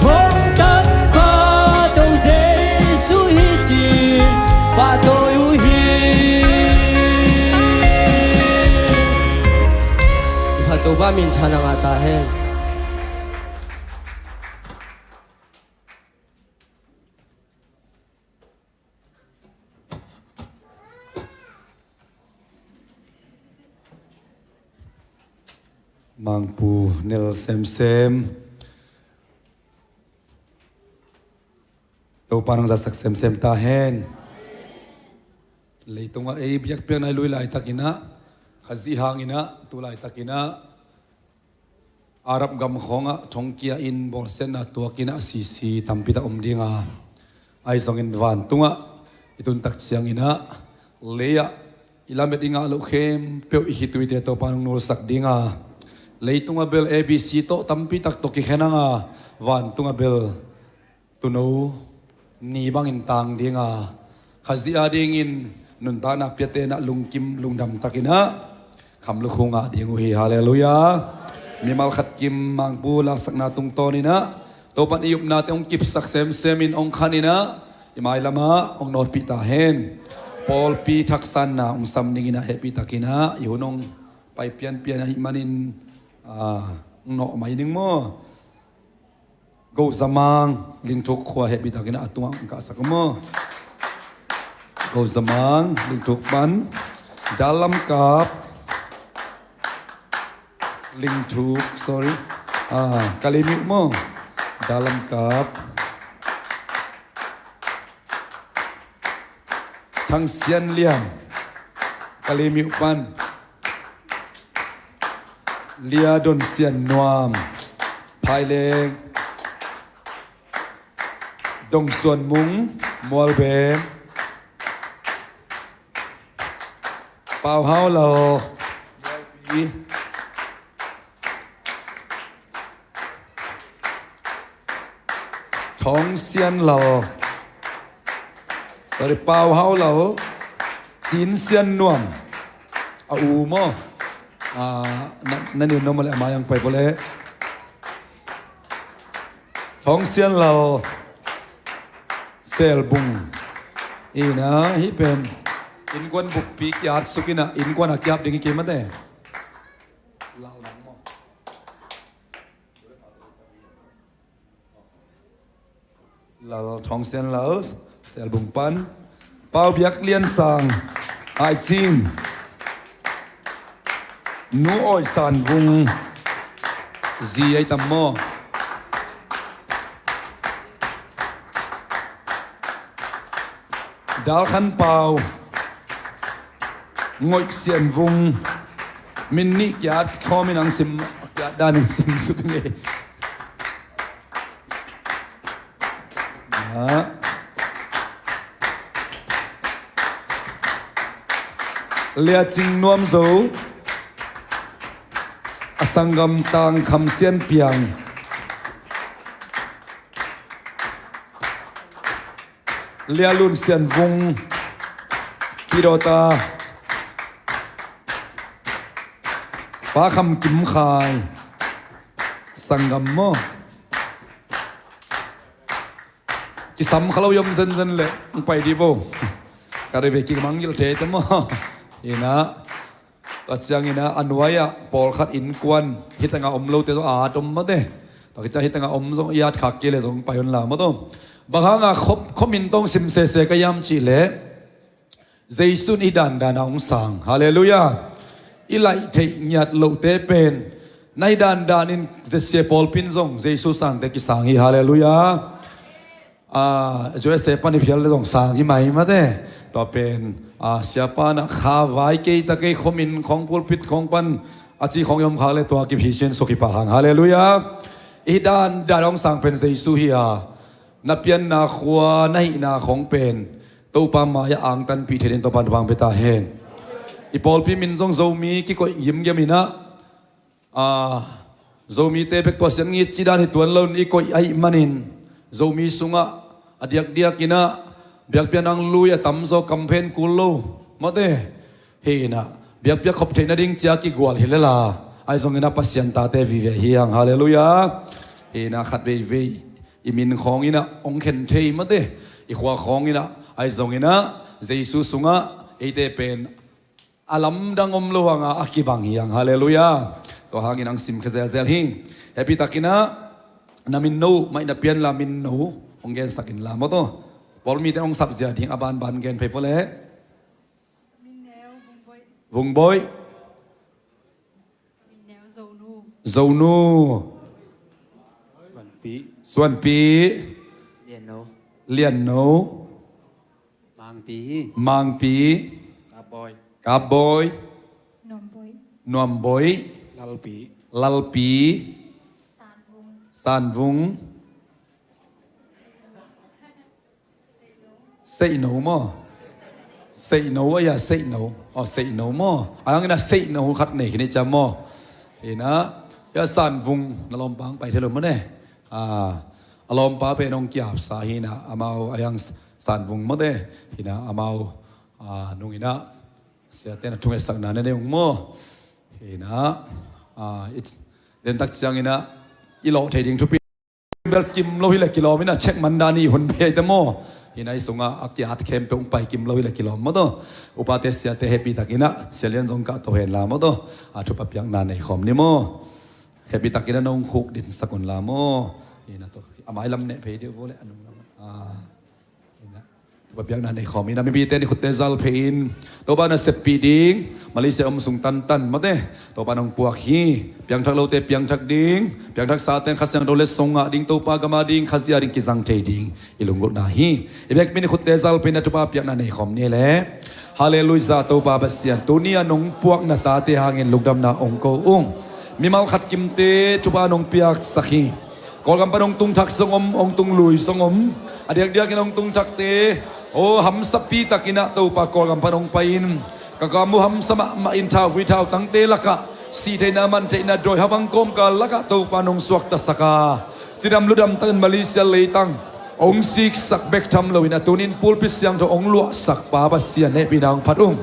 Hong tat pa Topa Jesu hi cin pahtawi uh hi. Topa minthanna ngah ta hen. Mangpu nel semsem. Topa nong zatsak semsem ta hen. Leitungah ei biakpiakna i lui laitakinah, Khazih hanginah tu laitakinah Arab gam khawngah thongkia in bawlsiatna tuakinah sisi tampitak om dinga, ahi zongin vantungah i tuntak cianginah leiah i lamet i ngah loh khempeuh i khituite Topa nong nulsak dinga, leitungah bel A B C tawh tampitak tawh kikhen anga, vantungah bel tuuno ni bangin tang dinga, Khazih adingin nuntakna piatenah lungkim lungdam takinah khamlukhu ngah ding uh hi. Halleluiah. Mimal khat kim Mangpu laksakna tungtawninah Topan i upnate hong kipsak semsemin hong khaninah i mailamah hong nawtpih ta hen. Pawlpi thaksanna hong sam dinginah hehpih takinah i hun hong pai pianpian ahih manin, ah, hong nawh mai ning maw? Gozamang Lingthuk khua hehpih takinah a tungah hong kahsak maw? Gozamang Lingthuk pan Dalam Kap Lingthuk, sorry. Ah, Kalimyo maw? Dalam Kap Thang Sian Lian Kalimyo pan. Lia Don Sian Nuam Phaileng. Dong Suan Mung Mualbeng. Pau Hau Lal Mualpi. Thawng Sian Lal. Sorry, Pau Hau Lal, Cin Sian Nuam. A u maw? Ah, na, na ni nuam le a mai ang pai pole. Thawng Sian Lal, Selbung. Ina, hih pen innkuan bukpi kiat suk ina, innkuan a kiap ding hi kei mate. Lal nang maw? Lal Thawng Sian Lal, Selbung pan. Pau Biak Lian Sang, Ai Cing. Nu Oi San Vung, zi ai tam maw? Dal Khan Pau, Ngoih Sian Vung. Min nih kiat khawmin ang sim, kiat danin sim suk ni. Ah. Lia Cing Nuam Zo, a sanggam Tang Kham Sian Piang. Lia Lun Sian Vung, Pidawta. Pa Kham Kim Khai, sanggam maw? Kisam kha lo i om zenzen leh hong pai dih vo. Ka ri ve kik mangngilh thei te maw? Ina, tua ciangina a nuai-ah pawlkhat innkuan hih tengah om lote zong a at om mawte. Tua khit ciang hih tengah om zong i at khak kei leh zong pai un la maw tawh. Bang hanga khuamin tawh hong sim sese ka hiam cih leh, Jesu in hih dandan a hong sang. Halleluiah. i laih theih ngiat lohte pen na hi dandanin ZCA pawlpi in zong Jesu sangte kisang hi. Halleluiah. Ah, U S A pan i phial le zong sang hi mai mate. Tua pen, ah, siapa na kha vai kei ta kei khomin khong pulpit khong pan a ci khong i om khak le tua kip hi sin suk hi pah hang. Halleluiah. I dandan hong sang pen Jesu hi a, na pianna khua na hihna khong pen Topa mai-ah angtanpih theih dingin Topa in thupha hong pia ta hen. I pawlpi min zong Zomi kikoih gimgiam inah, ah, Zomite bek Pasian ngit cih dan hi tuan loin i koih ahih manin Zomi sungah a diakdiak inah biakpiak nang lui a tamzaw kamphen kul lo mate. Hi inah biakpiak khop theih nading cia kigual hi lela, ahi zong inah Pasian tate vive hi hang. Halleluiah. Hi inah khat veivei i min khawng inah hong khen thei mate, i khua khawng inah, ahi zong inah Jesu sungah eite pen a lamdang om lo hanga a kibang hi hang. Halleluiah. Tua hangin hong simkhia zelzel hi. Happy takinah na min no maih na pianla min no hong gensak inla maw taw. Pawl mite hong sapzia ding a banban gen phei pawh leh. Vungboih. Zonu. Suanpi. Lianno. Mangpi. Kapboi. Nuamboi. Lalpi. Sanvung. Seihno maw? Seihno a ia, Seihno. Aw, Seihno maw? A hang inah Seihno khat nei khin i ciam maw? Inah ia Sanvung na lawmpa hong pai thei lo maw ne? A lawmpa pen hong kiapsa hi inah amau a hang Sanvung maw te? Inah amau nung inah siate na thungetsakna na nei ung maw? Inah i dentak ciang inah i lawh thei ding thupi bel kim lo hi le kilawm inah check man dan i hun phei te maw? Inah i sungah a kiat khempeuh hong pai kim lo hi le kilawm maw taw. Upate siate happy takinah sia lian zong kah to henla maw taw. A thupha piakna nei khawm ni maw? Happy takinah nong khuk dinsak unla maw? Inah taw a mai lam neh phei deuh vo le a nung lam. Inah Topa piakna nei khawm inah mipite ni khutte zal phei in Topa na seppih ding, Malaysia om sung tantan mate Topa nong puak hi. Piangthak lote piangthak ding, piangthak saten Kha Siangtho letsong ngah ding, Topa gam a ding, Khazih a ding kizang thei ding i lunggulhna hi. I biakpi ni khutte zal phei inah Topa piakna nei khawm ni le. Halleluiah. Topa Pasian, tuni a nong puakna tate hangin lungdamna ong ko ung. Mimal khat kimte Topa nong piaksak hi. Kawlgam pan hong tung thak zong om, hong tung lui zong om. A diakdiakin hong tung thakte aw hamsapi takinah Topa Kawlgam pan hong pai-in ka gam uh hamsa mahmah in thauvui thautangte lakah sih theihna man theihna dawi habang kawmkal lakah Topa nong suaktasak a, cidam ludam takin Malaysia leitang hong siksak bek tham loin a tunin pulpit siangtho hong luahsak Pa Pasian hehpihna hong phat ung.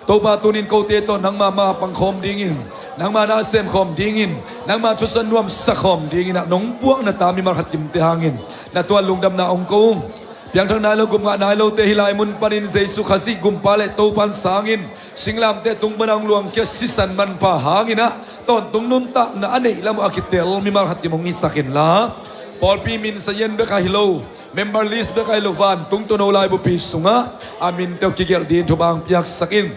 Topa tunin kote tawh nangma ma pangkhawm dingin, nangma na semkhawm dingin, nangma thusan nuamsakhawm dingin ah nong puakna ta mimal khat kimte hangin na tuan lungdamna hong ko ung. Piangthak nai lo, gupngah nai lote hih lai mun panin Jesu Khazih gumpa le Topan sangin singlamteh tung pana hong luangkhia sisan manpha hangin ah tawntung nuntakna a neih lam uh a kitel mimal khat kim hong hisak inla, pawlpi min sayan bek ahi lo, member list bek ahi lo, vantung tawh no laibupi sungah a minte uh kigelh dingin thupha hong piaksak in.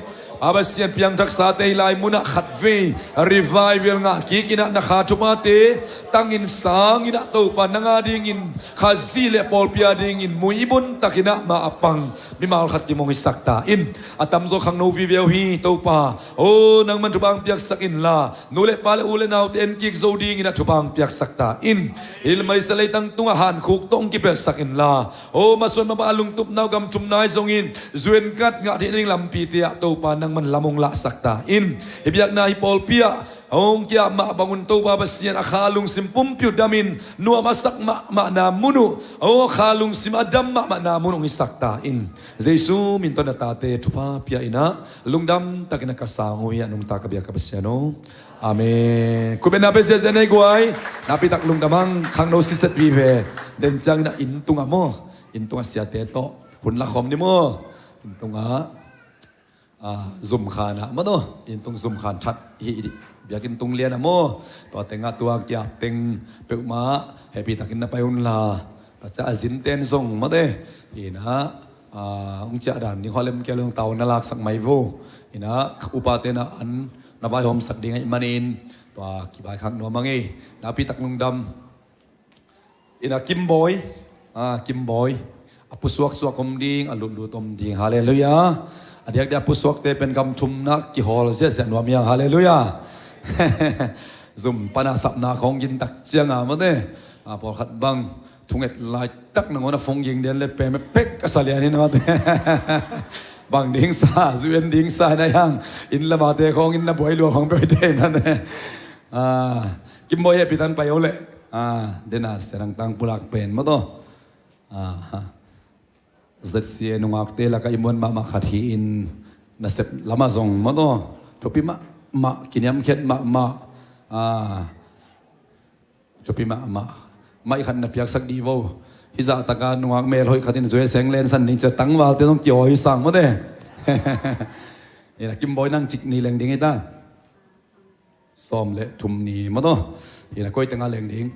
Pa Pasian, piangthaksate hih lai munah khatvei revival ngah kikin ah na kha thuphate tangin sangin ah Topa nang a dingin Khazih le pawlpi a dingin muibun takin ah mah a pang mimal khat kim hong hisak ta in. A tamzaw khangno vive uh hi Topa. O nangman thupha hong piaksak inla, nu le pa le u le naute en kik zo dingin ah thupha hong piaksak ta in. Hih Malaysia leitang tungah hankhuk tawh hong kipelhsak inla, o masuan mabah a lungtupna uh gam thumna ahi zongin zuenkat ngah theih nading lampite ah Topa nangman lam hong lahsak ta in. Hih biakna hih pawlpi ah hong kiap mah bangun Topa Pasian, a kha lungsim pumpi uh damin nuam a sak mahmahna mun uh, o kha lungsim a dam mahmahna mun hong hisak ta in. Jesu min tawh na tate thupha pia in ah lungdam takin ah ka sang uh hi a, nungta ka biak ka Pasian aw. Amen. Khutbetna pia ziahziah nei guai. Nakpi tak lungdam hang, khangno siset vive. Den ciangin ah inn tungah maw, inn tungah siate tawh hun la khawm ni maw. Inn tungah, ah, zumkhan ah maw taw, inn tung zumkhan that hi i biakinn tung lian ah maw. Tua tengah tua kiap teng peuhmah happy takin na pai unla. Tua ciah a zinten zong maw te, hi in ah, ah, hong ciah dan ni khualem kia lung tau na laksak mai vo. Hi in ah upaten ah an na vaihawmsak ding ahih manin tua kivaikhak nuam a ngei. Nakpi tak lungdam. Ina Kimbawi, ah, Kimbawi a pusuaksuak om ding, a lutlut om ding. Halleluiah. A diakdiak a pusuakte pen gam thumna kihawl ziahziah nuam hiang. Halleluiah. Zum pana sapna khawng gintak cianga mate, a pawlkhat bang thunget laitak nangawn a phone ging den le pemepek a sa lian hi na mate. Bang ding sa, zu en ding sa na hiang. Inn lamate khawng inn na buai lua khawng peuh hi te mate. Ah, Kimbawi hehpih tan pai o le. Ah, dena serang tang pulak pen maw taw. Ah, ha. Z C A nungakte laka i muan mahmah khat hi-in nasep lama zong maw taw. Thupi mahmah, kiniamkhiat mahmah. Ah, thupi mahmah. Mai khat na piaksak dih vo. Hih zahtaka nungak melhoih khatin zui seng lensan ding cia tangvalte zong kiawi sang maw te. Ina Kimbawi nang cik ni leng ding hi ta. Sawm le thum ni maw taw. Ina koi tenga leng ding.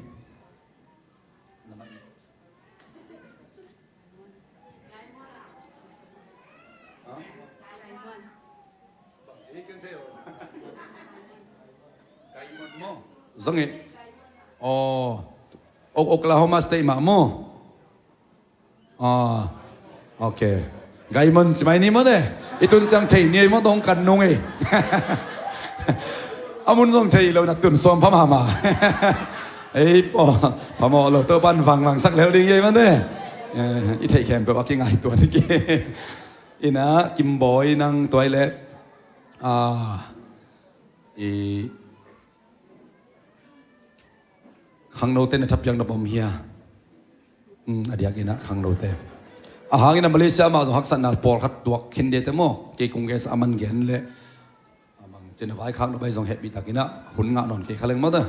Zong hi. Aw. O-, Oklahoma State mah maw? Ah, ok. Gaimon ci mai ni maw te. I tun ciang thei ni ei maw tong kan nung ei. A mun zong thei lo na tun sawm pha mahmah. Ei paw phamawh lo Topan vangvangsak lel ding ei maw te. Eh, i theih khempeuh a kingaituan ki. Ina Kimbawi nang tuai le. Ah, i Khangnote na thapiak na pom hia? Hmm, a diak ina khangnote. A hang ina Malaysia mah zong haksatna pawlkhat tuak khin dete maw? Kei kong gen sa a man gen le. A bang cina vaikhak na bai zong hehpih tak ina hun ngah nawn kei kha leng maw ta.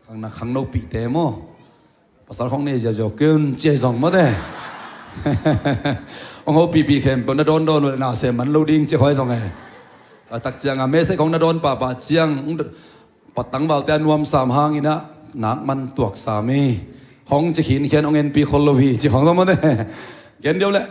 Khangna khangnopihte maw? Pasal khong nei ziauziau kin cia zong maw te. Ong hopihpih khempeuh na dawndawn uh le na sem man lo ding cia khoi zong e. A tak cianga message khong na dawn pahpah ciang Patang valte a nuamsam hangin ah nak man tuaksam hi. Hong ci khinkhian hong enpi khol lo hi ci hong lo mawte. Gen deuh leh.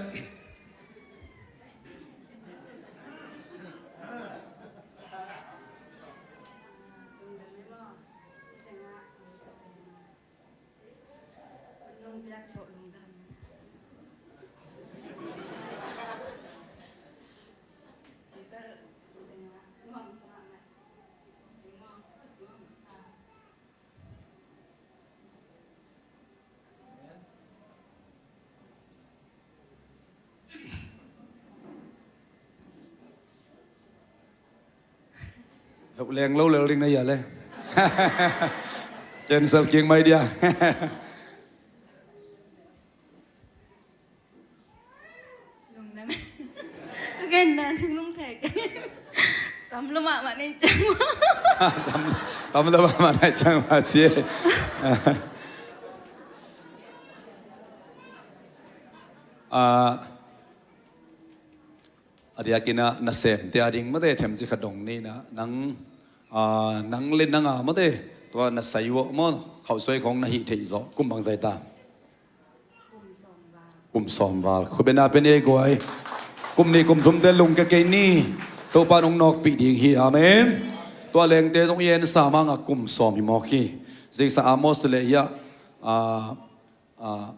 Heuh leng lo lel ding na hia le. Cancel kik mai dia. Lungdam. Ka gen dan lungthei ka. Tam lo mahmah nei ciang. Tam, tam lo mahmah nei ciang mah ci. Ah, a diakin ah nasemte a ding mate themci khat dong ni na nang, ah, nang le nang a mate tua na sai uah maw khauhsuai khong na hih theih zawh kum bang zai ta? Kum sawm val. Khu bena pen ei guai. Kum nih kum thumte lungkia kei ni. Topa nong nawkpih ding hi. Amen. Tua lengte zong i en sam hangah kum sawm hi mawk hi. Ziksa Amos le hiah, ah, ah,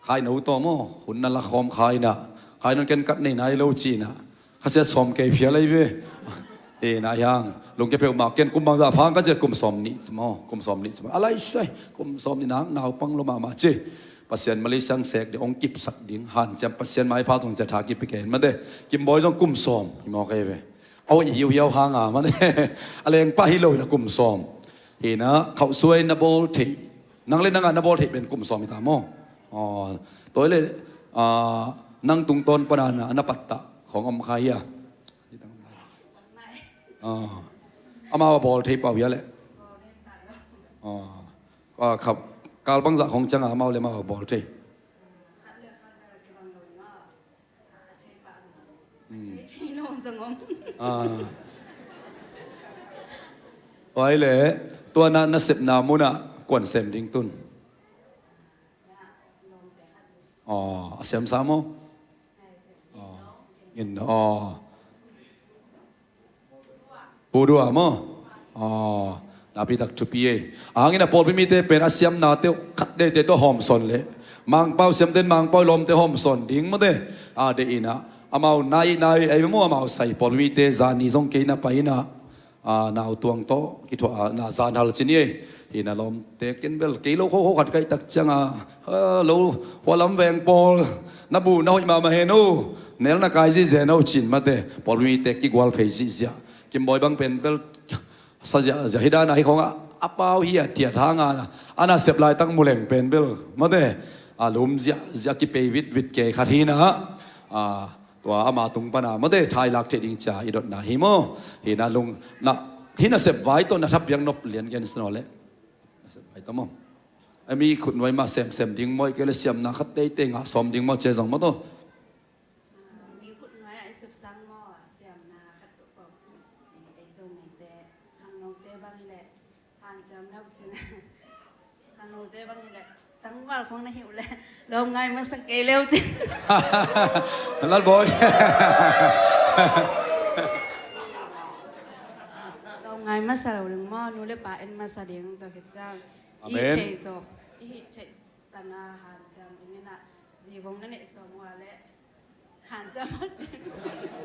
khaino tawh maw hun na lakhawm khaina. Khaino ken kat nei nai lo cina. Khasiat sawm kei phial ei ve. E, na hiang lungkia peuhmah ken kum bangzah phang ka ciat kum sawm nih maw, kum sawm nih ci maw. A laisai kum sawm nih nak naupang lo mahmah ci. Pasian Malaysia sek ding hong kipsak ding hanciam Pasian maipha zong ciat tha kip hi kei mate. Kimbawi zong kum sawm hi mawk ei ve. A hoih hiuhiau hanga mate. A lengpah hi lo hina kum sawm. Hina khauhsuai na bawl theih. Nang le nangah na bawl theih pen kum sawm hi ta maw? Aw, tua hi le, ah, nang tungtawn pana na, na pattah khong om kha hia? Ah, amau a bawl thei pau hia le? Ah, ah, kha, kal bangzah khong cianga amau le amau a bawl thei. Hmm. Ah. Oi le, tua na, na sepna munah kuan sem ding tun. Aw, a siamsa maw? Aw, in, aw. Pu Dua maw? Aw, napi tak thupi ei. A hang in a pawlpi mite pen a siamnate uh khat deite tawh hawmsawn leh Mangpau siamte in Mangpau i lawmte hawmsawn ding mawte. A deih in ah amau nai nai ei maw, amau sai pawlpi mite zani zong kei na pai in ah, a, nau tuang tawh kithuah a na zan hal cin ei. Hi na lawmte ken bel kei lo khokho khat kaih tak ciang a, a, lo hua lam veng pawl na bu na hoih mahmah hen o, nel na kai zihzen o cin mawte. Pawlpi mite kigual phei zihziah. Kimbawi bang pen bel sa ziahziah hi dan a, hi khawng ah a pau hi a tiat hang a, a nasep laitak muleng pen bel mawte, a lum ziahziah kipei vitvit kei khat hi na. A, tua ama tung pana mawte thailak theih ding cia i dotna hi maw? Hi na lung na, hi nasep vai tawh na thapiak nop lian gen sinaw leh. Nasep vai tawh maw? A mi khutnuai mah semsem ding maw, i kei le siamna khat teitei ngah sawm ding maw, cia zong maw tawh? Mi khutnuai ah i sepsang maw, siamna khat tawh kawm. Ei, ei Zomite, khangnote bang hi leh hanciam nau cin. Khangnote bang hi leh tangval khong na hi uh leh lawm ngai masa kei leu cin. Lalbawi. Lawm ngai masa lo ding maw, nu le pa en masa ding tua khit ciang. Amen. I thei zo, i hih thei tana hanciam ding in ah, zi khong na neih sawm uh a leh hanciam.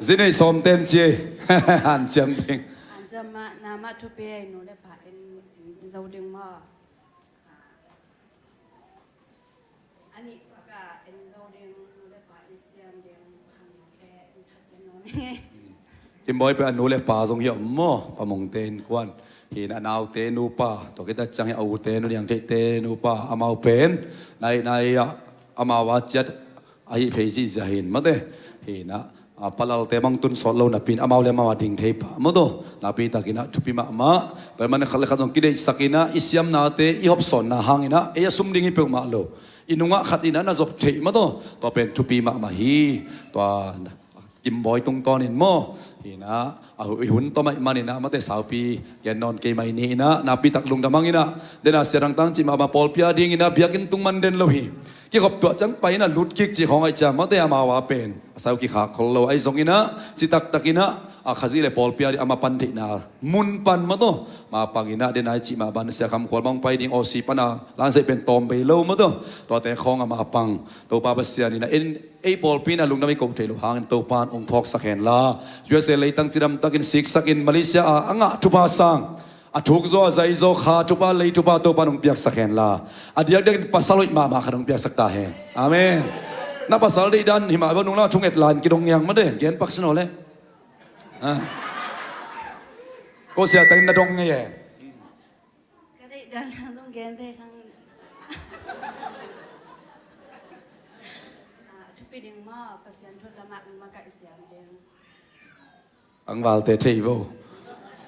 Zi neih sawm ten ci ei. Hanciam ding. Hanciam mah, na mah thupi ei, nu le pa en, en zo ding maw? A nih tua ka en zo ding, nu le pa i siam ding, khangnote en that en nawn ei. Kimbawi pen a nu le pa zong hi om maw, Pa Mungte innkuan. Hi na naute nupa, tua khit tak ciang hi a ute, nu Niangtheihte nupa, amau pen nai nai ah amau a ciat ahi phei zihziah hi in mawte. Hi na, a, palalte bang tun sawt lo napi in amau le amau a ding thei pah maw tawh. Napi tak in ah thupi mahmah. Tua ahih manin khat le khat zong kideihsak in ah i siamnate i hawmsawnna hang in ah ei a sum ding hi peuhmah lo. I nungah khat in ah na zop theih maw tawh. Tua pen thupi mahmah hi. Tua Kimbawi tungtawn in maw? Hi na, a hu-, i hun tawm ahih manin ah mawte saupi gen nawn kei mai ni in ah, napi tak lungdam hang in ah. Den a sia dangtang cih mahmah, pawlpi a ding in ah biakinn tung man den lo hi. Kikhop tuah ciang pai in ah lut kik cih khawng ahih ciang mawte amau a pen a sau kikhak khol lo ahi zong in ah, citak tak in ah, a Khazih le pawlpi a ding a mapan theihna mun pan maw tawh. Mapang in ah den a i cih mah bang Sia Kham Khual bang pai ding Aussie pan a lansaih pen tawm bei lo maw tawh. Tuate khawng a mapang Topa Pasian in ah en ei pawlpi in ah lungdam i koh theih loh hangin Topa in hong phawksak hen la, U S A leitang cidam takin siksakin Malaysia a a ngah thupha sang, a thuk zaw a zai zaw kha thupha, lei thupha Topa in hong piaksak hen la, a diakdiakin pasal hoih mahmah khat hong piaksak ta hen. Amen. Na pasal deih dan hi mah bang nung la thunget la in kidong ngiang mawte, gen pak sin aw le. Ah. Ko sia teng na dong ngei e. Ka deih dan zong gen thei kha. Ah, thupi ding maw, Pasian thu lam ah makaih siam ding. Tangvalte thei vo.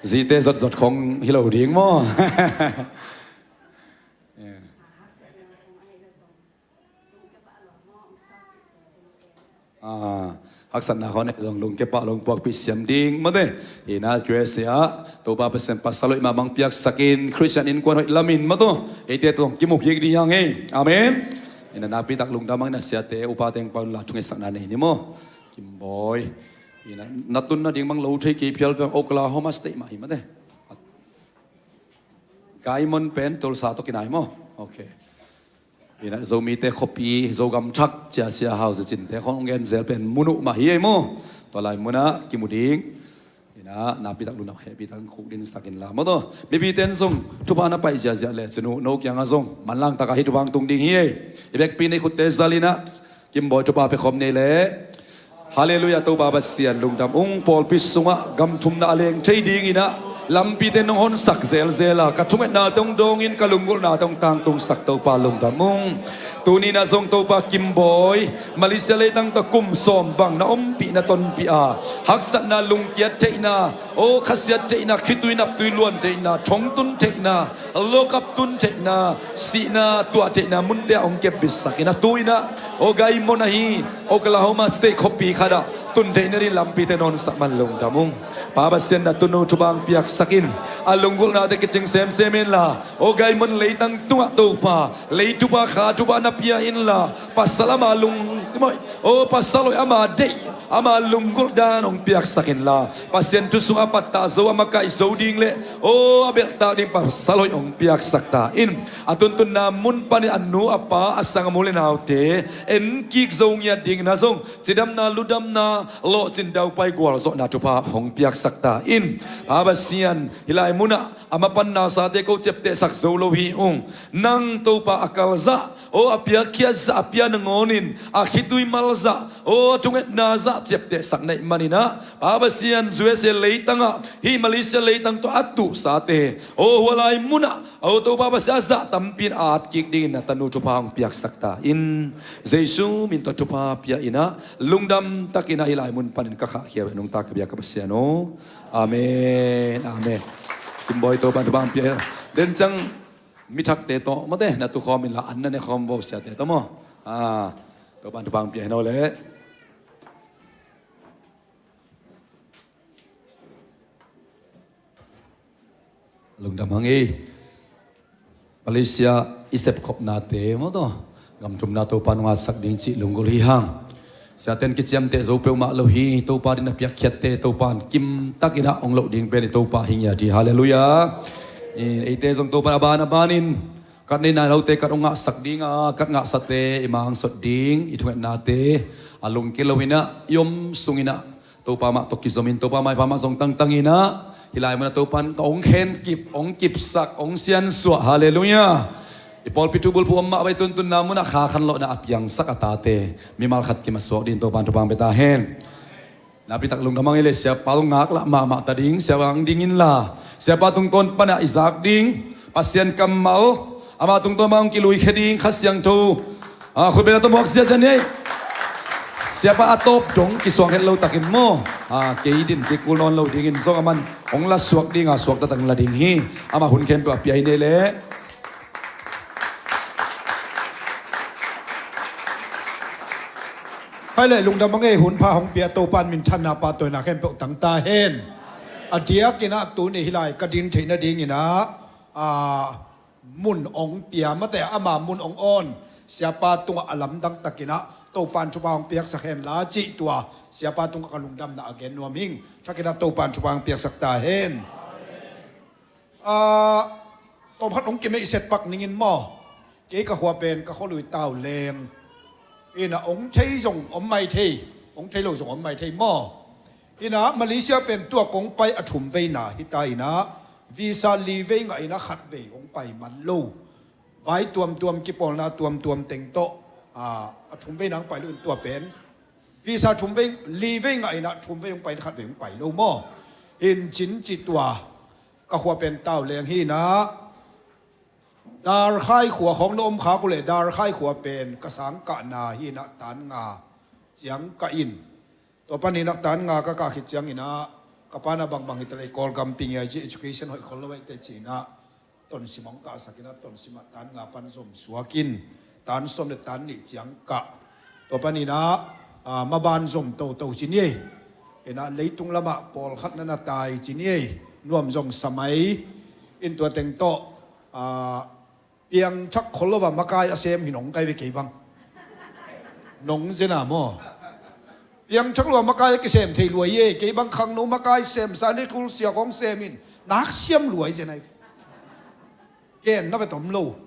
Zite zotzot khong hi lo ding maw? Yeah. Ah, haksatna khawng a neih zong lungkia pah lo, hong puakpih siam ding mawte. Hi na, U S A ah Topa Pasian pasal hoih mahmah hong piaksakin Khristian innkuan hoih lamin maw tawh, eite tawh zong kimu kik ding hi hang ei. Amen. Hi na, nakpi tak lungdam hang in ah siate upate hong pau in la, thungetsakna nei ni maw? Kimbawi. Hi na, na tun nading bang lo thei kei phial, Oklahoma State mah hi mawte. Gaimon pen Tulsa tawh kinai maw? Ok. Hi na, Zomite khuapi, Zogam thak cia Sia Hau Za Cinte khawng hong gen zel pen mun uh mah hi ei maw? Tua lai mun ah kimu ding. Hi na, nakpi tak lungdam, hehpih tak khuk dinsak in la maw tawh. Mipite in zong thupha na paih ziahziah le cin uh, no kiangah zong manlang tak a hih thupha hong tung ding hi ei. I vekpi in i khutte zal in ah Kimbawi thupha pia khawm ni leh. Halleluiah, Topa Pasian lungdam ung. Pawlpi sungah gam thumna a leng thei dingin ah lampite nong honsak zelzel a, ka thungetnate hong dawngin ka lunggulhnate hong tangtungsak Topa lungdam ung. Tuni in ah zong Topa Kimbawi, Malaysia leitang tawh kum sawm bang na ompih na tonpih a, haksatna, lungkiat theihna, aw khasiat theihna, khitui naptui luan theihna, thongtun theihna, lokap tun theihna, sihna tuah theihna munte ah hong kepbitsak in ah, tu in ah aw Gaimon ahi Oklahoma State khuapi khat ah tun theihna ding lampite nong honsak man lungdam ung. Pa Pasian, na tunu thupha hong piaksak in, a lunggulhnate kicing semsem in la, aw Gaimon leitang tungah Topa lei thupha kha thupha na pia in la, pasal ama lungkim hoih, aw pasal hoih ama deih Ama lunggulh dan hong piaksak inla, Pasian thu sungah a pattah zo, a makaih zo ding le aw a belhtak ding pasal hoih hong piaksak ta in. A tuntunna mun panin a nu a pa, a sanggam u le naute enkik zo ngiat dingin ah zong cidamna, ludamna, lawhcin, daupai, gualzawhna thupha hong piaksak ta in. Pa Pasian, hih lai munah a mapanna sate ko ciaptehsak zo lo hi ung. Nang Topa a kalzah, aw a piakkhiatzah, a pia nangawnin a khitui malzah, aw a thungetna zah ciaptehsak na hih manin ah, Pa Pasian, U S A leitangah, hih Malaysia leitang tawh a tuhsate, aw hua lai munah, aw Topa Pasian, a zah tampi in a at kik dingin na tanu thupha hong piaksak ta in. Jesu min tawh thupha pia in ah, lungdam takin ah hih lai mun panin ka khahkhia ve, nungta ka biak ka Pasian aw. Amen. Amen. Kimbawi, Topa'n thupha hong pia hi. Den ciang mi thakte tawh mawte na tukhawm inla, an na nekhawm vo, siate tawh maw. Ah, Topa'n thupha hong pia hi naw leh. Lungdam hang ei. Malaysia i sepkhopnate maw taw, gam thumna Topa'n hong atsak ding cih lunggulh hi hang. Siate'n kiciamteh zo peuhmah lo hi. Topa adingin a piakkhiatte Topa'n kimtakin ah hong loh ding pen i Topa hi ngiat hi. Halleluiah. Eite zong Topa'n a ban a banin kat nei nai lote kat hong ngahsak ding a, kat ngahsate i mang sot ding, i thungetnate a lungkia loin ah i om sungin ah Topa mah tawh kizomin, Topa maipha mah zong tangtangin ah, hih lai munah Topa'n ka hong khenkip, hong kipsak, hong siansuah. Halleluiah. I pawlpi thubulphuh om mah vai, tuntunna munah kha khanlawhna a piangsak a tate mimal khat kim a suak dingin Topa'n thupha hong pia ta hen. Napitak lungdam hang ei leh, siapa zong ngaklah mahmah ta ding, siapa hong ding inla, siapa tungtawn panah i zak ding, Pasian kammal, ama tungtawn mah hong kiluikhia ding, Kha Siangtho a khutbetna tawh muak ziahziah ni ei. Siapa a tawp dong kisuang het lo takin maw, a, kei din kei kul nawn lo dingin zong aman hong la suak ding a, suak taktak la ding hi. Amah hun khempeuh a pia hi nei leh. Hai leh lungdam hang ei, hun pha hong pia Topa'n minthanna, pahtawina khempeuh tang ta hen. A diakin ah tuni hih lai ka ding theih nadingin ah, a, mun hong pia mate, ama mun hong awn siapa tungah a lamdang takin ah Topa'n thupha hong piaksak henla cih tua siapa tungah ka lungdamna a gen nuam hing. Thakin ah Topa'n thupha hong piaksak ta hen. Ah, tawmkhat hong kimeihset pak ningin maw, kei ka khua pen ka khualui Tauleng. Inah hong thei zong om mai thei, hong thei lo zong om mai thei maw. Inah Malaysia pen tua kong pai a thum veina hi ta inah, visa li vei ngah inah khat vei hong pai man lo. Vai tuamtuam, kipawlna tuamtuam teng tawh, ah, a thum veina hong pai lo in tua pen. Visa thum vei, li vei ngah inah thum vei hong pai, khat vei hong pai lo maw. In cin ci tua, ka khua pen Tauleng hi inah, Darkhai khua khawng na om khak uh leh, Darkhai khua pen ka sang kahna hi inah tan nga ciang kah in. Tua panin ah tan nga ka kah khit ciangin ah, ka pa'n ah bangbang hi ta leh Kawlgam pi ngiai ci, education hoih khol lo ei teh ci inah, tonsim hong kahsak inah, tonsim ah tan nga pan zom suak in, tan sawm le tan nih ciang kah. Tua panin ah, ah, maban zom toto ci ni ei. Inah leitung lamah pawlkhat na na tai ci ni ei. Nuam zong sa mai. In tua teng tawh, ah, piangthak khol lo a makai a sem hi nong kai ve kei bang. Nong zena maw. Piangthak lo a makai a kisem thei lua hi ei. Kei bang khangno makai sem, Sunday school sia khawng sem in, nak siam lua hi zen ai. Ken na ve tom lo.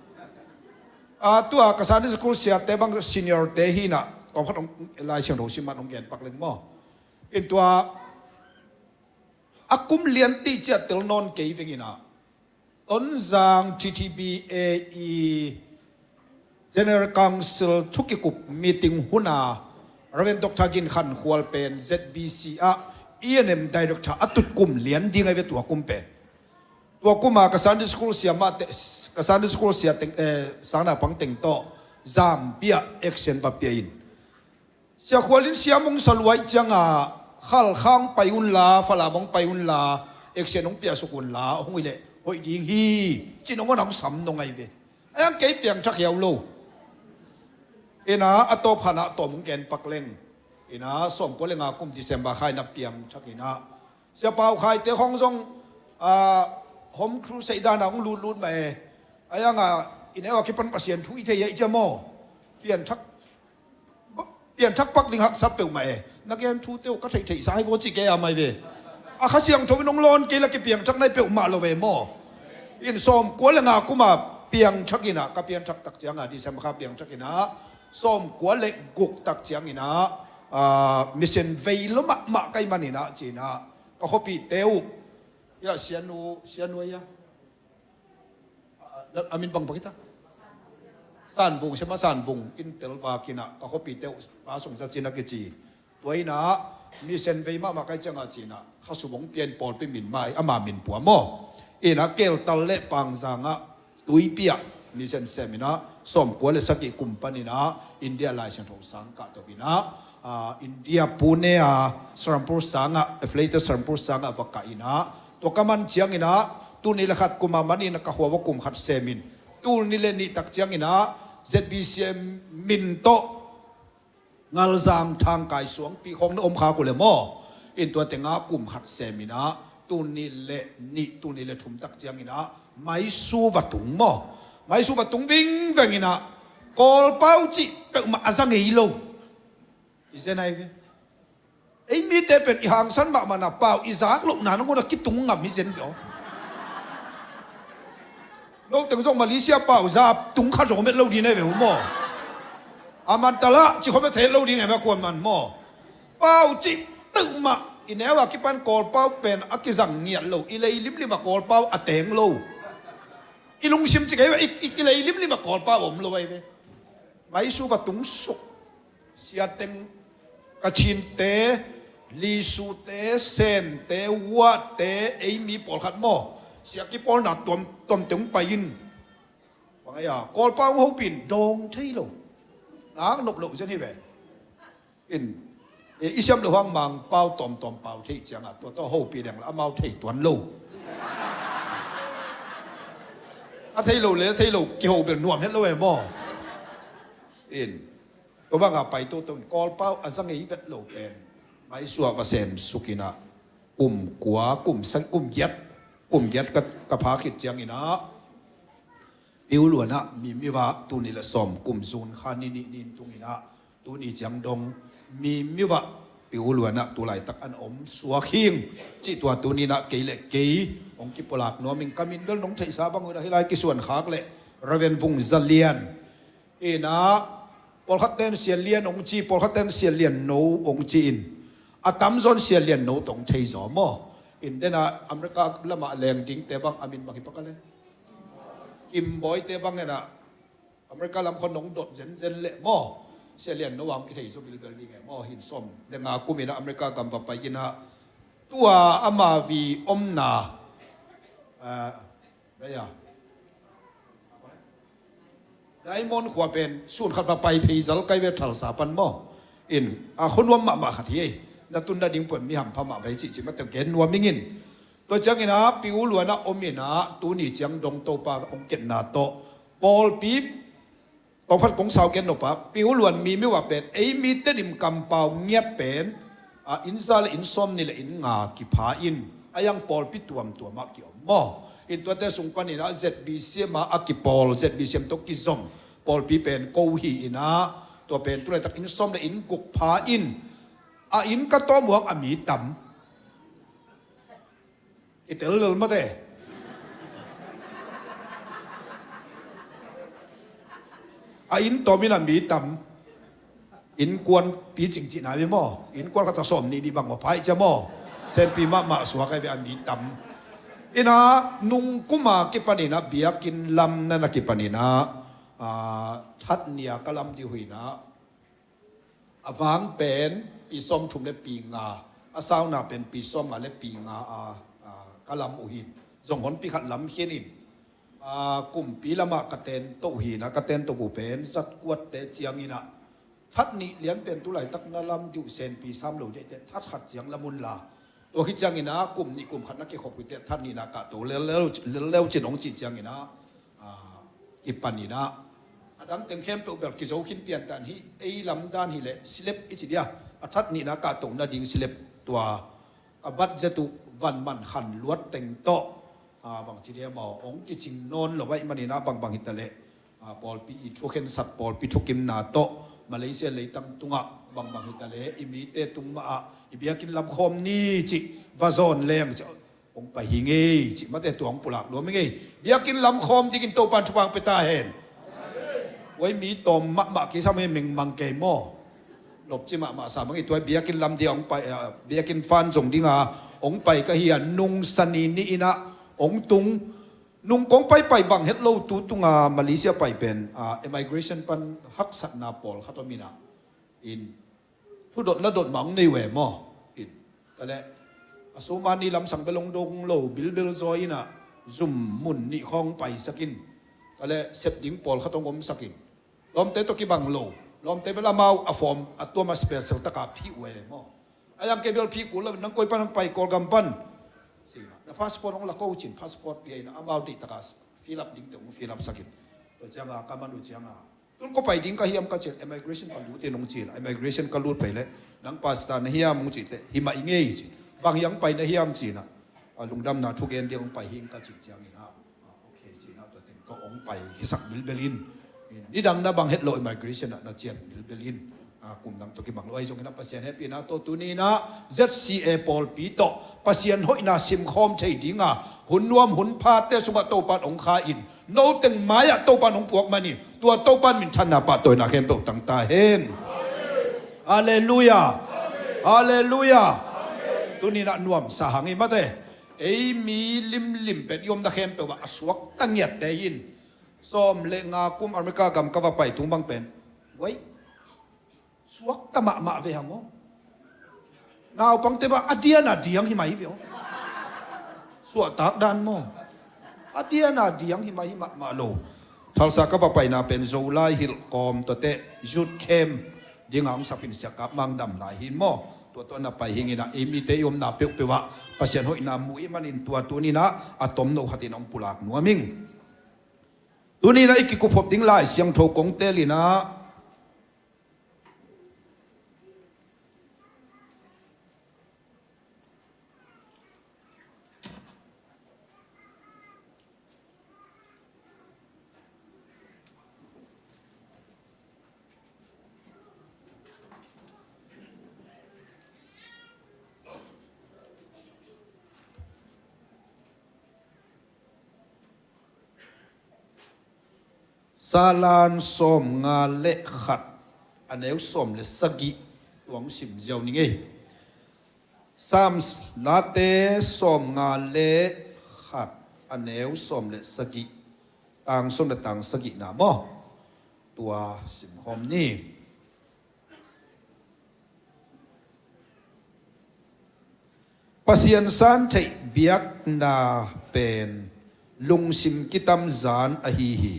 A, tua ka Sunday school siate bang senior te hi inah, tawmkhat hong, Lai Siangtho sim man hong gen pak leng maw. In tua a kum lian tih ciah tel nawn kei veng inah, Tonzang T T B A E General Council thukikup meeting huna Reverend Doctor Gin Khan Khual pen Z B C ah E and M Director a tut kum lian ding ai ve tua kum pen. Tua kuma ka Sunday school sia mah te, ka Sunday school sia teng, eh, sang naupang teng tawh Zambia action va pia in. Sia Khual in siam hong sa luai cianga, Khalkha hong pai unla, Falam hong pai unla, action hong piahsuk unla, hong hi leh hoih ding hi, cin hong on a hong sam nong ai ve. Ai ang kei piangthak hiau lo. Inah a tawp khanah tawm hong gen pak leng. Inah sawmkua le nga kum December khaina piangthak inah, Sia Pau Khaite khawng zong, ah, home crusade dana hong lutlut mah e. Ai anga inah a kipan Pasian thu i thei a i cia maw. Piangthak. Piangthak pak ding haksa peuhmah e. Na gen thute uh ka theihtheihsa hi vaw ci kei a mai ve. A Kha Siangtho in hong lawn kei la kipiangthak nai peuhmah lo ve maw? In sawmkua le nga kuma piangthak inah, ka piangthak tak cianga December kha piangthak inah, sawmkua le guk tak ciang inah, ah, mission vei lo mahmah kai man inah ci inah, ka khuapihte uh, ya, sianu, sianu ya. A, a min bang bang hita? Sanvung, Siama Sanvung in telvak inah ka khuapihte uh, Pa Sung Za Cin a kici. Tua inah mission vei mahmah kai cianga ci inah, Kha Sum hong pia in pawlpi min mah, ama min pua maw? Inah Keltal le Pangzang ah tuipi ah mission sem inah, sawmkua le sagih kum pan inah India Lai Siangtho sang kah to inah, ah, India Pune a Serampore sang ah, affiliated Serampore sang ah va kah inah, tua ka man ciang inah, tul nih le khat kuma man inah ka khua va kum khat sem in, tul nih le nih tak ciang inah Z B C M min tawh Ngalzang, Thangkai, Suangpi khawng na om khak uh le maw? In tuate nga kum khat sem inah, tul nih le nih, tul nih le thum tak ciang inah Maisu va tung maw? Maisu va tung vingveng inah, Kawlpau cih peuhmah a za ngei lo. I zen ai ve. Ei mite pen i hangsan mahmahna pau i zak lohna nangawn a kitung ngam hi zen ve aw. Lo teng zong Malaysia pau za tung khat zong om het lo ding nai ve uh maw? A man tala ci khawm het thei het lo ding em a kuaman maw? Pau cih peuhmah i neu a kipan Kawlpau pen a kizang ngiat lo, i lei limlim a Kawlpau a teng lo. I lungsim ci kei ve, i, i, i lei limlim a Kawlpau om lo ai ve. Maisu va tung suk. Siateng, Kachinte, Lisute, Sente, Wuate, ei mi pawlkhat maw? Sia kipawlna tuam, tuamte hong pai in. Bang ei a, Kawlpau hong hopih in dawng thei lo. Nak nop loh zen hi ve. In, e, i siam loh hang Mangpau tawmtawm pau thei cianga, tua tawh hopih deng la amau thei tuan lo. A thei lo le, a thei lo, kiho bel nuam het lo e maw? In, tua banga pai toto in Kawlpau a za ngei vet lo pen Maisu ah va sem suk inah, kum kua, kum sa, kum giat, kum giat ka, ka pha khit ciang inah, Pi U Luan ah Mimiu ah tul nih le sawm kum June kha ni nih ni in tung inah, tuni ciang dong Mimiu ah Pi U Luan ah tu laitak an om suak hing cih tua tuni inah kei le kei hong kipulak nuam ing. Ka min bel nong theihsa bang uh inah hih lai kisuan khak le Reverend Vung Za Lian. Inah, pawlkhat ten Sia Lian hong ci, pawlkhat ten Sia Lian No hong ci in, a tamzaw in Sia Lian No tawh hong thei zaw maw? In denah America lamah leng dingte bang a min bang hi pak a le? Kim Bawi te bang inah America lam khua nong dot zenzen leh maw? Sia Lian No a hong kithei zaw bilbel ding e maw? Hin sawm le nga kum inah America gam va pai inah, tua ama vi omna, ah, Daya. Diamond khua pen sun khat va pai phei zal kai ve, Tulsa pan maw? In, a, khua nuam mahmah khat hi ei. Na tun na ding puan mi hampha mah vai cihcih mah teng gen nuam ing in. Tua ciang inah Pi U Luan ah om inah tuni ciang dong Topa hong ketna tawh pawlpi Tawngphat kong sau ken nop ah, Pi U Luan Mimiu ah pen ei mite lim kampau ngiat pen, a, inn za le inn sawm nih le inn nga kipha in, a yang pawlpi tuamtuam ah kiom maw? In tuate sung panin ah Z B C M ah a kipawl, Z B C M tawh kizom pawlpi pen ko hi in ah, tua pen tu laitak inn sawm le inn guk pha in, a inn ka tawm uh hang a mi tam. I tel lel mate. A inn tawm in a mi tam. Innkuan picing cihna mi maw? Innkuan khat a sawm nih nih bang maw, phaih cia maw? Senpi mahmah suak ai ve, a mi tam. Ina nungkuma kipanin ah biakinn lam nana kipanin ah, ah, that nia ka lam dih huina. A vang pen pi sawm thum le pi nga, a sauna pen pi sawm nga le pi nga a, a, ka lam uh hi. Zong honpi khat lam khian in, a, kumpi lamah ka ten to uh hi na, ka ten to uh pen zat kuatte ciangin ah, that nih lian pen tu laitak na lam dih uh senpi sam lo dih teh, that khat ciang lam un la. Tua khit ciangin ah kum nih kum khat na kikhop uh teh, that nihna kahto lel leu, lel leu cin hong cih ciangin ah, ah, kipan in ah, a dang teng khempeuh bel kizo khin pian tan hi. Ei lam dan hi leh silep i ci dia, a that nihna kahto nading silep, tua ka budget uh van man khan luat teng tawh, ah, bang ci dia maw, hong kicing nawn lo ahih manin ah bangbang hi ta leh, ah, pawlpi i thukhensat, pawlpi thukimna tawh Malaysia leitang tungah Bangbang hi ta le, i mite tung mah ah i biakinn lam khawm ni cih va zawn leng cih hong pai hi ngei cih mate, tua hong pulak nuam hi ngei. Biakinn lam khawm dingin Topan thupha hong pia ta hen. Tua i mi tawm mahmah kei sam hi, mengmang kei maw? Lopci mahmah sam hi ngei. Tua i biakinn lam ding hong pai, ah, biakinn fan zong dinga hong pai ka hi a, nung Sani ni-in ah hong tung. Nung kong paipai bang het lo, tu tunga Malaysia pai pen, ah, immigration pan haksatna pawlkhat om in ah, in thudot na dot mah hong nei uh e maw? In, ka leh, a suma ni lamsang bel hong dong lo, bilbel zaw in ah, zum mun nih khawng paisak in, ka leh, sep ding pawlkhat hong omsak in, lawmte tawh kibang lo, lawmte bel amau a form a tuam a special taka phih uh e maw? A yang kei bel phih kul lo, nang koi pan hong pai, Kawlgam pan? Ci-in ah, na passport hong la ko cin, passport pia in ah, amau deih taka fill up dingte hong fill up sak in. Tua cianga ka man uh cianga, tun kua pai ding ka hiam ka cih leh, immigration ka lut in hong ci in ah, immigration ka lut pai leh, nang pastor na hiam hong cih teh, hi mah i ngei ci. Bang hiam pai na hiam ci-in ah, a, lungdamna thugen ding hong pai hi ing ka cih ciangin ah, a, ok ci-in ah, tua teng tawh hong pai hisak bilbel in. Nidang na bang het lo, immigration ah na cian bilbel in. A, kum dang tawh kibang lo ahi zongin ah, Pasian hehpihna tawh tuni-in ah Z C A pawlpi tawh Pasian hoihna simkhawm thei dinga hun nuam hun phate sungah Topan hong kha in, no teng mai-ah Topan hong puak manin, tua Topan minthanna pahtawina khempeuh tang ta hen. Halleluiah. Halleluiah. Tuni-in ah nuamsa hang hi mate. Ei mi limlim pen i omna khempeuh ah a suakta ngiatte in, sawm le nga kum America gam ka va pai tung bang pen, wai, suakta mahmah ve hang aw. Naupangte bang a diang a diang hi mai ve aw. Suahtak dan maw? A diang a diang hi mai hi mahmah lo. Tulsa ka va paina pen Zolai hilh kawm tuate youth camp dinga hong sap in, siakap mang dam lai hi maw? Tua tua na pai hi ing in ah, ei mite i omna peuhpeuh ah Pasian hoihna mu i hih manin, tua tuni-in ah a tomno khatin hong pulak nuam ing. Tuni-in ah i kikuphop ding Lai Siangtho kong teel in ah, Salan sawmnga le khat, a neu sawm le sagih, tua hong sim ziau ning ei. Psalms Late sawmnga le khat, a neu sawm le sagih, tang sawm le tang sagihna maw? Tua simkhawm ni. Pasian san theih biakna pen lungsim kitamzan ahi hi.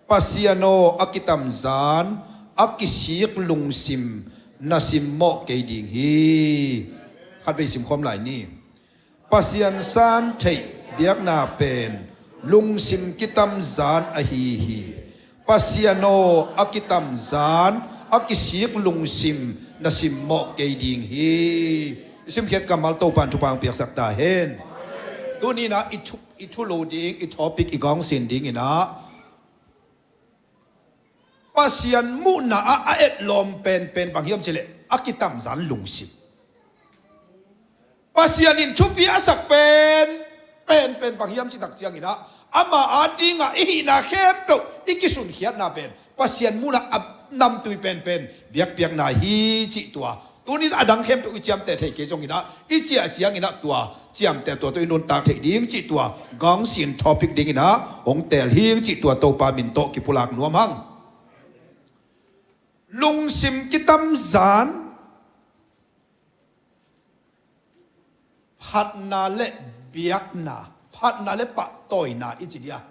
Pasian aw, a kitamzan a kisik lungsim na simmawh kei ding hi. Khatvei simkhawm lai ni. Pasian san theih biakna pen lungsim kitamzan ahi hi. Pasian aw, a kitamzan a kisik lungsim na simmawh kei ding hi. I simkhiat kammal Topan thupha hong piaksak ta hen. Tuni-in ah i thu, i thulu ding, i topic, i gawngsin dingin ah, Pasian muhna ah a etlawm penpen bang hiam cih leh a kitamzan lungsim. Pasian in thupi a sak pen, penpen bang hiam cih tak ciangin ah, ama adingah i hihna khempeuh i kisunkhiatna pen Pasian muhna a namtui penpen biakpiakna hi cih tua. Tunin a dang khempeuh i ciamteh thei kei zongin ah, i ciah ciangin ah tua ciamteh, tua tua i nuntak theih ding cih tua gawngsin topic dingin ah hong teel hi ing cih tua Topa min tawh kipulak nuam hang. Lungsim kitamzan, phatna le biakna, phatna le pahtawina i ci dia.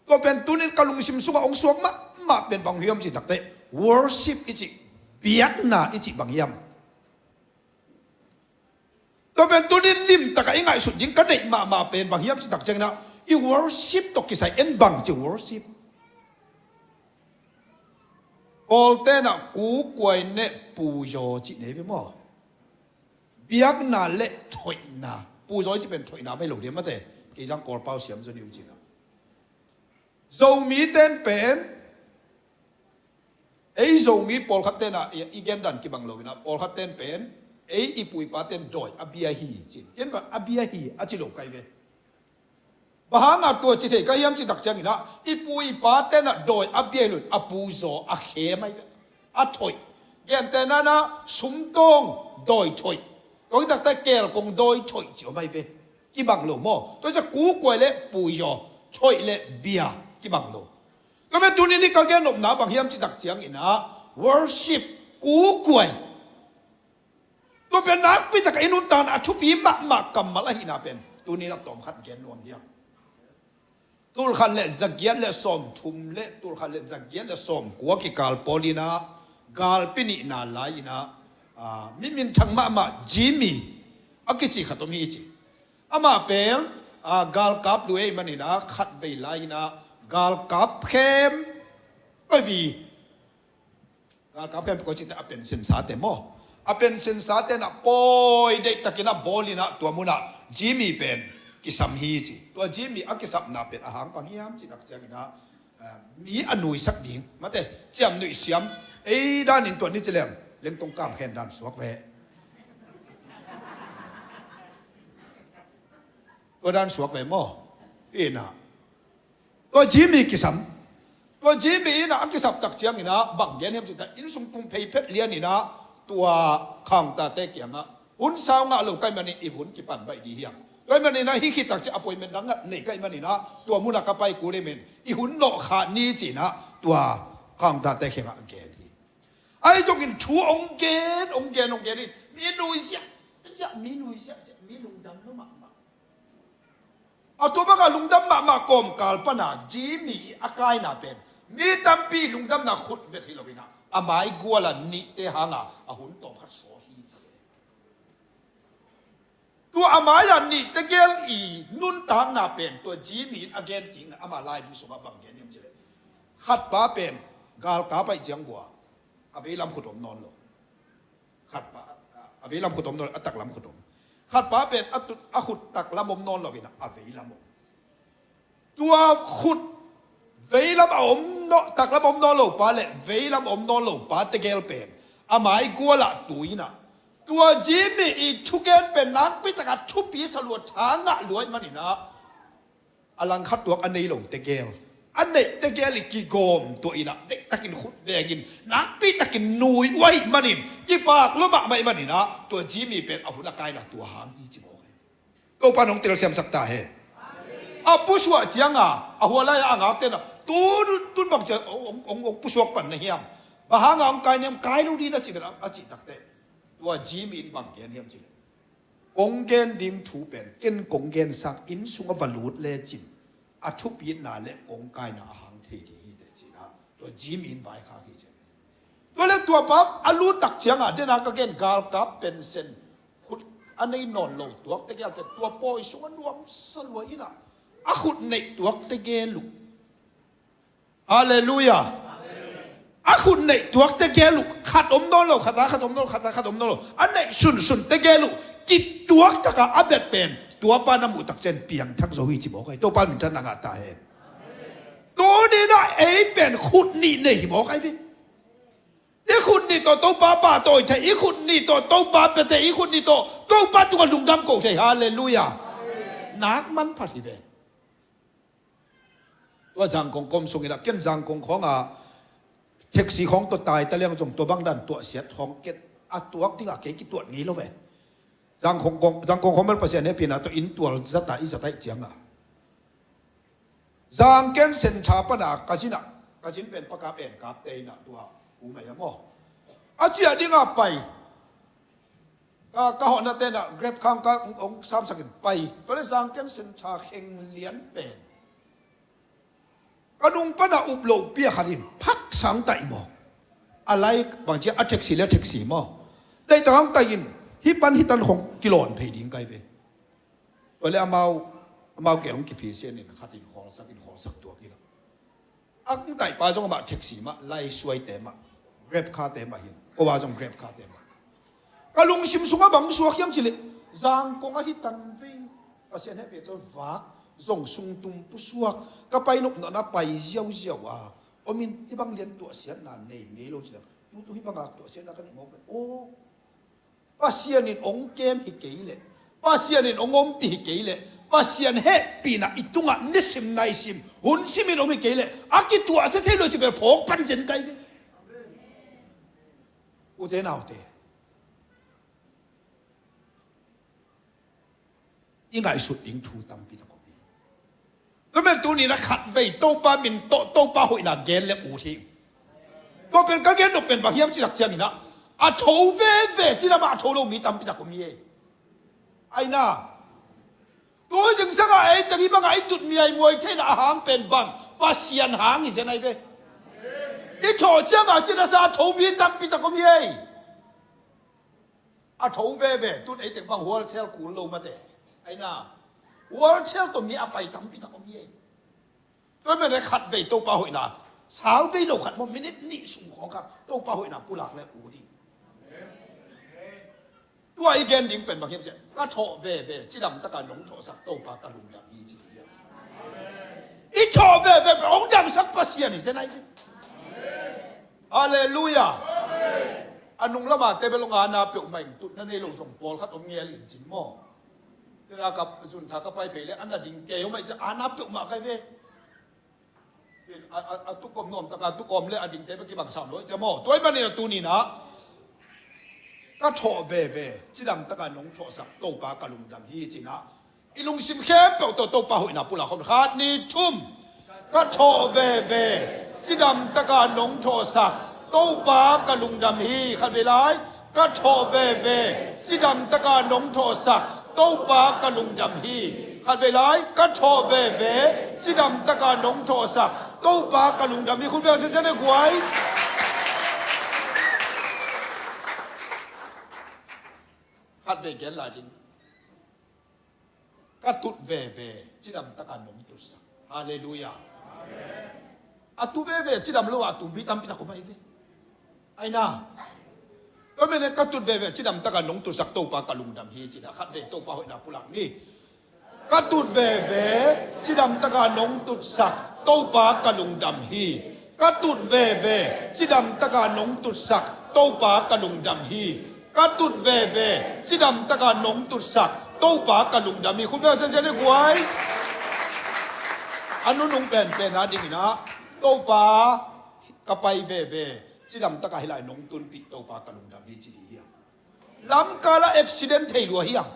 Tua pen tunin ka lungsim sungah hong suak mahmah pen bang hiam cih tak teh, worship i cih, biakna i cih bang hiam? Tua pen tunin limtakah i ngaihsut ding ka deih mahmah pen bang hiam cih tak ciangin ah, i worship tawh kisai en bang ci worship. Kawlte'n ah kukuai neh puzaw cih nei ve maw? Biakna le thoihna. Puzaw i cih pen thoihna mai lo diam mate. Kei zang Kawlpau siam zaw ni uh cih na. Zomite'n pen Ei Zomi pawlkhat tenah i, i gendan kibang lo inah, pawlkhat ten pen ei i pu i pa ten dawi a bia hi cin, ken bang a bia hi a ci lo kai ve. Bang hanga tua ci thei ka hiam ci tak cianginah, i pu i pa tenah dawi a bia hi lo in a pu zaw a khem ahi ve, a thoih. Gentehna inah sumtawng dawi thoih, tua hi takte kelkong dawi thoih ci om ahi ve. Kibang lo maw? Tua hi ciah kukuai le puizaw, thoih le bia kibang lo. Tua pen tuni ni ka gen nopna bang hiam ci tak cianginah worship, kukuai. Tua pen nakpi taka i nuntakna a thupi mahmah kammal ahihna pen tuni na tawm khat gen nuam hiam? Tulkhat le zagiat le sawmthum le tulkhat le zagiat le sawmkua kikal pawl inah galpi nihna lai inah, ah, mi minthang mahmah Jimmy a kici khat om hi ci. Amah pen, ah, galkap lui ei maninah khatvei lai inah galkap khem pavi. Galkap khem koi cite a pension sate maw? A pension sate na pawi deihtakin a bawl inah tua munah Jimmy pen kisam hi ci. Tua Jimmy a kisapna pen a hang bang hiam ci tak cianginah, ah, mi a nuisak ding, mate, ciam nuih siam, ei danin tua ni ci leng lengtong kam khen dan suak ve. Tua dan suak ve maw? Inah tua Jimmy kisam. Tua Jimmy inah a kisap tak cianginah bang gen hiam ci tak, innsung tung phei phet lianinah tua khaungtate kiangah hun sau ngah lo kai manin i hun kipan baih di hiam? Tua hi maninah hih khit tak ciah appointment dang nei kai maninah tua munah ka pai kul hi men, i hun nawh kha ni cinah tua khaungtate kiangah gen hi. Ahi zongin thu ong gen, ong gen, ong gen in mi nui ziah ziah, mi nui ziah ziah, mi lungdam lo mahmah. A tua banga lungdam mahmah kawmkal pana Jimmy a kaina pen mi tampi lungdamna khut bet hi loinah a mai guala nihte hanga a hun tawm khat sawl hi ci se. Tua a mai-a nihte gel i nuntakna pen tua Jimmy in a gen kikna ama laibu sungah bang gen hiam cileh, khatpa pen galkap aih ciang gua a veilam khut om nawn lo. Khatpa a veilam khut om nawn lo, a taklam khut om. Khatpa pen a tut a khut taklam om nawn lo inah a veilam om. Tua khut veilam a om nawn, taklam om nawn lo pa le veilam om nawn lo pa tegel pen a mai gualah tu inah tua Jimmy i thugen pen nakpi taka thupi salua tha ngah luai maninah a langkhat tuak a nei lo tegel, a neih tegel i kigawm tua inah deihtakin khut vengin nakpi takin nui uaih manin kipak lo mahmah ih maninah tua Jimmy pen a hun a kaina tua hang hi ci mawk hi. Topa nong telsiamsak ta hen. A pusuah cianga a hua lai-a a ngakte na tun tun bang ciang ong, ong, ong pusuak pan na hiam? Bang hanga ong kai na hiam? Kai lo ding na ci pen a, a cih takte tua Jimmy in bang gen hiam cileh, kong gen ding thu pen ken kong gen sang inn sungah va lut lecin a thupitna le kong kaina a hang thei ding hi teh cinah tua Jimmy in vaikhak hi ci. Tua le tua pa a lut tak cianga dena ka gen galkap pension khut a nei nawn lo tuak tegel pen tua pawi sungah nuamsa lua inah a khut neih tuak tegel uh. Halleluiah. A khut neih tuak tegel uh khat om nawn lo, khata khat om nawn lo, khata khat om nawn lo, a neih sunsun tegel uh kituak taka a bet pen tuapa na muh tak ciang piangthak zo hi ci mawk hi. Topa minthanna ngah ta hen. Tuninah ei pen khut nih nei hi mawk ahi ve. I khut nih tawh Topa pahtawi thei, i khut nih tawh Topa pia thei, i khut nih tawh Topa tungah lungdam ko thei. Halleluiah. Nak manphat hi ve. Tua Zangkong kom sunginah ken Zangkong khawnga theksi khawng tawh tai ta liang zong tua bangdan tuahsiat khawng ken a tuak dingah kei kituat ngei lo ve. Zangkong khawng, Zangkong khawng bel Pasian hehpihna tawh inn tual zata i zata ih cianga Zangken Senthar pana ka zinah, ka zin pen pakap en kapte inah tua umai a maw, a ciah dingah pai. Ka, ka hawhna tenah Grab khang ka ong, ong samsakin pai. Tua le Zangken Senthar kheng lian pen ka nung pana up loh pia khat in phak sang taih maw. A lai bangcia a theksi le a theksi maw. Daih tangang taih in hih pan hih tan khong kilawn phei ding kai ve. Tua le amau, amau kel hong kiphisian in khat in khawlsak in khawlsak tuak in a. A kung taihpa zong amah theksi mah, lai suaite mah, Grab khate mah hin, kowa zong Grab khate mah. Ka lungsim sungah bang suak hiam cileh, Zangkong ahi tan vei, Pasian hehpih tawh vak zong sungtum pusuak, ka pai nopnopna pai ziauziau a, Om in, hih bang lian tuahsiatna nei ngei lo ci leng, tutu hih banga tuahsiatna ka neih mawk pen, aw, Pasian in hong kem hi kei leh, Pasian in hong ompih hi kei leh, Pasian hehpihna i tungah nisim naisim hun simin om hi kei leh, a kituahsia thei lo ci pen phawk pan zen kai ve. Ute naute, i ngaihsut ding thu tampi tak om hi. Tua men tuni-in a khatvei Topa min tawh Topa hoihna gen le ut hi. Tua pen ka gen nop pen bang hiam cih tak ciangin ah, a tho veve cidam a tho lo mi tampi tak om hi ei. Aina, tu zingsangah ei teng hih bangah i tut miaimuai theihna a hang pen bang, Pasian hang hi zen ai ve. I thawh ciangah cidam sa a tho mi tampi tak om hi ei. A tho veve, tun ei teng bang wheelchair kul lo mate. Aina, wheelchair tawh mi a pai tampi tak om hi ei. Tua men le khatvei Topa hoihna, sau vei lo khat maw, minute nih sung khawng khat Topa hoihna pulak le ut ding. Tua i gen ding pen bang hiam cih leh, ka thawh veve cidam taka nong thawhsak Topa ka lungdam hi ci hi. I thawh veve pen hong damsak Pasian hi zen ai ve. Halleluiah. A nung lama table hong ana peuhmah in tutna nei lo zong pawlkhat om ngel in cin maw. Tena ka zun tha ka pai phei le ana ding kei om ai cia ana peuhmah kai ve. A, a, a tukom nuam taka tukom le a dingte bek kibang sam lo i cia maw. Tua i manin a tuninah ka thawh veve cidam taka nong thawhsak Topa ka lungdam hi cinah i lungsim khempeuh tawh Topa hoihna pulak khawm khat ni thum. Ka thawh veve cidam taka nong thawhsak Topa ka lungdam hi. Khat vei lai. Ka thawh veve cidam taka nong thawhsak Topa ka lungdam hi. Khat vei lai. Ka thawh veve cidam taka nong thawhsak Topa ka lungdam hi. Khut beng sese ne guai. Khat vei gen lai ding. Ka tut veve cidam taka nong tutsak. Halleluiah. A tu veve cidam lo a tu mi tampi tak om ai ve. Aina, ka mene ka tut veve cidam taka nong tutsak Topa ka lungdam hi cina khat ve Topa hoihna pulak ni. Ka tut veve cidam taka nong tutsak Topa ka lungdam hi. Ka tut veve cidam taka nong tutsak Topa ka lungdam hi. Ka tut veve cidam taka nong tutsak Topa ka lungdam hi. Khut beng sese ne guai. A nunung penpen a dinginah Topa ka pai veve cidam taka hilai nong tunpih Topa ka lungdam hi ci dih hiam? Lamkala accident thei lua hiam?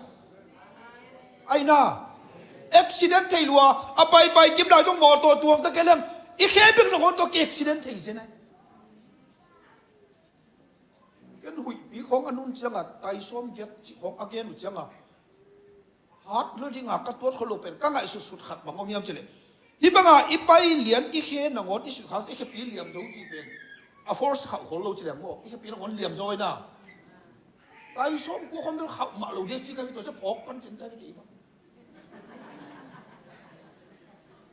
Aina, accident thei lua a paipai kimla zong mawtaw tuang ta kei lem i khe bek na ngawn tawh ki accident thei zen ai. Ken huihpi khawng a nun cianga taisawm giat cih khawng a gen uh cianga hat lo dinga ka tuat khol lo pen ka ngaihsutsut khat bang om hiam cileh, hih banga i pai lian i khe nangawn i sutkhak i khepi liam zo cih pen a force khauh khol lo cileh maw, i khepi nangawn liam zo aina. Taisawm kua khawm bel khauh mah lo dia ci ka hi tua cia phawk pan cin ka hi kei bang.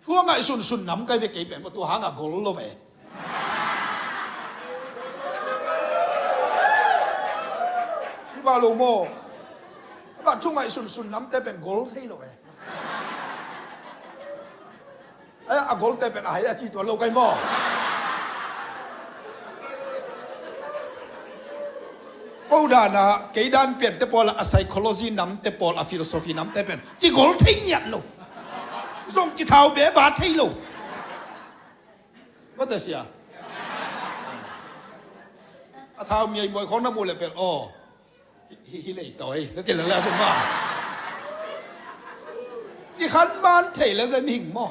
Thu a ngaihsunsun nam kai ve kei pen maw, tua hanga gol lo ve. I bah lo maw? I bah thu ngaihsunsun namte pen gol thei lo ve. Ai a golte pen a hai a ci tuan lo kai maw? Ko dana kei dan piante pawl a psychology namte pawl a philosophy namte pen kigol thei ngiat lo. Zong kithau beba thei lo. Mate sia. A thau miai muai khong na mu le pel aw. Hi, hi, hi lei tawi na cin le le sung ma. Kikhan man thei le le mihing maw?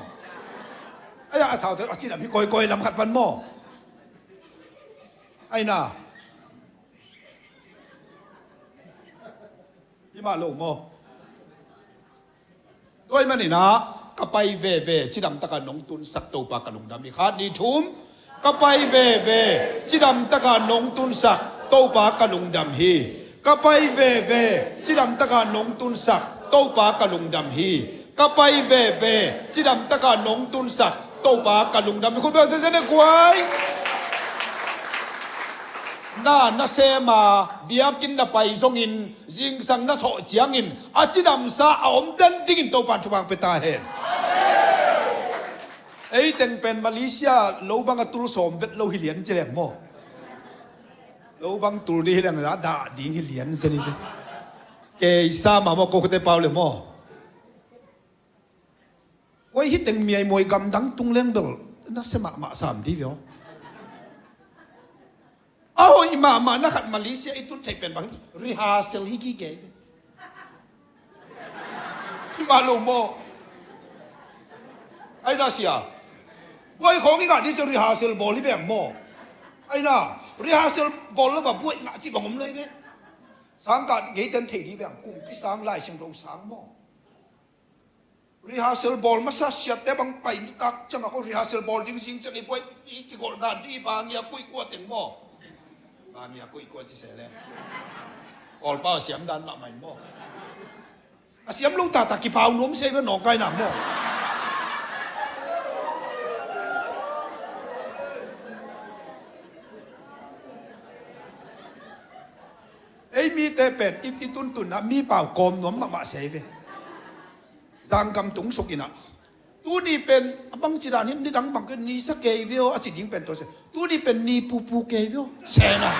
Ai a thau thei a cin a mi koi koi lam khat pan maw? Aina. Hi mah lo maw? Tua ahih maninah ka pai veve cidam taka nong tunsak Topa ka lungdam hi. Khat ni thum. Ka pai veve cidam taka nong tunsak Topa ka lungdam hi. Ka pai veve cidam taka nong tunsak Topa ka lungdam hi. Ka pai veve cidam taka nong tunsak Topa ka lungdam hi. Khut beng sese ne kuai. Na nasema biakinn na pai zongin zingsang na thawh ciangin a cidamsa a om den dingin Topa thupha pia ta hen. Ei teng pen Malaysia lo bang a tul sawm vet lo hi lian ci leng maw? Lo bang tul ding hi leng a dah ding hi lian zen hi ve. Kei sa mah maw, ko khute pau le maw? Koi hi teng miaimuai gamdang tung leng bel na se mahmah sam di vio. A hoih mahmah na khat Malaysia i tun theih pen bang rehearsal hi gige hi ve. Hi mah lo maw? Ai na sia. Buai khawng i ngah di cia rehearsal bawl hi veng maw? Ai na rehearsal bawl lo ba buai ngah ci bang om lo hi ve. Sangkah gei ten thei di veng kumpi sang Lai Siangtho sang maw? Rehearsal bawl masa siatte bang pai nitak ciangah ko rehearsal bawl ding zing ciang i buai i kigolh dan di i bangia kuih kua teng maw? Bangia kuih kua ci se le. Kawlpa a siam dan mahmah in maw? A siam lo tata kipau nuam se ve nawngkai na maw? Ei mite pen i, i tuntunna mi pau kawm nuam mahmah se ve. Zanggam tung suk inah. Tuni pen a bangci dan hi ni dang bang kei ni sa kei vio a ci ding pen tua se. Tuni pen ni pupu kei vio. Sena.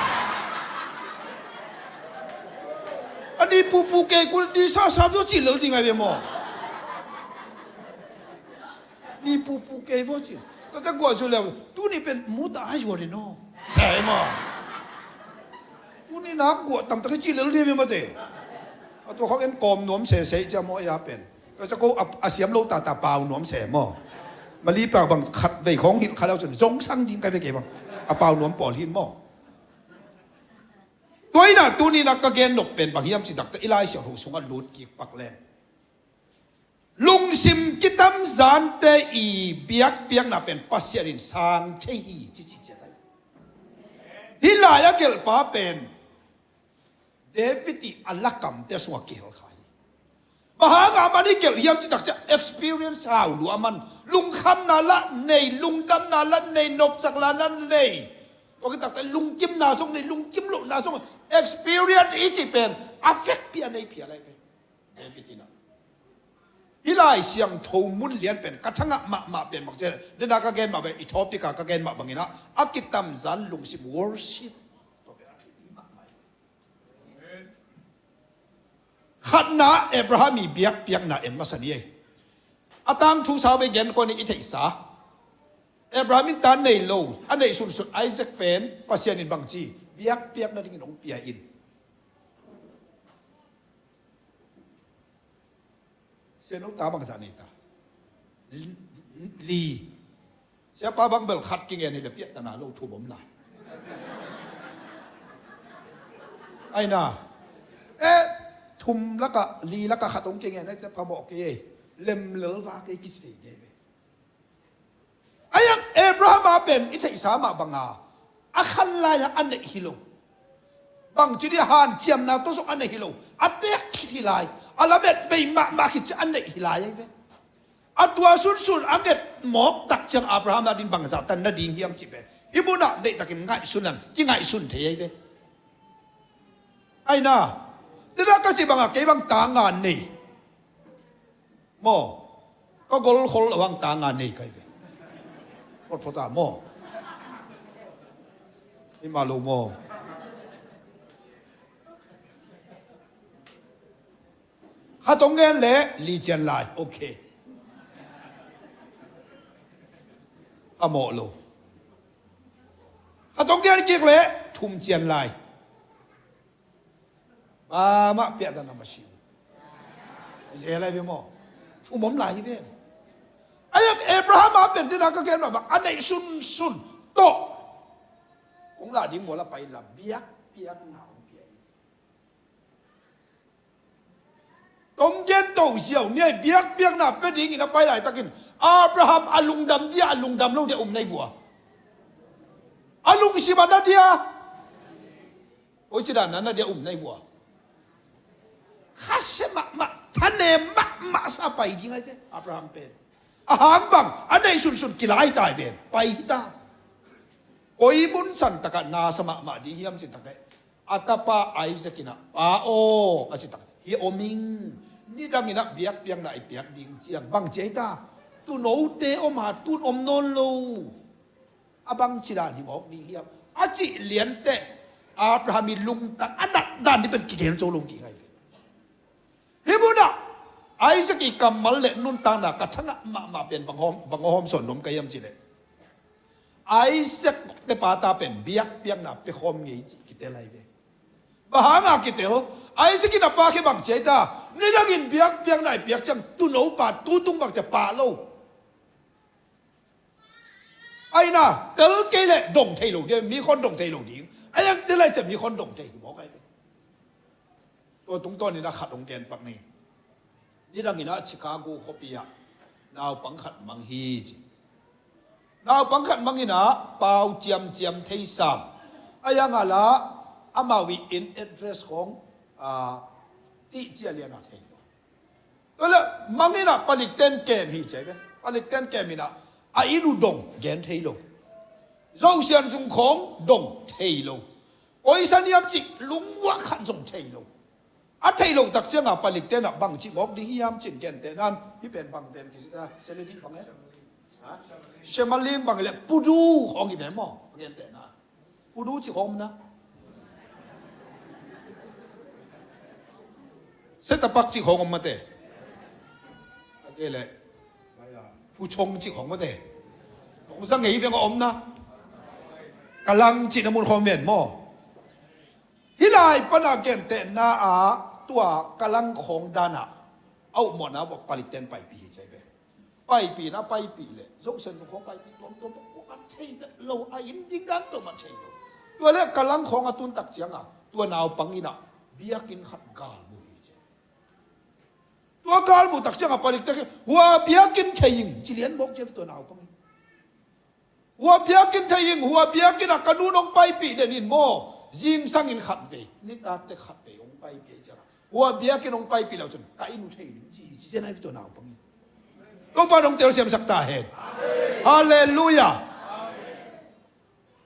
A ni pupu kei kul ni sa sa vio ci lel ding ai ve maw? Ni pupu kei vio ci. Tua ta guah zu leu. Tuni pen muta ai vio ri no. Sai maw? Tuni nak guah tamtak hi ci lel ding ai ve maw te. A tua khawng en kawm nuam sesei cia maw ei a pen. Tua cia ko a, a siam lo tata pau nuam se maw? Mali pau bang khat vei khawng hilh kha leu cun zong sang ding kai ve kei bang. A pau nuam pawl hin maw? Tua inah tuni nak ka gen nop pen bang hiam ci takte i Lai Siangtho sungah lut kik pak leng. Lungsim kitamzante i biakpiakna pen Pasian in sang thei hi cici ciat ahi. Hih lai a gelhpa pen David i a lakamte sungah kihel kha hi. Bang hanga man i gelh hiam citak ciah experience hau lua man lungkhamna lah nei, lungdamna lah nei, nopsakna lah nei. Tua kitakte lungkimna zong nei, lungkim lohna zong experience i ci pen a vekpi a nei phial ahi ve. David in a hih Lai Siangtho mun lian pen ka thangah mahmah pen bang cia dena ka gen mah ve, i topic a ka gen mah bangin a a kitamzan lungsim worship. Tua pen a thupi mahmah hi. Khatna Abraham i biakpiakna en masa ni ei. A tangthu sau ve gen kawni i theihsa. Abraham in ta nei lo a neih sunsun Isaac pen Pasian in bangci biakpiakna dingin hong pia in. Sian lo ta bangzah nei ta. Li. Siapa bang bel khat kingen hi le piahtana lo thum om lai. Aina. Eh, thum laka li laka khat hong kingen ai te phamawh kei ei. Lemlel va kei kisitei kei ve. Aiang Abraham a pen i theihsa mah banga a khan lai-ah a neih hi lo. Bangci dia hanciamna tawh zong a neih hi lo. A tek khit hi lai. A lamet bei mahmah khit ciah a neih hi lai ahi ve. A tua sunsun a nget mawk tak ciang Abraham a din bangzah tan nading hiam cih pen hih munah deihtakin ngaihsun ang kingaihsun thei ahi ve. Aina. Dina ka cih bangah kei bang tanga nei. Maw, ka golkhol a vang tanga nei kai ve. Photphot a maw. Ima lo maw. Khat hong ngen le li cian lai. Ok. A mawh lo. Khat hong ngen kik le thum cian lai. Bamah piahdan a masi uh. Zel ahi ve maw? Thum om lai hi ve. Ahi Abraham a pen dina ka gen mah bang a neih sunsun tawh kong la ding mual a pai la biakpiakna hong pia hi. Tong gen to ziau ni ahi biakpiakna pe dingin a pai laitakin Abraham a lungdam dia a lungdam lo dia um nai vua. A lungsim a na dia. Oi ci dan na na dia um nai vua. Khasia mahmah thane mahmah sa pai ding ahi ve Abraham pen. A hang bang a neih sunsun kilai tai ven pai hi ta. Koi mun san takah nasa mahmah ding hiam cin takah a tapa Isaac inah pa aw a cin takah hi om ing. Nidang inah biakpiakna i piak ding ciang bang ci ahi ta. Tuunote om a, tun om nawn lo. A bangci dan hi mawk ding hiam? A cih lianteh Abraham i lungtang a nat dan hi pen kigel zo lo ding ahi ve. Hih munah Isaac i kammal le nuntakna ka thangah mahmah pen bang hawm, bang hawm sawn nuam ka hiam cih leh, Isaac te pa ta pen biakpiakna pia khawm ngei cih kitel ahi ve. Bang hanga kitel? Isaac in a pa khia bang ci ai ta? Nidangin biakpiakna i piak ciang tuuno pa tutung bang ci a pah lo. Aina, tel kei leh dong thei lo ding, mi khawng dong thei lo ding. A iang tel ai ciang mi khawng dong thei hi mawk ahi ve. Tua tungtawn in a khat hong gen pak ni. Nidang in a Chicago khuapi ah naupang khat mang hi ci. Naupang khat mang in a pau ciamciam thei sam. A iang a la amau i inn address khawng, ah, tih ciah lian a thei. Tua leh mang in a palik ten kem hi ci ai ve. Palik ten kem in a, a inn uh dong gen thei lo. Zosian sung khawng dong thei lo. Koi sa niam cih lungmuang khat zong thei lo. A thei lo tak ciang a palik ten a bang ci mawk ding hiam cih gentehna in, hih pen bang ven kici ta, seledi bang e? Ha? Semaling bang leh pudu khawng hi ve maw? Gentehna in. Pudu ci khawng om na. Setapak ci khawng om mate. A kei leh puchong ci khawng mate. Khawng sa ngei veng a om na. Kalang cihna mun khawng ven maw? Hih lai pan a gentehna ah tua kalang khawng dan ah a upmawhna palik ten paipih hi ci ai ve. Paipih in a paipih leh Zosian sung khawng paipih tuamtuam bawk, kua man thei vet lo, a inn ding dan peuh man thei lo. Tua leh kalang khawng a tun tak ciang a tua naupang in a biakinn khat galmu hi ci. Tua galmu tak ciang a palik tak ciang, hua biakinn thei ing ci lian mawk ci ai ve tua naupang in. Hua biakinn thei ing, hua biakinn ah ka nu'n hong paipih den in maw, zingsang in khat vei, nitak teh khat vei hong paipih ciang a, hua biakinn hong paipih lo cun ka inn uh thei ding ci hi ci zen ahi ve tua naupang in. Topa in hong telsiamsak ta hen. Halleluiah.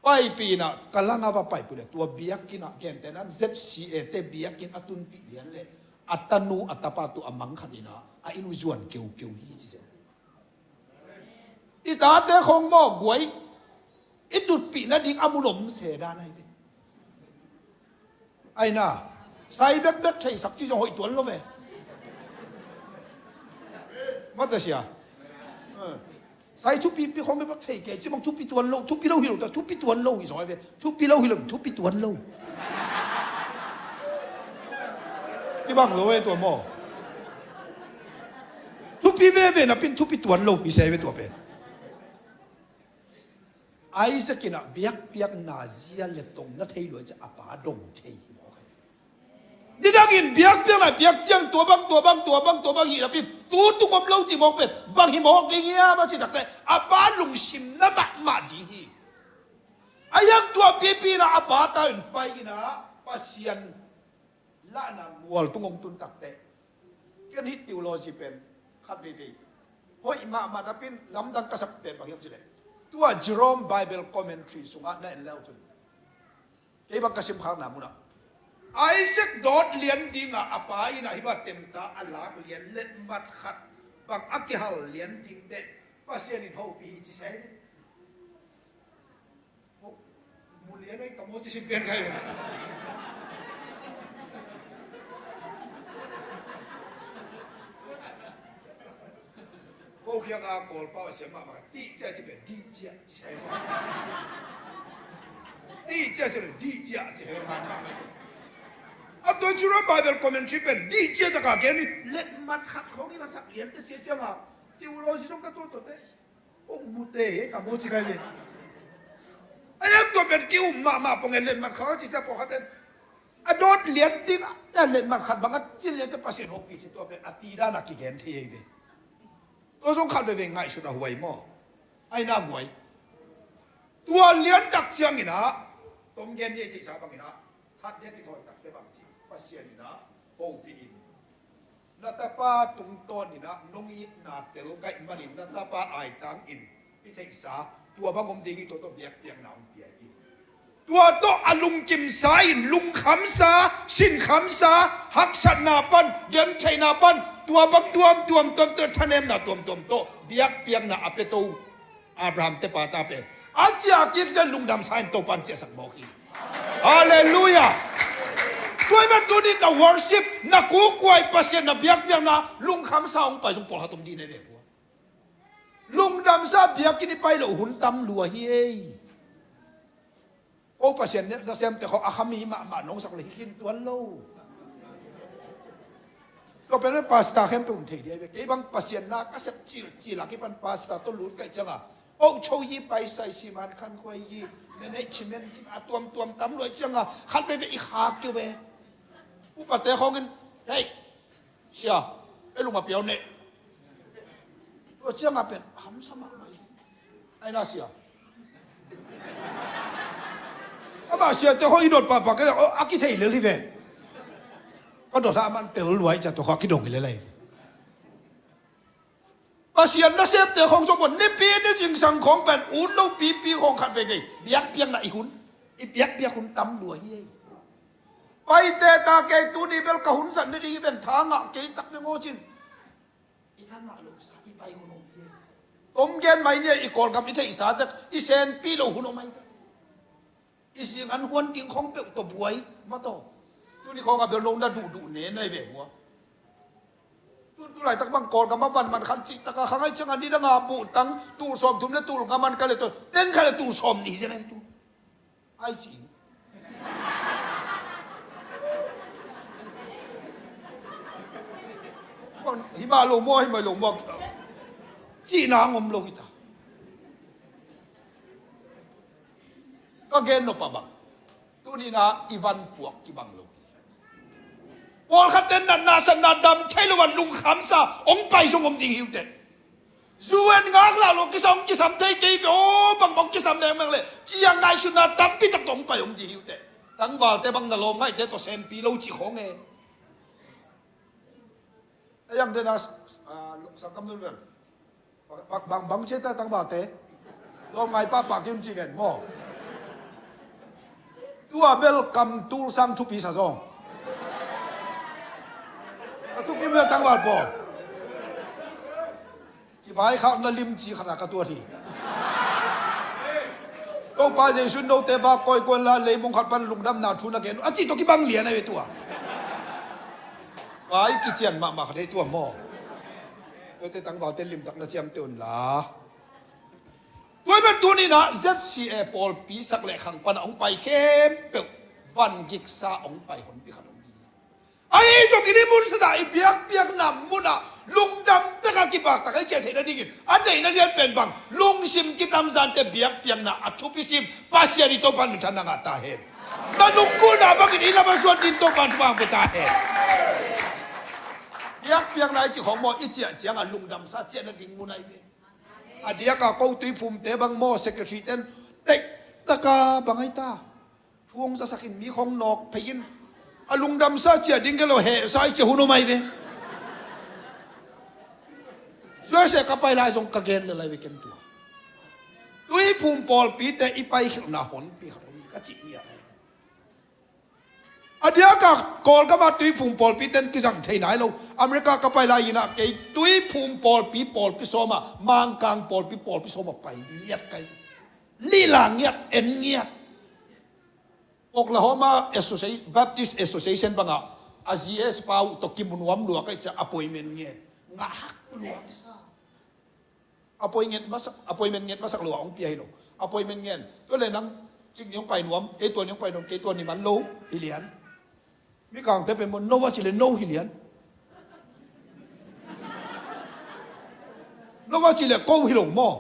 Paipih in a kalang a va paipih leh tua biakinn ah gentehna in Z C A te biakinn a tunpih lian leh a tanu a tapa tawh a mang khat in a, a inn uh zuan keukeu hi ci zen. I tate khawng maw guai, i tutpih nading a mun om se dan ahi ve. Aina, sai bekbek theisak ci zong hoih tuan lo ve. Mate sia. Eh. Sai thupi pi khawng bekbek thei kei ci bang thupi tuan lo, thupi lo hi lo ta, thupi tuan lo hi zaw ahi ve. Thupi lo hi lo, thupi tuan lo. Kibang lo e tua maw. Thupi veve napi in thupi tuan lo hi se ve tua pen. Isaac in a biakpiakna zia le tong na thei lua ciah a pa dong thei hi mawk hi. Nidang in biakpiakna biak ciang tua bang, tua bang, tua bang, tua bang hi napi in tu tung om lo ci mawk pen bang hi mawk ding hiam a ci takteh a pa lungsim na mahmah ding hi. A iang tua pipi in a a pa ta in pai in a Pasian lahna mual tung hong tun takteh ken hih theology pen khat veivei hoih mahmah napi in lamdang ka sak pen bang hiam cih leh tua Jerome Bible Commentary sungah na en le uh cun kei bang ka simkhakna munah Isaac dawt lian dingah a pa in a hih bang temta a lak lian letmat khat bang a kihal lian ding teh Pasian in hopih hi ci se. Mulian ai tamo ci sim pian kai. Ko khiang a Kawl pau a siam mahmah ti cia ci pen di cia ci sai. Ti cia ci pen di cia ci sai. A tua Jerome Bible Commentary pen di cia taka gen in letmat khat khawng in a sak lian te cia ciang a theology zong ka tuat tuat te. Ong mute he ka mu ci kai le. A iam tua pen ki um mahmah pong en letmat khat ci cia pawlkhat en. A dawt lian ding a letmat khat bang a cin lian cia Pasian hopih ci tua pen a ti dan a kigen thei ei ve. Tua zong khat veve ngaihsut a huai maw? Ai na huai. Tua lian tak ciangin ah tong gen ni ei theihsa bangin ah khat dia kithawi tak te bang ci Pasian in ah hopih in. Na tapa tungtawn in ah nong itna tel gaih manin na tapa aitang in i theihsa tua bang om ding hi tawh tawh biakpiakna hong pia hi. Tua tawh a lungkimsa in lungkhamsa, sinkhamsa, haksatna pan, gentheihna pan, tua bang tuamtuam tuamtuam, thanemna tuamtuam tawh biakpiakna a pia to Abraham te pa ta pen a ciah kik ciang lungdamsa in Topan ciahsak mawk hi. Halleluiah. Tua ahih manin tuni na worship, na kukuai Pasian na biakpiakna lungkhamsa hong pai zong pawlkhat om ding hi ve pua. Lungdamsa biakinn i pai loh hun tam lua hi ei. Ko Pasian na semte khawng a khami mahmah nong sak le hi khin tuan lo. Tua pen pastor khempeuh um thei dih ahi ve. Kei bang Pasian na ka sep cilcil a kipan pastor tawh lut kaih cianga, oh cho yi paisa i siman khan khuai yi management cing a tuamtuam tam luai cianga khat veve i khak keu ve. Upate khawngin, hei, sia, ei lung a piau ne. Tua cianga pen hamsa mahmah hi. Ai na sia. Amah siate khawng i dot pahpah kei a kithei lel hi ve. Ka dot a man tel luai cia tua khawng a kidong hi lel ahi. Pasian nasemte khawng zong pon nipi ni zingsang khawng pen ut lo pipi khawng khat veve biakpiakna i hun, i biakpiak hun tam lua hi ei. Paite ta kei tuni bel ka hun zat ni ding hi ven tha ngah kei tak ve ngawcin. I tha ngah lo sa i pai hun om hi ei. Tom gen mai nia i Kawlgam i theihsa tek i senpi lo hun om ahi ve. I sing an huan ding khawng peuh tawh buai mataw. Tuni khawng a bel no na duhduh ne nai ve hua. Tun tu laitak bang Kawlgam a van man khan cih taka khangai cianga ni danga buhtang tul sawm thum le tul nga man ka le tawh teng kha le tul sawm nih hi zen ahi tu. Ai cih. Himah lo maw, himah lo maw. Cihna ngom lo hita. Ka gen nop a bang. Tuni na i van puak kibang lo. Pawlkhat ten natna satna dam thei lo a lungkhamsa hong pai zong om ding hi uh teh. U N ngak lah lo kisa hong kisam thei kei ve aw, bangbang kisam nengmeng le. Cia ngaihsutna tampi tak tawh hong pai hong ding hi uh teh. Tangvalte bang na lawm ngaihte tawh senpi lo cih khawng e. A yang dena sangkam nun vel. Bang bang cia ta tangvalte. Lawm ngai pahpah kim ci ven maw. Tua bel kam tul sang thupi sa zong. A thukim ve tangval pawl. Kivaikhakna limci khat a ka tuat hi. Topa Jesu note va kawikawi la leimong khat pan lungdamna thu na gen a cih tawh kibang lian a ve tua. Vai kician mahmah khat hei tua maw. Tuate tangvalte limtak na ciamteh un la. Tua ahih manin tuni na Z C A pawlpi sak le khang pan a hong pai khempeuh van giksa hong pai honpi khat hong ding. Ahi zongin i mun sata i biakpiakna munah lungdam taka kibaktak a i ciah theihna dingin a deihna lian pen bang lungsim kitamzante biakpiakna a thupi sim Pasian i Topa minthanna ngah ta hen. Na lungkulna bangin i lam a zuan ding Topa thupha hong pia ta hen. Biakpiakna i cih khawng maw i ciah ciangah lungdamsa ciahna ding mun ahi ve. A diaka ko tuiphumte bang maw secretary ten teihtaka bang ahi ta. Thu hong zasakin mi khawng nawk phei in a lungdamsa ciah ding kei lo hehsa i ciah hun om ahi ve. Zuaise ka pai lai zong ka gen le lai ve ken tua. Tuiphum pawlpite i pai khelhna honpi khat om hi ka cih ni a. A diaka Kawlgama tuiphum pawlpi ten kizang thei nai lo. America ka pai lai inah kei tuiphum pawlpi pawlpi sawma Mangkang pawlpi pawlpi sawma pai ngiat kai. Lila ngiat en ngiat. Oklahoma Association, Baptist Association bangah a G S pau tawh kimu nuam lua kai cia appointment ngiat. Ngahak lua kisa. Appointment nget masak, appointment nget masak lo a hong pia hi lo. Appointment ngen. Tua le nang cik ni hong pai nuam, kei tua ni hong pai nuam, kei tua ni man lo hi lian. Mikangte pen maw no a ci le no hi lian. No a ci le ko hi lo maw.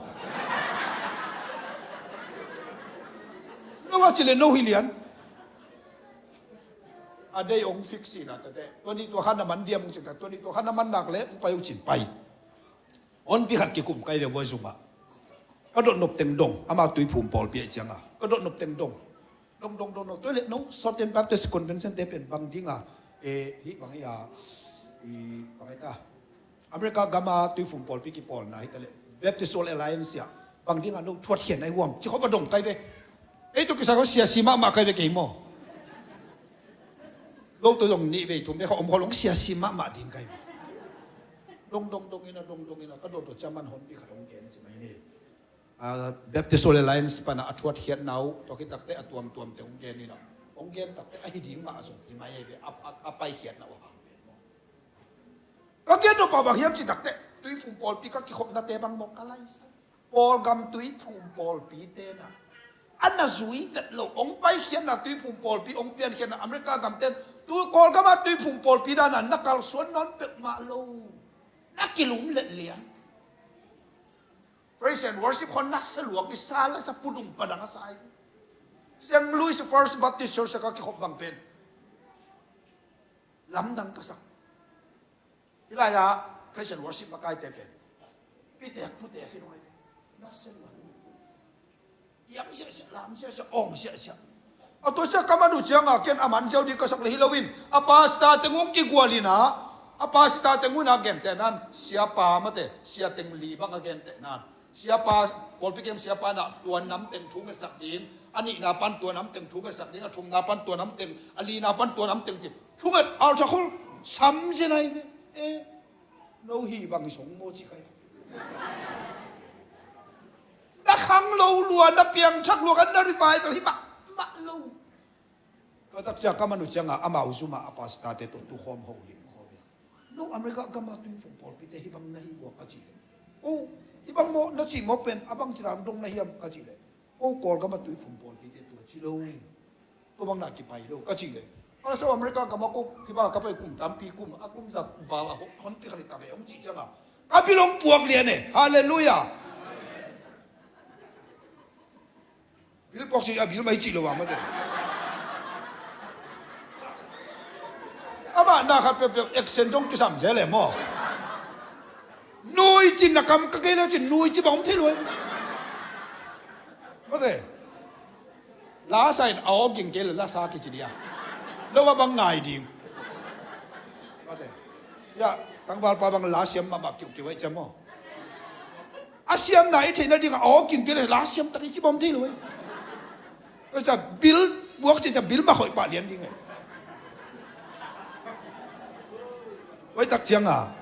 No a ci le no hi lian. A dei hong fix hi na tate. Tua ni tua khan na man diam hong cik ta. Tua ni tua khan na man nak le hong pai hong cin pai. Honpi khat kikum kai ve vua zumah. Ka dot nop teng dong, ama tuiphum pawlpi ah cianga. Ka dot nop teng dong. Dong, dong, dong, dong. Tua le no, Southern Baptist Convention te pen bang dinga, eh, hi bang hi a, i bang hi ta. America gama tuiphum pawlpi kipawlna hi ta le. Baptist World Alliance ah. Bang dinga no, thuat khian ai huam. Ci khop a dong kai ve. Ei tawh kisai kong siasi mahmah kai ve kei maw. Lo tawh zong nih vei thum vei kha om khawl hong siasi mahmah ding kai ve. Dong dong dong ina, dong dong ina, ka dawt tawh ciaman honpi khat hong gen ci mai ni. Ah, Baptist World Alliance pana a thuatkhiatna uh tawh khit takte a tuamtuamte hong gen ina. Hong gen takte ahi ding mah zong hi mai ei ve, a, a, a paikhiatna uh a hang pen maw. Ka gen nop ah bang hiam ci takte, Tuiphum pawlpi ka kikhopnate bang maw ka laisa. Kawlgam Tuiphum pawlpite na a na zui vet lo, hong paikhiatna Tuiphum pawlpi, hong piankhiatna America gamten tu Kawlgam ah Tuiphum pawlpi dana na kalsuan nawn pek mah lo. Na kilum let lian. Praise and worship khon na sa luak i sa la sa pudung padang a sa i. Saint Louis First Baptist Church ka kikhop bang pen lamdang ka sak. Hi lai-ah praise and worship makaite pen pitek putek hi nuai. Na sen wan. Tiam siahsiah, lam siahsiah, awng siahsiah. A tua sia ka man uh cianga ken a man ziau ding ka sak le hi loin a pastor teng hong kigual ina, a pastor teng hong ina gentehnan siapa mate, sia teng li bang a gentehnan. Siapa, pawlpi kem siapa na tua nam teng thungetsak ding, a nihna pan tua nam teng thungetsak ding, a thumna pan tua nam teng, a lina pan tua nam teng ti thunget alsa khol sam zen ai ve. E, no hi bang song maw ci kai. Na khang lo lua, na piangthak lua, kan na revival hi mah mah lo. Tua tak ciang ka man uh cianga amau zuma a pastor te tawh tukhawm ho lim khawm in. No America gama Tuiphum pawlpite hi bang na hi ua ka ci le. Ko hi bang maw na ci maw pen a bang ci lam dong na hiam ka ci le. Ko Kawlgama Tuiphum pawlpite tua ci lo. Tua bang na kipai lo ka ci le. Ala so America gama ko kiba ka pai kum tampi kum a kum zat val a hon pi khani ta ve hong ci cianga ka bil hong puak lian e. Halleluiah. Bil puak si a bil mai cih lo a mate. Amah na khat peuhpeuh action zong kisam zel e maw. Nui cin na kam ka kei le cin nui ci bang om thei lo e. Mate. La sa in a aw ging kei le la sa kici dia. Lo a bang ngai ding. Mate. Ya, tangvalpa bang la siam mahmah kiukiu ai cia maw. A siamna i theihna dingah aw king kei le la siam tak i ci bawm thei lo ei. Oi ca bil buak ci ca bil mah hoih pah lian ding ei. Oi tak cianga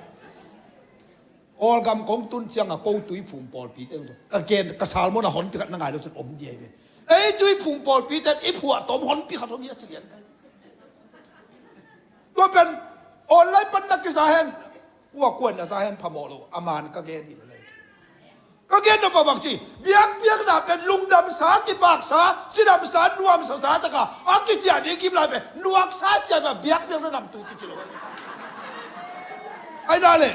Kawlgam kong tun cianga ko Tuiphum pawlpi te ka gen ka salmon a honpi khat na ngai lo cun om dia i ve. Ei Tuiphum pawlpi te i phuah tawm honpi khat om hi a ci lian kai. Tua pen online pan na kisa hen. Kua kuan na sa hen phamawh lo a man ka gen hi lo lei. Ka gen nop a bang ci biakpiakna pen lungdamsa kipaksa cidamsa nuamsasa taka a kiciah ding kim lai pen nuaksa ciah pen biakpiakna namtui kici lo. Ai na le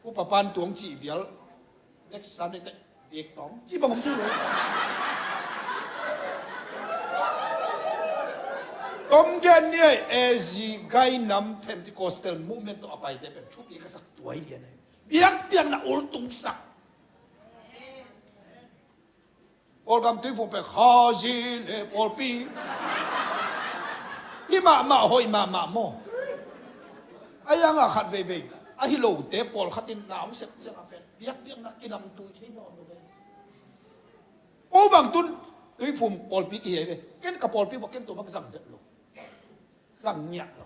upa pan tuang cih vial next Sunday te Viktong ci bang om ci lo. Tom gen ni ei A Z gai nam Pentecostal movement tawh a paite pen thupi ka sak tuai lian ei. Biakpiakna ultungsak. Kawlgam Tuiphum pen khazi le pawlpi hi mahmah hoih mahmah maw. A yanga khat veivei ahi lote pawlkhatin na om sek sek a pen biakpiakna kinamtui thei nawn lo ve. Ko bang tun Tuiphum pawlpi kihi ai ve. Ken ka pawlpi bawk ken tua bang zang vet lo. Zang ngiat lo.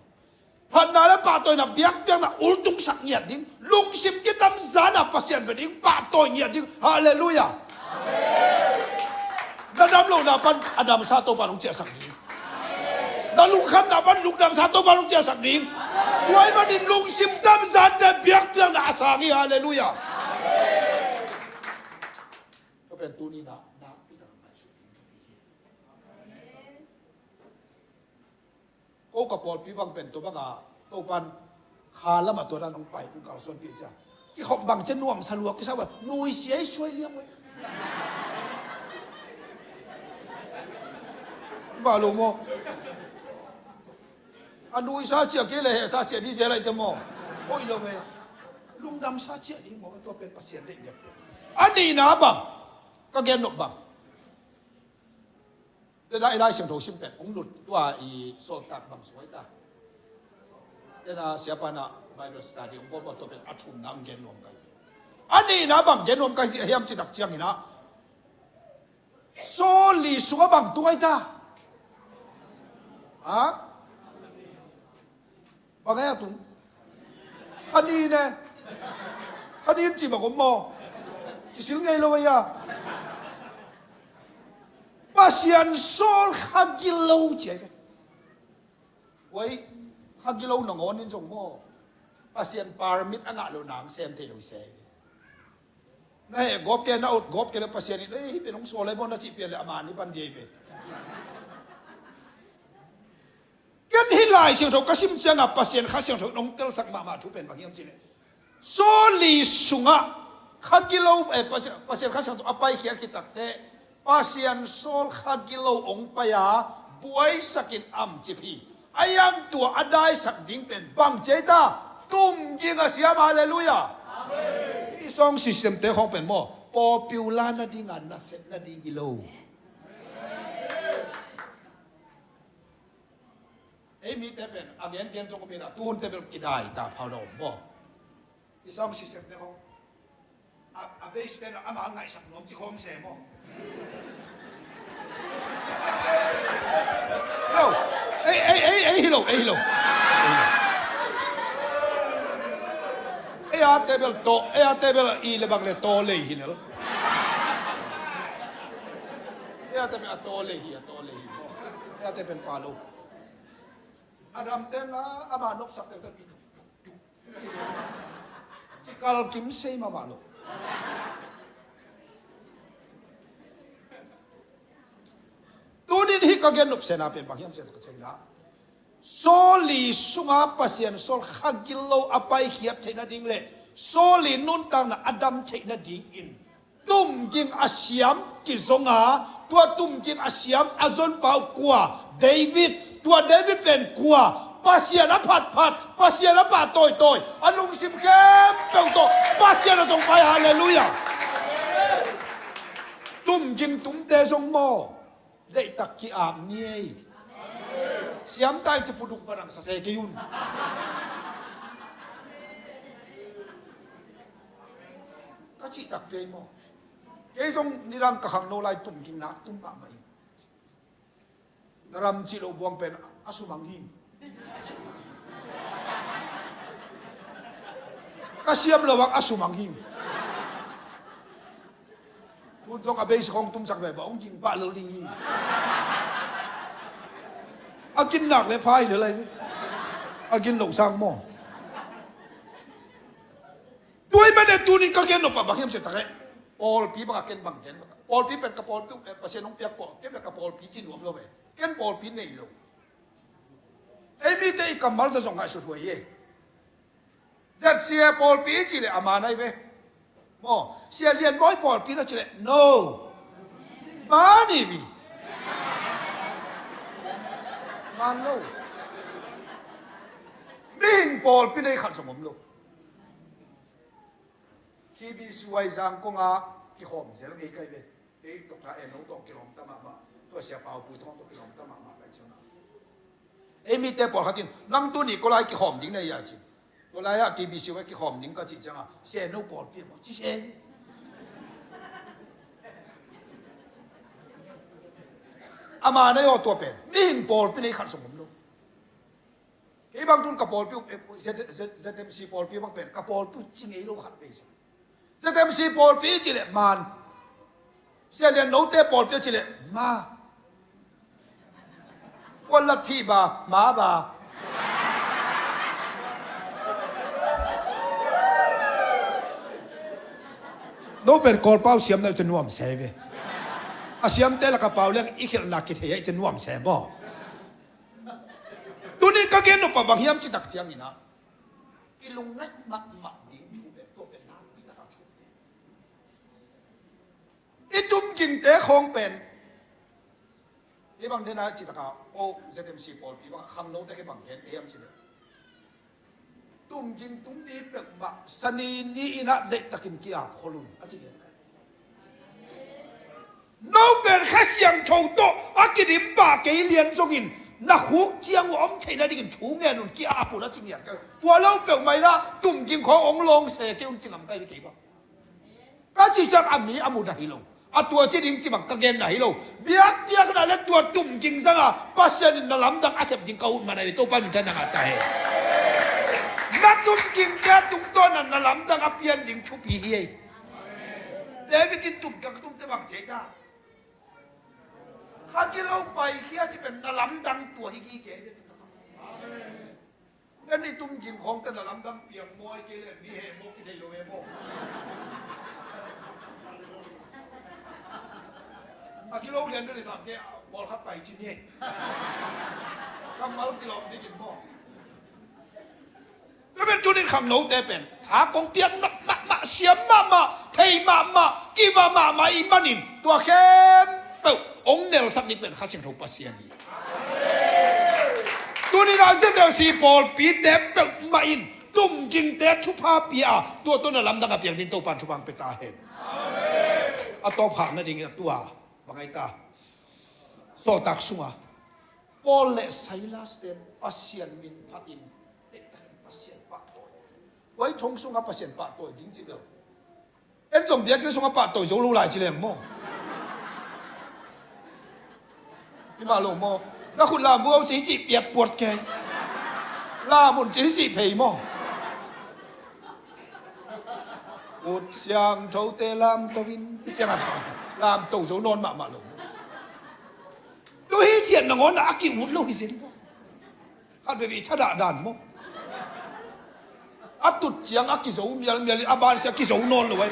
Phatna le pahtawina biakpiakna ultungsak ngiat ding. Lungsim kitamzana Pasian ve ding pahtawi ngiat ding. Halleluiah. Na dam lohna pan a damsa Topa nong ciahsak ding. Na lungkhamna pan lungdamsa Topa nong ciahsak ding. Tuai manin lungsim tamzante biakpiakna a sang hi. Halleluiah. Ka pen tuni na nakpi tak ngaihsut ding thupi hi. Ko ka pawlpi bang pen tua banga Topan kha lamah tua dan hong pai hong kalsuanpih cia kikhop bang cia nuamsa luak kisa ua nuisia i suai liang ua. Ba lo maw? A nuisa cia kei le hehsa cia di zel ai te maw? Hoih lo ve. Lungdamsa cia ding maw? Tua pen Pasian deih liak pen a nihna bang ka gen nop bang. Tena i Lai Siangtho sim pen hong lut tua i sawltak bang suai ta. Tena siapa na Bible study hong bawl bawl tua pen a thumna hong gen nuam kai. A nihna bang gen nuam ka hiam cih tak ciangin ah, Saul li sungah bang tung ai ta? Ha? Bang ai a tung? Kha ni ne. Kha ni in ci bang om maw? Kisil ngei lo ai a. Pasian Saul kha gilo ci ai ve. Wai, kha gilo nangawn in zong maw, Pasian permit a ngah lo nang sem thei lo se. Na heh gawp kei, na ut gawp kei le Pasian in, "Ei, hih pen hong sawl lai maw," na cih pian le a man hi pan dia hi ve. Ken hih Lai Siangtho ka sim ciangah Pasian Kha Siangtho in hong telsak mahmah thu pen bang hiam cih leh, Saul li sungah kha gilo, eh, Pasian, Pasian Kha Siangtho a paikhiat khit takteh, Pasian Saul kha gilo hong pai a, buaisakin amcip hi. A iang tua a daisak ding pen bang ci ai ta? Tumging a siam, halleluiah. Amen. I sound system te khawng pen maw, popular nading a, nasep nading hi lo. Ei mite pen a gengen zong om in a, tuhun te bel kidai ta phau lo maw. I sound system te khawng a, a bass pen a, ama ngaihsak nuam ci khawm se maw. Hi lo. Ei, ei, ei, ei, hi lo, ei, hi lo. Ei a te bel tawh, ei a te bel i le bang le tawh lei hi lo. Ei a te bel a tawh lei hi, a tawh lei hi maw. Ei a te pen pa lo. A dam ten la, ama nopsak te tuk, tuk, tuk, tuk. Kikal kim sei mahmah lo. Tunin hih ka gen nopsena pen bang hiam cih leh ka cih na, Saul li sunga Pasian Saul kha gilo a paikhiat theih nading le Saul li nuntakna a dam theih nadingin tumging a siam kizong a, tua tumging a siam a zonpa uh kua? David. Tua David pen kua? Pasian a phatphat, Pasian a pahtawitai, a lungsim khempeuh tawh Pasian a zong pai, halleluiah. Tumging tumte zong maw, deihtak ki-ap ni ei. Siam tai ci pudung padang sa se kei un. Ka cih takpi ei maw. Kei zong nidang ka khangno lai tumging nak tum mahmah hi. Na ram cih loh buang pen a sumang hi. Ka siam lo bang a sumang hi. Tun zong a bass khawng tumsak ve ba hong ging pah lo ding hi. A gin nak le pha hi le lai. A gin loh sang maw. Tua ahih manin tunin ka gen nop ah bang hiam cih tak leh, pawlpi bang a ken bang gen. Pawlpi pen ka pawlpi, eh, Pasian hong piak pawlpi, ken bang ka pawlpi ci nuam lo ve. Ken pawlpi nei lo. Ei mite i kammal ta zong ngaihsut huai hi. Z C A pawlpi i cih leh a man ahi ve. Maw, Sia Lian Bawi pawlpi na cih leh, no. Man hi mi. Man lo. Mihing pawlpi nei khat zong om lo. T B C Y Zangkong ah kikhawm zel ngei ka hi ve. Ei Doctor Eno tawh kilawm ta mahmah. Tua Sia Pau Pui Thawng tawh kilawm ta mahmah ka hi ciang a. Ei mite pawlkhat in, nang tuni koi lai kikhawm ding na hia ci. Tua lai ah T B C Y kikhawm ding ka cih ciang a, Sia Eno pawlpi maw ci se. Ama na hi aw tua pen. Mihing pawlpi nei khat zong om lo. Kei bang tun ka pawlpi uh, eh, Z-, Z-, Z M C pawlpi bang pen, ka pawlpi uh ci ngei lo khat vei sa. Z M C pawlpi ci leh man. Sia Lian Note pawlpi ci leh ma. Kuan lat phi ba, ma ba. No pen Kawlpau siam na uh ci nuam se ve. A siamte lak a pau leng i khelhna kithei a i ci nuam se maw. Tunin ka gen nop ah bang hiam cih tak ciangin ah, i lungngaih mahmah ding thu pen, tua pen nakpi taka thu pen. I tumgingte khawng pen. Hih bang dena cih taka, o, Z M C pawlpi bang khangnote kei bang gen hiam cih leh, tumging tum ni peuhmah Sani ni-in ah deihtakin ki-ap khol un a ci gen. No pen Kha Siangtho tawh a kidim pah kei lian zongin, na khuk ciang uh a om theih nadingin thu ngen un, ki-ap un a ci ngiat ka hi. Tua lo peuhmah in ah tumging khawng hong lawng se kei un ci ngam ka hi kei bang. Isaac a mi a mudah hi lo. A tua ci ding ci bang ka genna hi lo. Biakpiakna le tua tumging zanga Pasian in na lamdang a sep ding ka ut man a hi. Topa min than na ngah ta hen. Na tumgingte tungtawna na lamdang a pian ding thupi hi ei. David in tumging a tumte bang ci ei ta. Kha kilo paikhia ci pen na lamdang tua hi gige. Amen. Ken i tumging khawngte na lamdang piang maw, ahih kei leh mi heh maw, kithei lo e maw. A kilo lian bel i sam kei, bawl khat pai ci ni. Kammal kilawm dingin maw. Tua pen tunin khangnote pen tha kong piak mahmah, siam mahmah, thei mahmah, kiva mahmah i hih manin tua khempeuh hong nelsak ding pen Kha Siangtho Pasian hi. Tunin a Z L C pawlpite peuhmah in tumgingte thupha pia a, tua tawh na lamdang a piang ding Topa'n thupha hong pia ta hen. A tawpkhak nadingin a tua bang a hi ta. Sawltak sunga Paul le Silas ten Pasian min phatin, Pasian pahtawi. Tua i thong sunga Pasian pahtawi ding ci bel. En zong biakinn sunga pahtawi zo lo lai ci leng maw. Hi mah lo maw. Na khut lam vuau ci hi cih piat puat kei. Lam un ci hi cih phei maw. Khut siangthote lamto in. Hi ciangah lamto zo nawn mahmah lo. Tu hi cian nangawn a ki-ut lo hi sin maw. Khat veve i thadah dan maw. A tut ciang a kizo mialmial in a ban sia kizo nawn lo ai.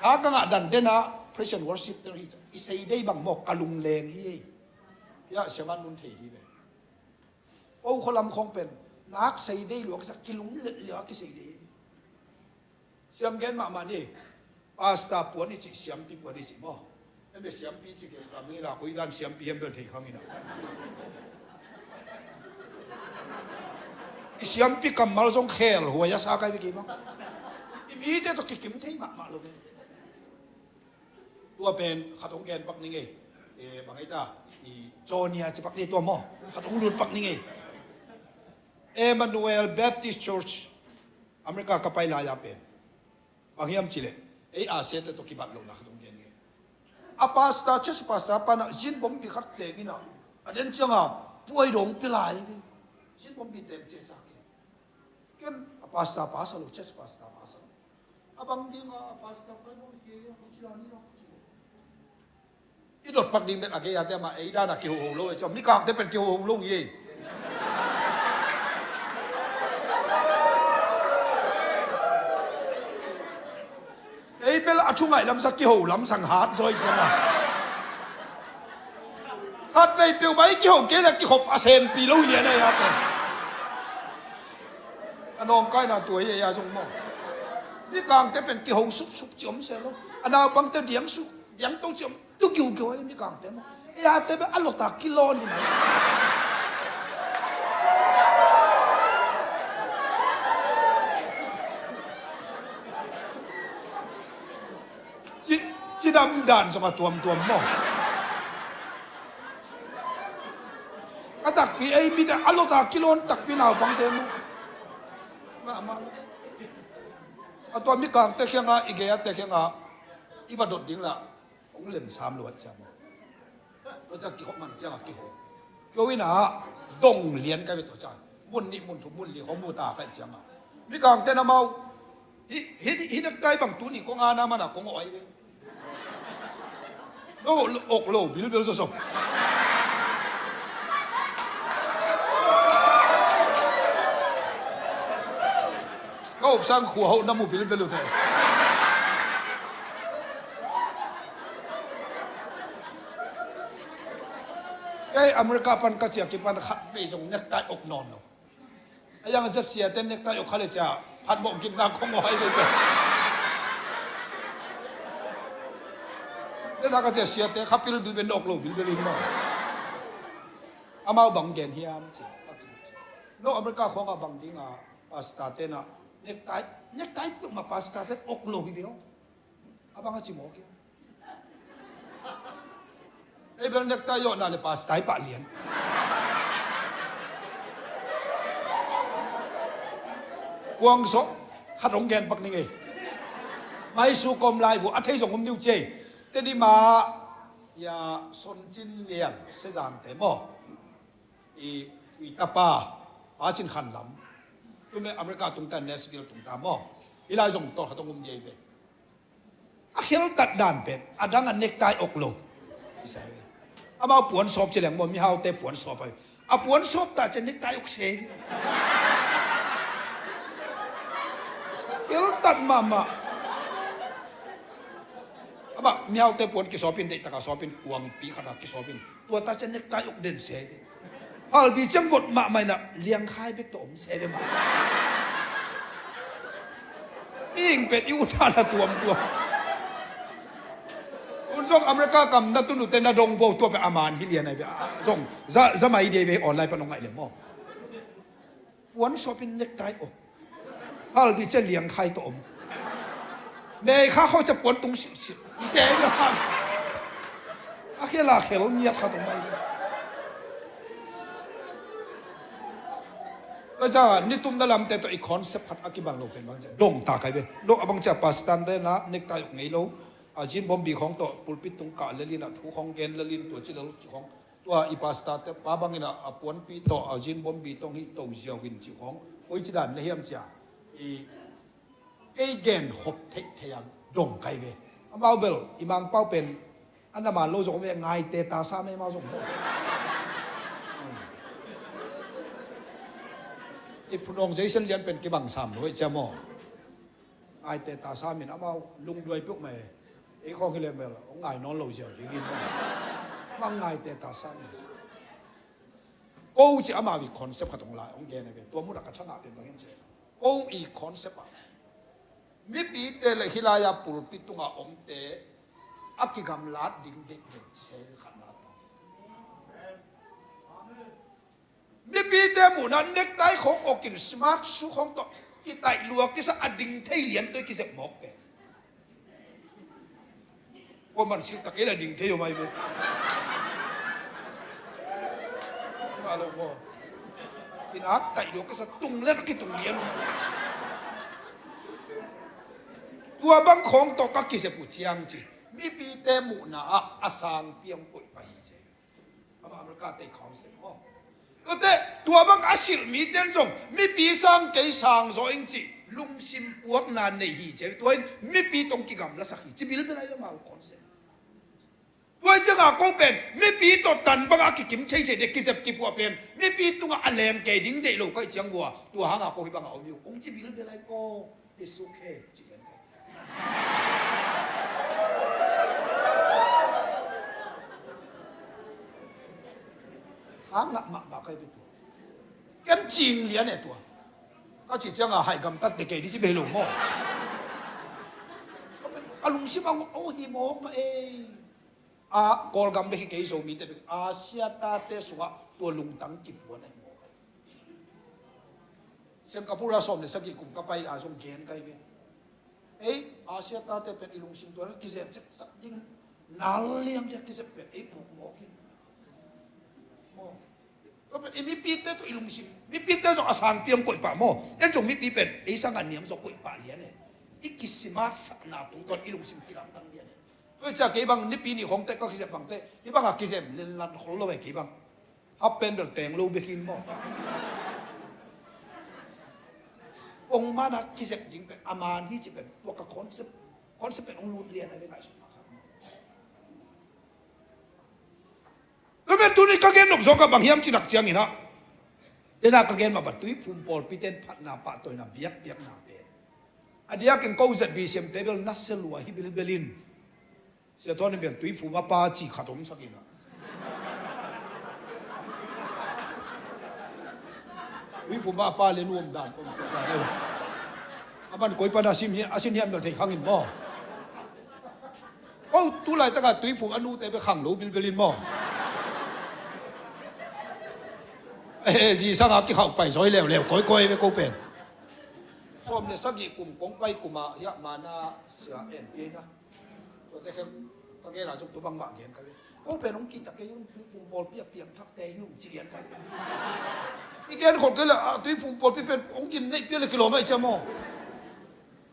Tha ka ngah dan dena praise and worship tel hi. I sei dei bang maw ka lungleng hi ei. Pia siaman nun thei hi ve. Ko khualam khawng pen nak sei dei lua kisa kilung let lua kisei dei. Siam gen mahmah ni. Pastor puan i cih siampi puan i cih maw. Em be siampi cih gen kam ni la ko i dan siampi hem bel thei khang i na. I siampi kammal zong khel huai a sa kai ve kei bang. I mite tawh kikim thei mahmah lo ve. Tua pen khat hong gen pak ning ei. Eh, bang ei ta i Jonia ci pak ni tua maw. Khat hong lut pak ning ei. Emmanuel Baptist Church America ka pai lai-a pen bang hiam cileh ei Asia te tawh kibat lohna khat hong gen nge. A pastor, church pastor pana zin bombi khat tengin a, a den cianga puai dong pilai. Zin bombi tem cecak hi. Ken a pastor pasa lo, church pastor pasa lo. A bang dinga a pastor pai lo ke, a kucila ni a kucila. I dot pak ding bet a gei a te ama ei dan a kihoho lo e, ciang mikangte pen kihoho lo hi ei. Ei bel a thu ngaih lamsa kiho lamsang hat zaw i ciang a. Khat vei peuhmah i kiho kei le kikhop a senpi lo hi lian ei a pen. A nawngkaina tua hi ei a zong maw. Mikangte pen kiho supsup ci om se lo. A naupangte diang suk diang to ci om. Tu kiukiu a i mikangte maw. Ei a te bel a lota kilawn hi mai. Ci, cidam dan zong a tuamtuam maw. A takpi ei mite a lota kilawn takpi naupangte maw. Mahmah. A tua mikangte kianga i gei a te kianga i va dot ding la. Hong lem sam luat ciang maw. Tua ciang kikhop man ciangah kiho. Kio ina dong lian kai ve tua ciang. Mun nih mun thum mun li hong mu ta kai ciangah. Mikangte na mau. Hi, hi, hi nektai bang tuni kong ana mana kong oi ve. No, ok lo bilbel sosok. Ka upsang khua ho na mu bilbel ute. Kei America pan ka ciah kipan khat vei zong nektai ok nawn lo. A yang zat siate nektai ok kha le cia phat mawh gitna khong awh hai le cia. Tena ka cia siate kha pil bilbel na ok lo bilbel in maw. Amau bang gen hiam ci. No America khong a bang ding a pastor tena nektai nektai puk ma pastor te ok lo hi ve aw. A bang a ci mawk hi. Ei bel nektai zawhna le pastor i pah lian. Kuang sawh Khat hong gen pak ning ei. Maisu kom lai vua a thei zong om niu ci ei. Tedim ah, ya, Son Cin Lian, Sezang te maw. I, i tapa, Pa Cin Khan Lam. Tun bel America tung ta, Nashville tung ta maw. Hih lai zong tawlkhat hong om ding ei ve. A kheltat dan pen, a dang a necktie ok lo. Amau puan sawp ci leng maw, mihaute puan sawp a. A puan sawp ta ciang necktie ok se. Kheltat mahmah. Amah mihaute puan kisawp in, deihtak a sawp in, kuangpi khat a kisawp in. Tua ta ciang necktie ok den se. Phalbi ciang vot mahmah in a, Liangkhai bek tawh om se ve mah. Mihing pen i ut a la tuamtuam. Tun zong America kam na tun uh te na dong vo, tua pen a man hi lian ai ve. A, zong, za, za mai dei ve, online pan hong ngaih leh maw. Puan sawp in necktie ok. Phalbi ciang Liangkhai tawh om. Mei kha khawng ciang puan tung sihsih. I se hi a. A khel a khel ngiat khat om mai. Tua ciang a, nitumna lamte tawh i concept khat a kiban lo pen bang ciang, dong ta kai ve. Lo a bang ciang pastor te na necktie ok ngei lo. A jean bombi khawng tawh pulpit tung kah lel in a, thu khawng gen lel in, tua ci lel ci khawng. Tua i pastor te pa bangin a, a puanpi tawh, a jean bombi tawh hong hi to ziau in ci khawng. Oi, ci dan na hiam cia. I, kei gen khop theihtheih a dong kai ve. Amau bel, i Mangpau pen, a na man lo zong ve, ngaite ta sa mei mau zong. I Phunawng Jason Lian pen kibang sam lo, cia maw. Ngaite ta sa min amau lungduai peuhmah e. Ei khawng hi leh bel, hong ngai nawn lo ziau ding in. Mang ngaite ta sa min. Ko ci amau i concept khat hong lai, hong gen a ve. Tua mun a ka thangah pen bangin ci. Ko i concept ah ci. Mipite le hih lai-a pulpit tungah omte a kigamlat ding deih den ci se khat na. Mipite muhna necktie khawng awkin smart shoe khawng tawh kitaih lua kisa a ding thei lian tawh i kizep mawk pen. Kua man silh tak kei la ding thei om ai ve. Sima lo maw. Kinak taih lua kisa tung lek a kitung lian. Tua bang khawng tawh ka kizep uh ciang ci. Mipite muhna ah a sang piang koih pai ci. Ama America te khawng sek maw. Tuate, tua bang a silh mite in zong, mipi sang kei sang zaw ing ci, lungsim puakna nei hi ci. Tua in, mipi tawh kigamlasak hi ci, bilbel ai amau khawng sek. Tua ciangah ko pen, mipi tawh tan bangah kikim thei thei dek kizep kipuah pen, mipi tungah a leng kei ding deih lo ka hih ciang vua, tua hangah ko hih bangah om hi ung ci bilbel ai ko. It's okay. Ci lian kai. Hangah mahmah kai ve tua. Ken cing lian e tua. Ka ci ciangah hai gamtat dek kei di ci bei lo maw. A lungsim a ngawh, oh, hi mawk mah ei. A, Kawlgam bek hi kei, Zomite bek, Asia tate sungah tua lungtang kipuan ahi maw. Singapore ah sawm le sagih kum ka pai a zong gen kai ve. Ei, Asia tate pen i lungsim tua kizep zetsak ding, nal liang ding a kizep pen ei puk mawk hi. Maw. Tua pen i mipite tawh i lungsim, mipite zong a sang piang koih pah maw. En zong mipi pen ei sangah niam zong koih pah lian e. I kisimatsakna tungtawn i lungsim kilamdang lian e. Tua ciah kei bang nipi ni khawngte ka kizep bangte, hih bangah kizem lenlan khol lo e kei bang. Hap pen bel teng lo bek in maw. Ong mana kizep ding pen a man hi ci pen tua ka concept, concept pen ong lut lian a ve ngaihsutna khat. Tua pen tuni ka gen nop zawk a bang hiam cinak ciangin ah, tena ka gen mah bang Tuiphum pawlpi ten phatna pahtawina biakpiakna pen a diakin ko zat B C M te bel nasia lua hi bilbel in. Sia Thawn in bel Tuiphum a pa ci khat om sak in ah. Tuiphum a pa le nuam dan om sak dan e. A man koi pan a sim hi, a sin hiam bel thei khang in maw. Ko tu laitakah Tuiphum a nute bek khang lo bilbel in maw. Eh, zi sangah kikhauh pai zawi leuleu kawikawi ve ko pen. Sawm le sagih kum kong pai kumah hiah mana sia en pia in ah. Tuate khem ka gen a zong tua bangmah gen ka ve. Ko pen hong kihta kei un, Tuiphum pawlpi a piangthakte hi ung ci lian ka ve. I gen khol kei le, ah, Tuiphum pawlpi pen hong gim neih pia le kilawm ahi cia maw.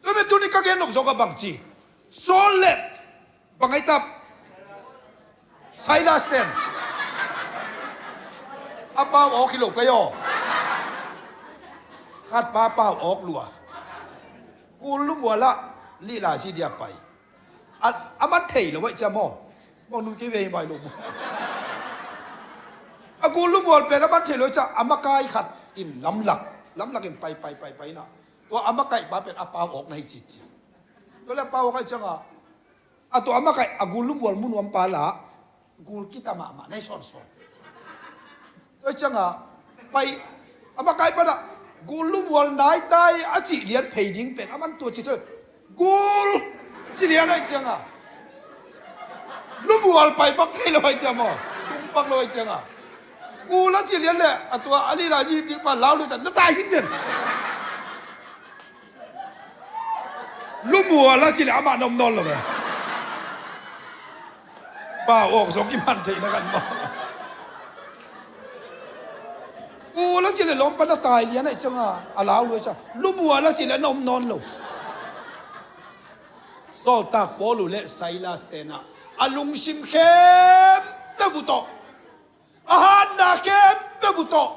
Tua pen tuni ka gen nop zong a bang ci, Saul le bang ai tap, Silas ten a pau awk hi lo kei aw. Khat pa pau awk lua. Kul lumual ah lila si dia pai. A, a man thei lo aih cia maw. Maw nui kei ve hi mai lo maw. A kul lumual pen a man thei lo aih cia a makai khat in lamlak, lamlak in pai pai pai pai na. Tua a makaih pa pen a pau awk na hi cici. Tua le a pau awk aih cianga a tua a makaih a gul lumual mu nuam pa la gul kita mahmah na hi sawnsawn. Tua cianga pai a makaih pana gul lumual naitai a cih lian phei ding pen a man tua ci thoi. Gul ci lian aih cianga lumual pai pak thei lo aih cianga maw. Tung pak lo aih cianga gul a ci lian le a tua a lila ji ding pa lau lo ciang na tai hing den. Lumual a ci le amah na om nawn lo ve. Pau awk zong kiman theihna kan maw. Kul a ci le lawm pan a tai lian aih cianga a lau lua ciang lumual a ci le na om nawn lo. Sawltak Paul uh le Silas tenah a lungsim khempeuh uh tawh, a hatna khempeuh uh tawh,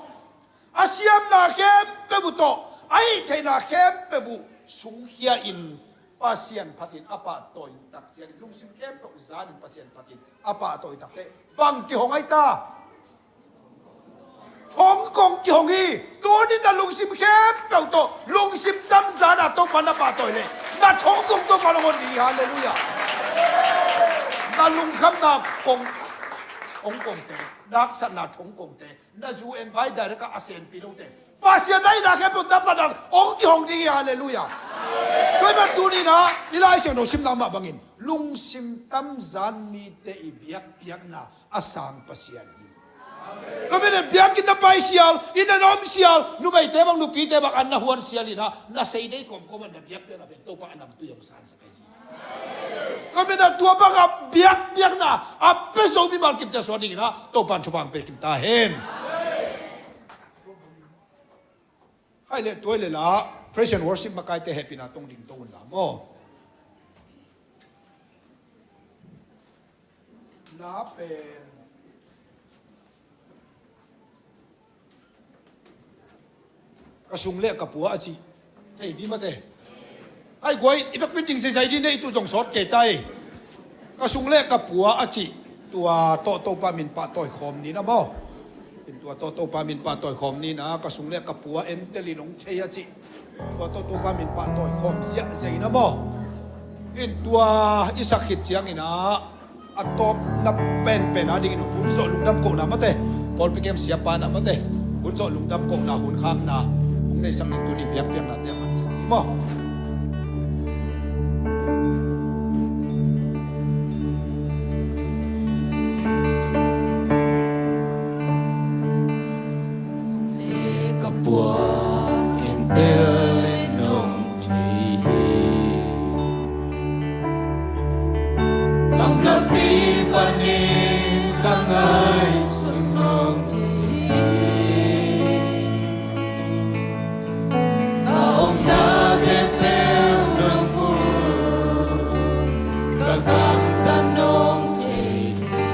a siamna khempeuh uh tawh, a hih theihna khempeuh uh sungkhia in Pasian phatin a pahtawi uh tak ciangin lungsim khempeuh zanin Pasian phatin a pahtawi tak teh bang kihong aih ta? Thongkong kihong hi. Tunin na lungsim khempeuh tawh lungsim tamzan a Topa na pahtawi leh na thongkong Topa na hon ding hi. Halleluiah. Na lungkhamna kong, thongkongte, na haksatna thongkongte, na U N vai direct a senpi lote, Pasian na hihna khempeuh na pahtawi hong kihong ding hi. Halleluiah. Tua hi ban tuninah i Lai Siangtho simna mah bangin lungsim tamzan mite i biakpiakna a sang Pasian hi. Tua mite biakinn na paisial, inn na na omsial, numeite bang nupite bang an na huansial inah na seidei kawmkawm ah na biakpiakna pen Topa a namtui hong sansak ahi hi. Tua mite tua bangah biakpiakna a pia zo mimal kimte suan dinginah Topa in thupha hong pe kim ta hen. Hai le tuai le la praise and worship makaite hehpihna tong ding to un la maw. Na pen ka sung le ka pua a ci thei dih mate. Hai guai i vekpin ding zeizai dih ne i tu zong sawt kei tai. Ka sung le ka pua a cih tua tawh Topa min pahtawi khawm ni na maw. In tua tawh Topa min pahtawi khawm ni na ka sung le ka pua entelin hong thei a cih tua tawh Topa min pahtawi khawm ziahzei na maw. In tua i sak khit ciangin ah a tawpna penpen a dingin hun zawh lungdam kohna mate, pawlpi kem siapa na mate, hun zawh lungdam kohna hun khakna hong neisak ding tuni biakpiakna te a man i sak hi maw. Ka pua entel in nong thei hi. Kam lampi panin ka ngaihsun nong thei hi. Ka omna khempeuh nong mu, ka gamtat nong thei hi.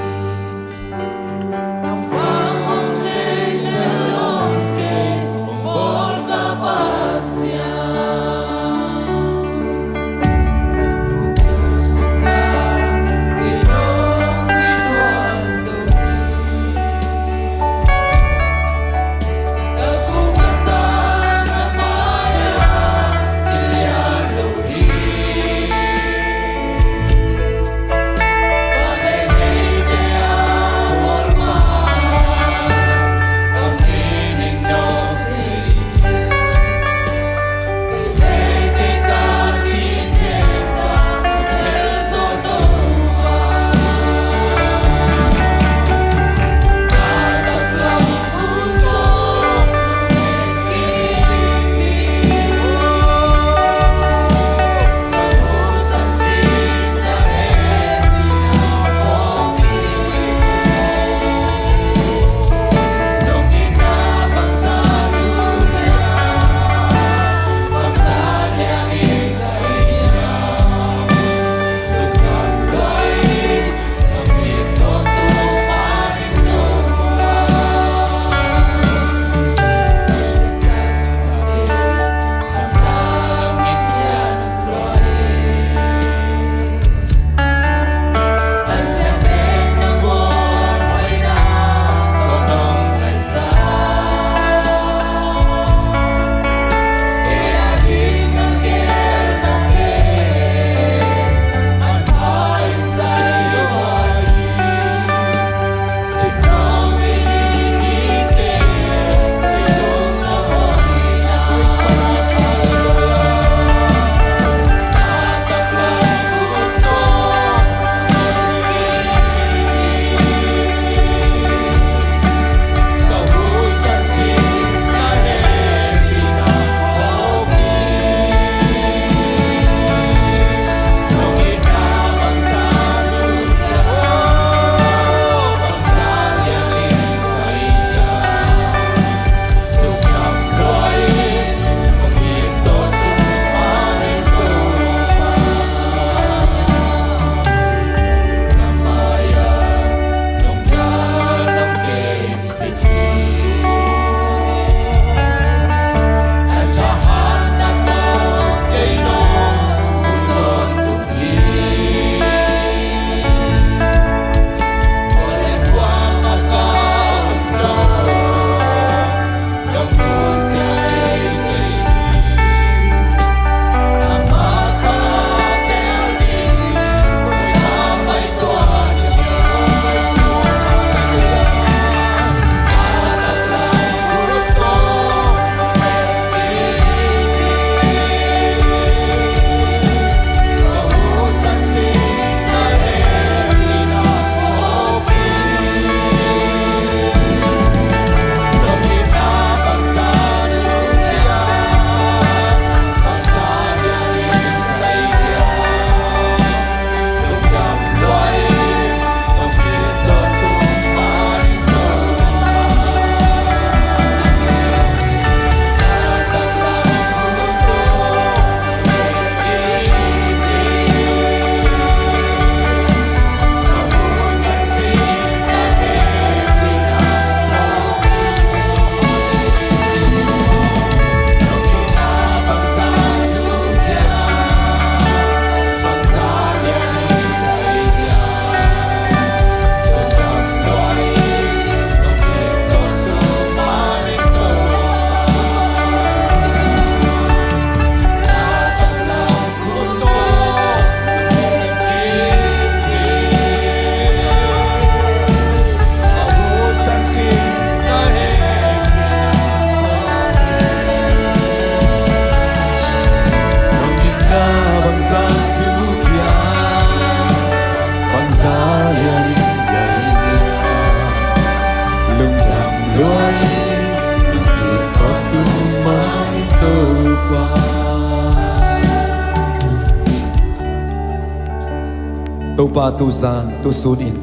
Topa, tuzan tusunin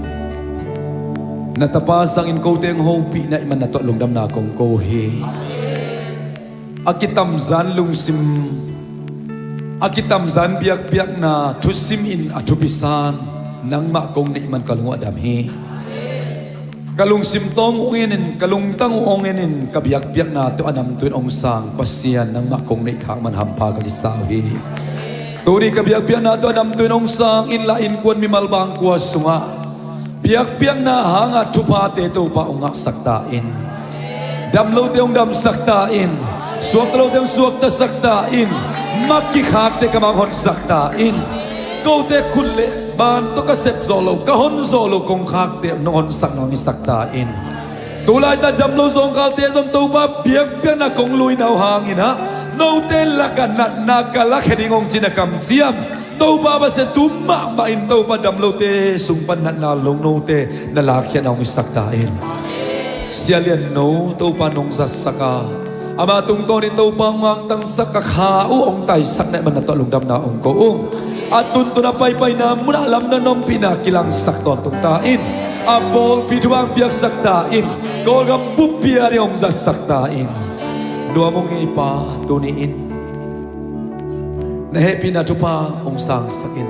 na tapa sangin kote hong hopih na ih man na tuah lungdamna kong ko hi. A kitamzan lungsim, a kitamzan biakpiakna thusimin a thupisan nangmah kong neih man ka lungdam hi. Ka lungsim tawng uh hong enin, ka lungtang uh hong enin, ka biakpiakna tawh a namtuin hong sang Pasian nangmah kong neih khak man hampha ka kisa uh hi. Tuni ka biakpiakna tawh a namtuin hong sang inla innkuan mimal bangkua sungah biakpiakna hanga thuphate Topa hong ngahsak ta in. Damlote hong damsak ta in. Suaktalote hong suaktasak ta in. Mak kikhakte ka mak honsak ta in. Kote khut le ban tawh ka sep zawh lo, ka hon zawh lo kongkhakte nong honsak nong hisak ta in. Tulaitak damlo zawngkhalte zong Topa biakpiakna kong luina uh hangin ah note lakah natna ka lakhia ding hong cina kamciam Topa Pasian tu mahmah in Topa damlote sung pan natna lungnote na lakkhiatna hong hisak ta in. Sia Lian No Topa nong zatsak a, ama tungtawnin Topa hong angtangsak a kha uh hong taisak na ih man na tuah lungdamna hong ko ung. A tuntun a paipaina munah lamdang na ompihna kilangsak tawntung ta in. A pawlpi thupha hong piaksak ta in. Kawlgam buppi a ding hong zatsak ta in. Nuam ung ei Pa, tuni in na hehpihna thupha hong sangsak in.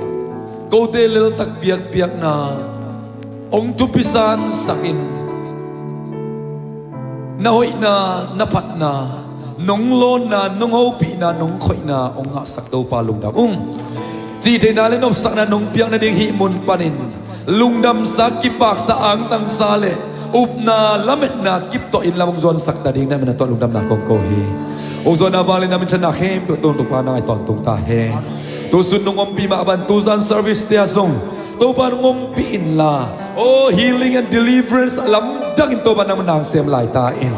Kote leltak biakpiakna hong thupisansak in. Na hoihna, na phatna, nong lawnna, nong hopihna, nong khoihna hong ngahsak Topa lungdam ung. Cihtheihna le nopsakna nong piak nading hih mun panin lungdamsa, kipaksa, angtangsa le upna, lametna kip tawh inn lam hong zuansak ta ding na ih man na tuah lungdamna kong ko hi. Hong zuanna vangliatna minthanna khempeuh tungtung pa na ngaih tawntung ta hen. Tusun nong ompih mah bang tuzan service te ah zong Topa nong ompih inla, oh, healing and deliverance a lamdangin Topa nangmah na hong sem lai ta in.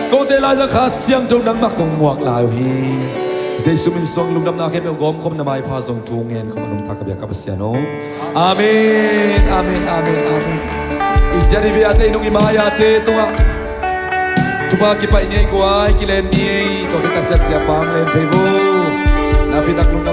Kote laizang Kha Siangtho nangmah kong muak lai uh hi. Jesu min suang lungdamna khempeuh gawmkhawm na maipha zong thu ngen khawm a nungta ka biak ka Pasian aw. Amen, amen, amen, amen. I siat i biate, i nung i maiate tungah thupha kipaih ni ei, guai kilen ni ei. Tua khit tak ciang Sia Pang Len Phei Vo, na pitak lung